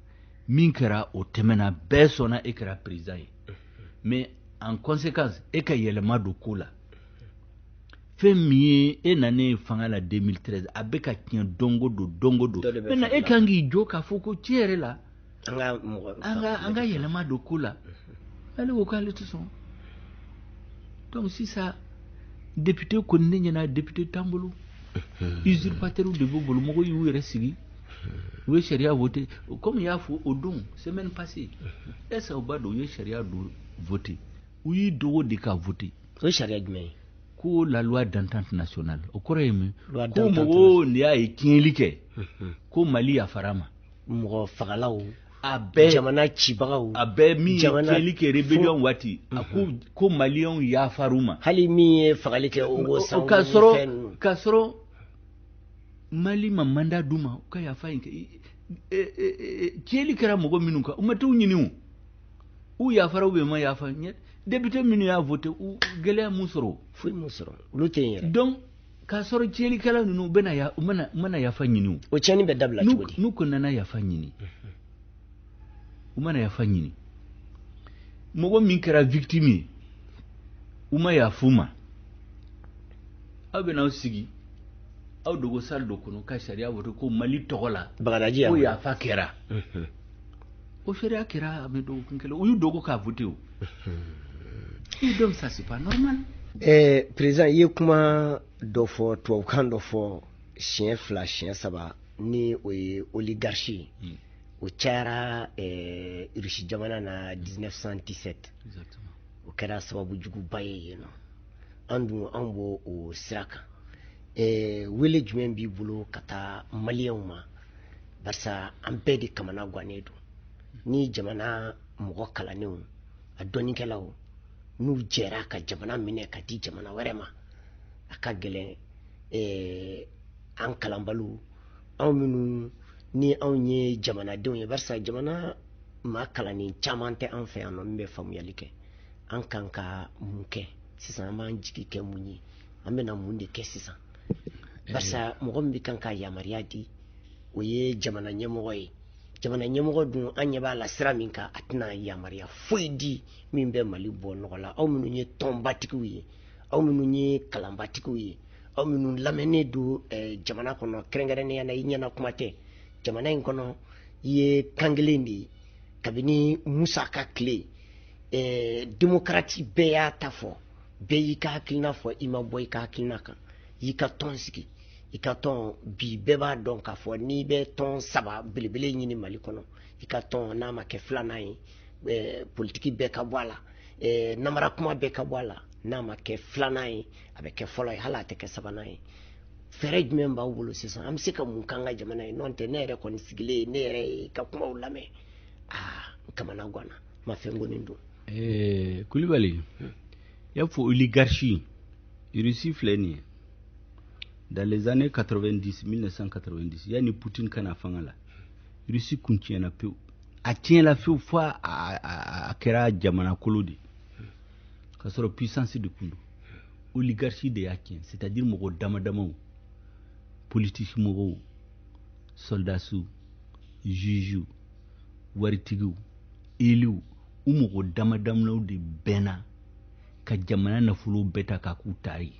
min kɛra o tɛmɛna, bɛɛ sɔnna e kɛra président ye, mais en conséquence e ka yɛlɛma don ko la. Fɛn min ye e nanen fanga la 2013, a bɛ ka tiɲɛ don o don, don o don. Maintenant e kan k'i jɔ k'a fɔ ko tiɲɛ yɛrɛ la, an ka yɛlɛma don ko la. Ale ko k'ale tɛ sɔn. Donc sisan député kɔni ne ɲɛna député t'an bolo, usurpateur de b'u bolo, mɔgɔw y'u yɛrɛ sigi, u ye sariya voté comme i y'a fɔ o don semaine passée. Est-ce que u b'a dɔn u ye sariya dɔ voté, u y'i dogo de ka voté? O ye sariya jumɛn ye? Ko la loi d'entente nationale. O kɔrɔ ye mun? Ko mɔgɔw de y'a ye tiɲɛli kɛ, ko Mali yafara ma. Mɔgɔ fagalaw, a bɛɛ, jamana cibagaw, a bɛɛ min ye tiɲɛli kɛ rébellion waati, a ko maliyɛnw yafar'u ma. Hali min ye fagali kɛ o san. K'a sɔrɔ Mali ma mandat d'u ma u ka yafa in kɛ. Tiɲɛli kɛra mɔgɔ minnu kan, u ma t'u ɲini o, u yafara ou bien ma yafa, député minnu y'a voté, u gɛlɛya mun sɔrɔ? Foyi m'u sɔrɔ, olu tɛ yen yɛrɛ. Donc k'a sɔrɔ tiɲɛlikɛla ninnu, u bɛna u mana yafa ɲini o. O tiɲɛni bɛ dabila cogo di? N'u ko nana yafa ɲini, u mana yafa ɲini, mɔgɔ min kɛra victime ye, u ma yafa u ma, aw bɛna aw sigi aw dogo salle dɔ kɔnɔ ka sariya voté ko Mali tɔgɔ la. Bagadaji. Ko yafa kɛra. O sariya kɛra, a bɛ dɔgɔkun kelen, u y'u dogo k'a voté o. Et donc ça, c'est pas normal. Président, i ye kuma dɔ fɔ, tubabukan dɔ fɔ siɲɛ fila, siɲɛ saba, ni o ye oligarchie ye. O cayara Russie jamana na 1917. O kɛra sababu juguba ye yen nɔ. An dun, an b'o o sira kan. Wele jumɛn b'i bolo ka taa maliyɛnw ma? Barisa an bɛɛ de kamana gannen don ni jamana mɔgɔ kalannenw, a dɔnnikɛlaw, n'u jɛra ka jamana minɛ ka di jamana wɛrɛ ma. A ka gɛlɛn an kalanbaliw, anw minnu ni anw ye jamanadenw ye, barisa jamana maa kalannen caman tɛ an fɛ yan nɔ min bɛ faamuyali kɛ. An kan ka mun kɛ sisan? An b'an jigi kɛ mun ye? An bɛna mun de kɛ sisan? Barisa mɔgɔ min bɛ kan ka yamaruya di, o ye jamana ɲɛmɔgɔ ye. Jamana ɲɛmɔgɔ dun, an ɲɛ b'a la sira min kan, a tɛna yamaruya foyi di min bɛ Mali bɔ nɔgɔ la. Aw minnu ye tɔnbatigiw ye, aw minnu ye kalanbatigiw ye, aw minnu lamɛnnen don jamana kɔnɔ, kɛrɛnkɛrɛnnenya la, i ɲɛna kuma tɛ jamana in kɔnɔ, i ye kan kelen de ye kabini Musa ka tile. Démocratie, bɛɛ y'a ta fɔ, bɛɛ y'i ka hakilina fɔ, i ma bɔ i ka hakilina kan, i y'i ka tɔn sigi, i ka tɔn bi, bɛɛ b'a dɔn k'a fɔ n'i bɛ tɔn saba belebele ɲini Mali kɔnɔ, i ka tɔn n'a ma kɛ filanan ye, politiki bɛɛ ka bɔ a la, namara kuma bɛɛ ka bɔ a la, n'a ma kɛ filanan ye, a bɛ kɛ fɔlɔ ye, hali a tɛ kɛ sabanan ye. Fɛɛrɛ jumɛn b'aw bolo sisan? An bɛ se ka mun k'an ka jamana ye? N'o tɛ, ne yɛrɛ kɔni sigilen, ne yɛrɛ ye ka kumaw lamɛn, aa, n kamana ganna, n ma fɛn kɔni dun. Kulibali, i y'a fɔ oligarchie, Russie filɛ nin ye, dans les années 90, 1990, yanni Poutine ka na fanga la, Russie kun tiɲɛna pewu. A tiɲɛla fewu fo a kɛra jamana kolo de, k'a sɔrɔ puissance de kun don. Oligarchie de y'a tiɲɛ, c'est à dire mɔgɔ dama damaw, politique mɔgɔw, soldats, juges, waritigiw, éliw, u mɔgɔ dama damaw de bɛnna ka jamana nafolo bɛɛ ta k'a k'u ta ye.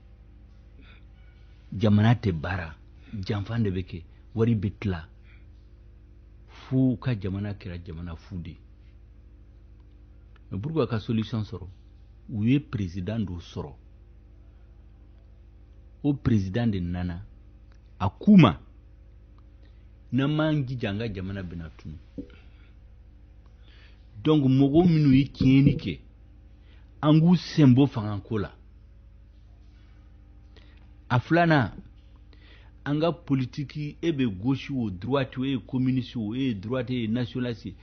Jamana tɛ baara, janfan de bɛ kɛ, wari bɛ tila fo ka jamana kɛra jamana fu de. Mais pourquoi ka solution sɔrɔ? U ye président dɔ sɔrɔ. O président de nana a k'u ma, n'an m'an jija, an ka jamana bɛna tunu. Donc mɔgɔ minnu ye tiɲɛni kɛ, an k'u sen bɔ fangako la. A filanan, an ka politiki, e bɛ gauche o, droite o, e ye communiste o, e ye droite, e ye nationaliste,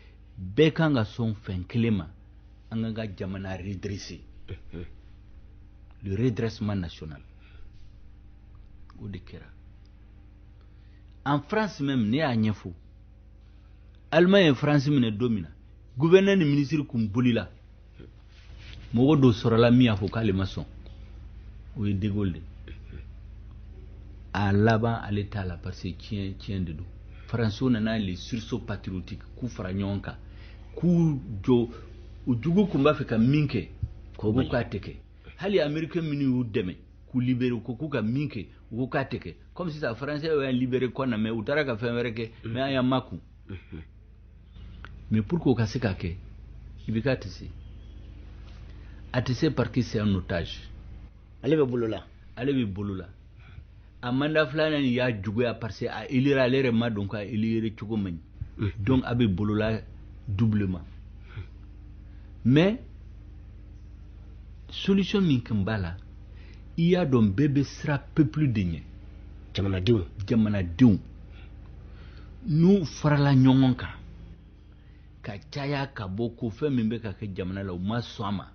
bɛɛ kan ka sɔn fɛn kelen ma: an ka jamana redresser, le redressement national. O de kɛra en France même. Ne y'a ɲɛfɔ, Allemagne ye France minɛ don min na, gouverneur ni ministre kun bolila. Mɔgɔ dɔ sɔrɔla min y'a fɔ k'ale ma sɔn, o ye de Gaulle de. A laban, ale t'a la, parce que tiɲɛ tiɲɛ de don. Faransiw nana, les sursauts patriotiques, k'u fara ɲɔgɔn kan, k'u jɔ. U jugu kun b'a fɛ ka min kɛ, ko k'a tɛ kɛ. Hali américain minnu y'u dɛmɛ k'u libérer, u ko k'u ka min kɛ, u ko k'a tɛ kɛ. Comme sisan, français y'an libérer kɔ na, mais u taara ka fɛn wɛrɛ kɛ, mais an y'an makun. Mais pour que o ka se ka kɛ, i bɛ k'a tɛ se, a tɛ se, parce que c'est un otage. Ale bɛ bolo la. Ale bɛ bolo la. A mandat filanan nin y'a juguya, parce que a élire, ale yɛrɛ ma dɔn k'a élire cogo man ɲi. Donc a bɛ bolo la doublement. Mais solution min kun b'a la, i y'a dɔn, bɛɛ bɛ siran peuple de ɲɛ. Jamanadenw. Jamanadenw, n'u farala ɲɔgɔn kan ka caya ka bɔ ko fɛn min bɛ ka kɛ jamana la, u ma sɔn a ma,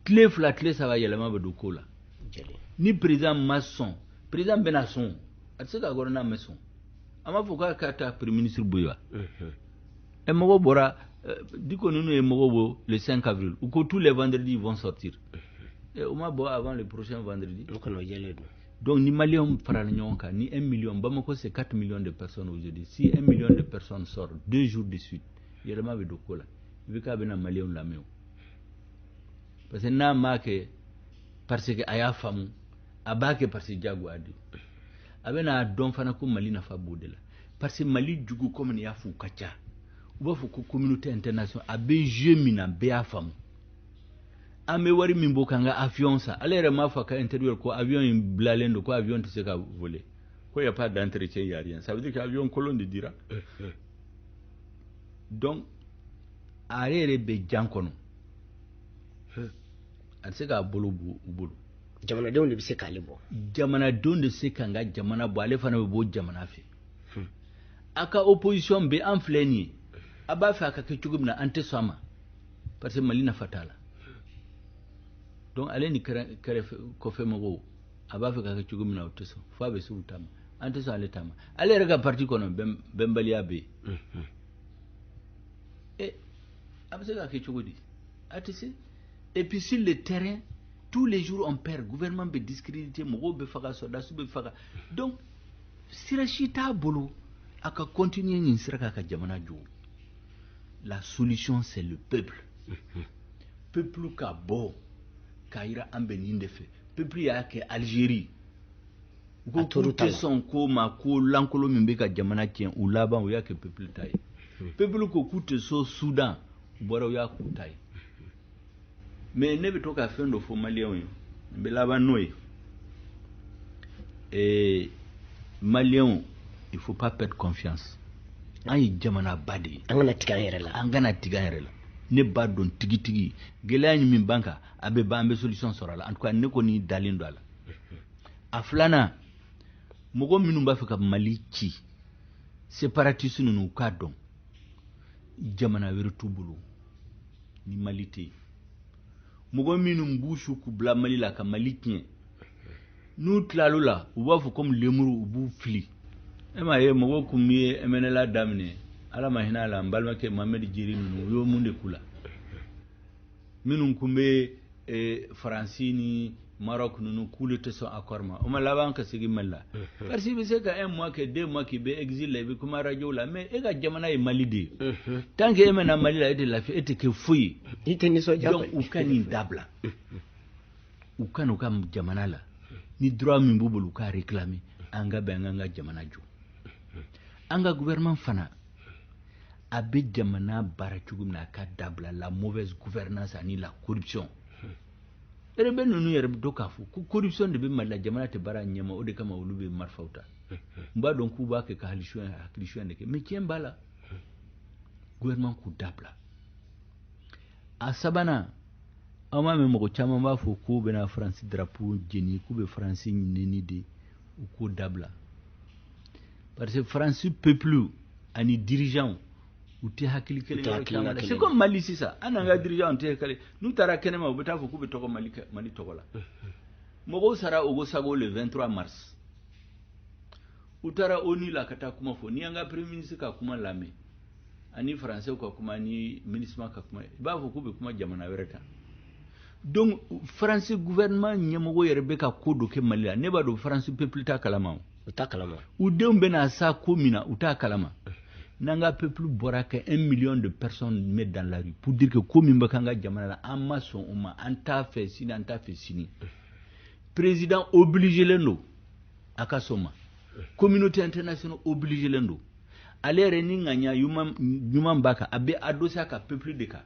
tile 2, tile 3, yɛlɛma bɛ don ko la. Ni président ma sɔn, président bɛna sɔn. A tɛ se k'a kɔrɔ n'a ma sɔn. A m'a fɔ k'a ka taa premier ministre bɔ yen wa? Ɛ, mɔgɔw bɔra, Diko ninnu ye mɔgɔw bɔ le 5 avril, u ko tous les vendredis ils vont sortir. Et o ma bɔ avant le prochain vendredi. O kɔni, o jɛlen don. Donc ni Maliens farala ɲɔgɔn kan, ni 1 million, Bamako c'est 4 millions de personnes aujourd'hui, si 1 million de personnes sort 2 jours de suite, yɛlɛma bɛ don ko la. I bɛ k'a bɛna Maliens lamɛn o, parce que n'a m'a kɛ parce que a y'a faamu, a b'a kɛ parce que diyagoya de a bɛna dɔn fana ko Mali nafa b'o de la, parce que Mali jugu, comme nin y'a fɔ, u ka ca, u b'a fɔ ko communauté internationale a bɛ jeu min na, bɛɛ y'a faamu. An bɛ wari min bɔ k'an ka avion san, ale yɛrɛ m'a fɔ a ka interview ko avion in bilalen don, ko avion tɛ se ka voler, ko y a pas d'entretien, y a rien. Ça veut dire que avion kolon de dira. Donc ale yɛrɛ bɛ jan kɔnɔ, a tɛ se k'a bolo bɔ u bolo. Jamanadenw de bɛ se k'ale bɔ. Jamanadenw de se k'an ka jamana bɔ, ale fana bɛ bɔ jamana fɛ. A ka opposition bɛ an filɛ nin ye, a b'a fɛ a ka kɛ cogo min na, an tɛ sɔn a ma, parce que Mali nafa t'a la. Donc ale ni kɛrɛfɛ kɔfɛ mɔgɔw, a b'a fɛ ka kɛ cogo min na, o tɛ sɔn, fo a bɛ se u ta ma, an tɛ sɔn ale ta ma. Ale yɛrɛ ka parti kɔnɔ, bɛnbaliya bɛ yen. E, a bɛ se ka kɛ cogo di? A tɛ se. Et puis sur le terrain, tous les jours on perd, gouvernement bɛ discrédité, mɔgɔw bɛ faga, soldats bɛ faga. Donc sira si t'a bolo a ka continuer nin sira kan ka jamana jɔ. La solution, c'est le peuple. Peuple ka bɔ k'a yira an bɛ nin de fɛ. Peuple y'a kɛ Algérie, u ko k'u tɛ sɔn ko ma ko lankolon min bɛ ka jamana tiɲɛ, u laban u y'a kɛ peuple ta ye. Peuple ko k'u tɛ so Soudan, u bɔra, u y'a k'u ta ye. Mais ne bɛ to ka fɛn dɔ fɔ Maliyɛnw ye, n bɛ laban n'o ye. Maliyɛnw, il faut pas perdre confiance. An ye jamanaba de ye. An kana tigɛ an yɛrɛ la. An kana tigɛ an yɛrɛ la. Ne b'a dɔn tigitigi, gɛlɛya min b'an kan, a bɛ ban, an bɛ solution sɔrɔ a la. En tout cas, ne kɔni dalen don a la. A filanan, mɔgɔ minnu b'a fɛ ka Mali ci, séparatiste ninnu, u k'a dɔn jamana wɛrɛ t'u bolo ni Mali tɛ yen. Mɔgɔ minnu b'u su k'u bila Mali la ka Mali tiɲɛ, n'u tilal'o la, u b'a fɔ comme lemuru, u b'u fili. E m'a ye, mɔgɔw kun ye MNLA daminɛ, Ala ma hinɛ a la, n balimakɛ Mohamed Jeri ninnu, u y'o mun de k'u la? Minnu kun bɛ Faransi ni Maroc ninnu, k'olu tɛ sɔn accord ma, o ma laban ka segin Mali la, parce que i bɛ se ka un mois kɛ, 2 mois k'i bɛ exil la, i bɛ kuma radio la, mais e ka jamana ye Mali de ye. Tant que e ma na Mali la, e tɛ lafiya, e tɛ kɛ foyi ye. I tɛ nisɔndiya. Donc u ka nin dabila, u ka n'u ka jamana la ni droit min b'u bolo, u k'a réclamer. An ka bɛn, an k'an ka jamana jɔ. An ka gouvernement fana, a bɛ jamana baara cogo min na, a ka dabila la mauvaise gouvernance ani la corruption. Rebelle ninnu yɛrɛ bɛ to k'a fɔ ko corruption de bɛ Mali la, jamana tɛ baara ɲɛma, o de kama olu bɛ marifaw ta. N b'a dɔn k'u b'a kɛ ka hakili suɲɛ de kɛ, mais tiɲɛ b'a la, gouvernement k'u dabila. A sabanan, aw m'a mɛn, mɔgɔ caman b'a fɔ k'u bɛna Faransi drapeau jeni, k'u bɛ Faransi neni de, u k'o dabila, parce que Faransi peuple ani dirigeant u tɛ hakili kelen yɔrɔ caman la. C'est comme Mali sisan, an n'an ka dirigeant tɛ kelen. N'u taara kɛnɛma, u bɛ taa fɔ k'u bɛ tɔgɔ Mali, Mali tɔgɔ la. Mɔgɔw sara Ogosago le 23 mars, u taara ONU la ka taa kuma fɔ. Ni an ka premier ministre ka kuma lamɛn ani français ka kuma ni MINUSMA ka kuma, i b'a fɔ k'u bɛ kuma jamana wɛrɛ kan. Donc France gouvernement ɲɛmɔgɔ yɛrɛ bɛ ka ko dɔ kɛ Mali la, ne b'a dɔn France peuple t'a kalama o. U t'a kalama. U denw bɛna sa ko min na, u t'a kalama. N'an ka peuple bɔra ka 1 million de personnes mettre dans la rue pour dire que ko min bɛ k'an ka jamana la, an ma sɔn o ma, an t'a fɛ sini, an t'a fɛ sini, président obligé len don a ka sɔn ma, communauté internationale obligé len don. Ale yɛrɛ ni ŋaniya ɲuman b'a kan, a bɛ adossé a ka peuple de kan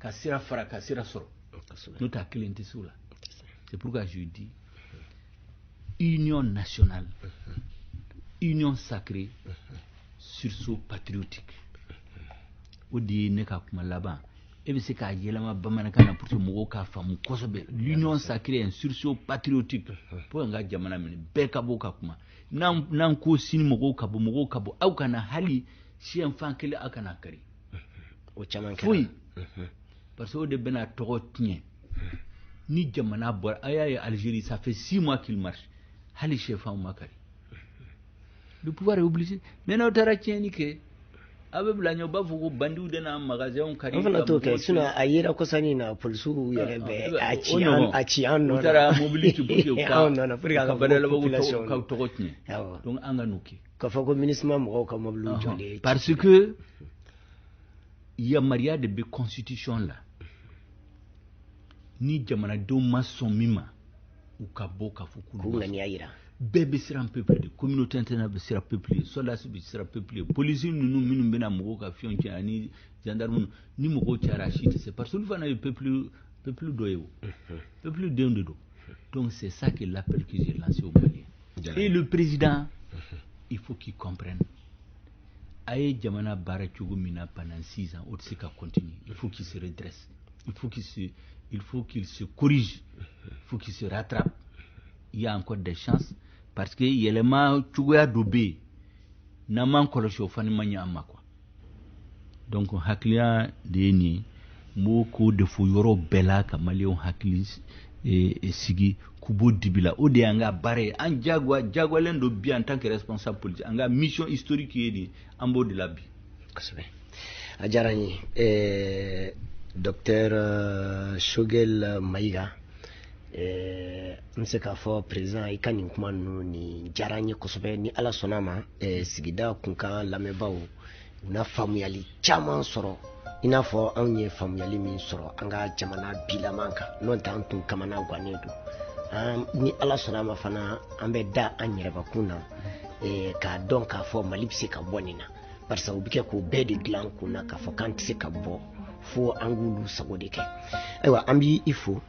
ka sira fara, ka sira sɔrɔ, n'o tɛ a kelen tɛ se o la. C'est pourquoi je dis union nationale, union sacrée, sursaut patriotique. O de ye ne ka kuma laban. E bɛ se k'a yɛlɛma bamanankan na pour que mɔgɔw k'a faamu kosɛbɛ. L'union sacrée, un sursaut patriotique pour an ka jamana minɛ, bɛɛ ka bɔ ka kuma. N'an ko sini mɔgɔw ka bɔ, mɔgɔw ka bɔ, aw kana hali siɲɛ fan kelen, aw kana kari. O caman kɛra. Foyi, parce que o de bɛna tɔgɔ tiɲɛ ni jamana bɔra. A y'a ye Algérie, ça fait 6 mois qu'il marche, hali sɛfanw ma kari. Le pouvoir est obligé. Mais n'aw taara tiɲɛni kɛ, a bɛ bila ɲɛ, u b'a fɔ ko bandiw de n'a magasinw kari. An fana t'o kɛ, sinon a yera kɔsani na, polisiw yɛrɛ bɛ a ci an, a ci an nɔ na. U taara mobili ci pour que u ka anw nɔ na pour que a ka badalabugu ka tɔgɔ tiɲɛ. Donc an ka n'o kɛ. K'a fɔ ko MINUSMA mɔgɔw ka mobiliw jɔlen. Parce que yamaruya de bɛ constitution la. Ni jamanadenw ma sɔn min ma, u ka bɔ k'a fɔ k'u ŋaniya yira. Bɛɛ bɛ siran peuple de, communauté internationale bɛ siran peuple ye, soldats bɛ siran peuple ye, polisi ninnu minnu bɛna mɔgɔw ka fɛnw tiɲɛ ani gendarme, ni mɔgɔw cayara, a si tɛ se, parce que olu fana ye peuple dɔ ye, o peuple denw de don. Donc c'est ça que l'appel que j'ai lancé aux Maliens. Et le président, il faut qu'il comprenne, a ye jamana baara cogo min na pendant 6 ans, o tɛ se ka continuer. Il faut qu'il se redresse, il faut qu'il se corrige, il faut qu'il se rattrape. Il y a encore des chances, parce que yɛlɛma cogoya dɔ bɛ yen, n'an m'an kɔlɔsi, o fana ma ɲɛ an ma quoi. Donc hakiliya de ye nin ye. N b'o k'o de fɔ yɔrɔ bɛɛ la, ka maliyɛnw hakili sigi k'u bɔ dibi la. O de y'an ka baara ye. An jagoya jagoyalen don bi en tant que responsable politique. An ka mission historique ye nin ye, an b'o de la bi. Kosɛbɛ, a diyara n ye, docteur Choguel Maïga. N bɛ se k'a fɔ président, i ka nin kuma ninnu nin diyara n ye kosɛbɛ. Ni Ala sɔnna a ma, sigida kunkan lamɛnbaaw, u na faamuyali caman sɔrɔ, i n'a fɔ anw ye faamuyali min sɔrɔ an ka jamana bilaman kan. N'o tɛ, an tun kamana gannen don. Ni Ala sɔnna a ma fana, an bɛ da an yɛrɛbakun na k'a dɔn k'a fɔ Mali bɛ se ka bɔ nin na, barisa u bɛ kɛ k'o bɛɛ de dilan kun na k'a fɔ k'an tɛ se ka bɔ fo an k'olu sago de kɛ. Ayiwa, an b'i fo.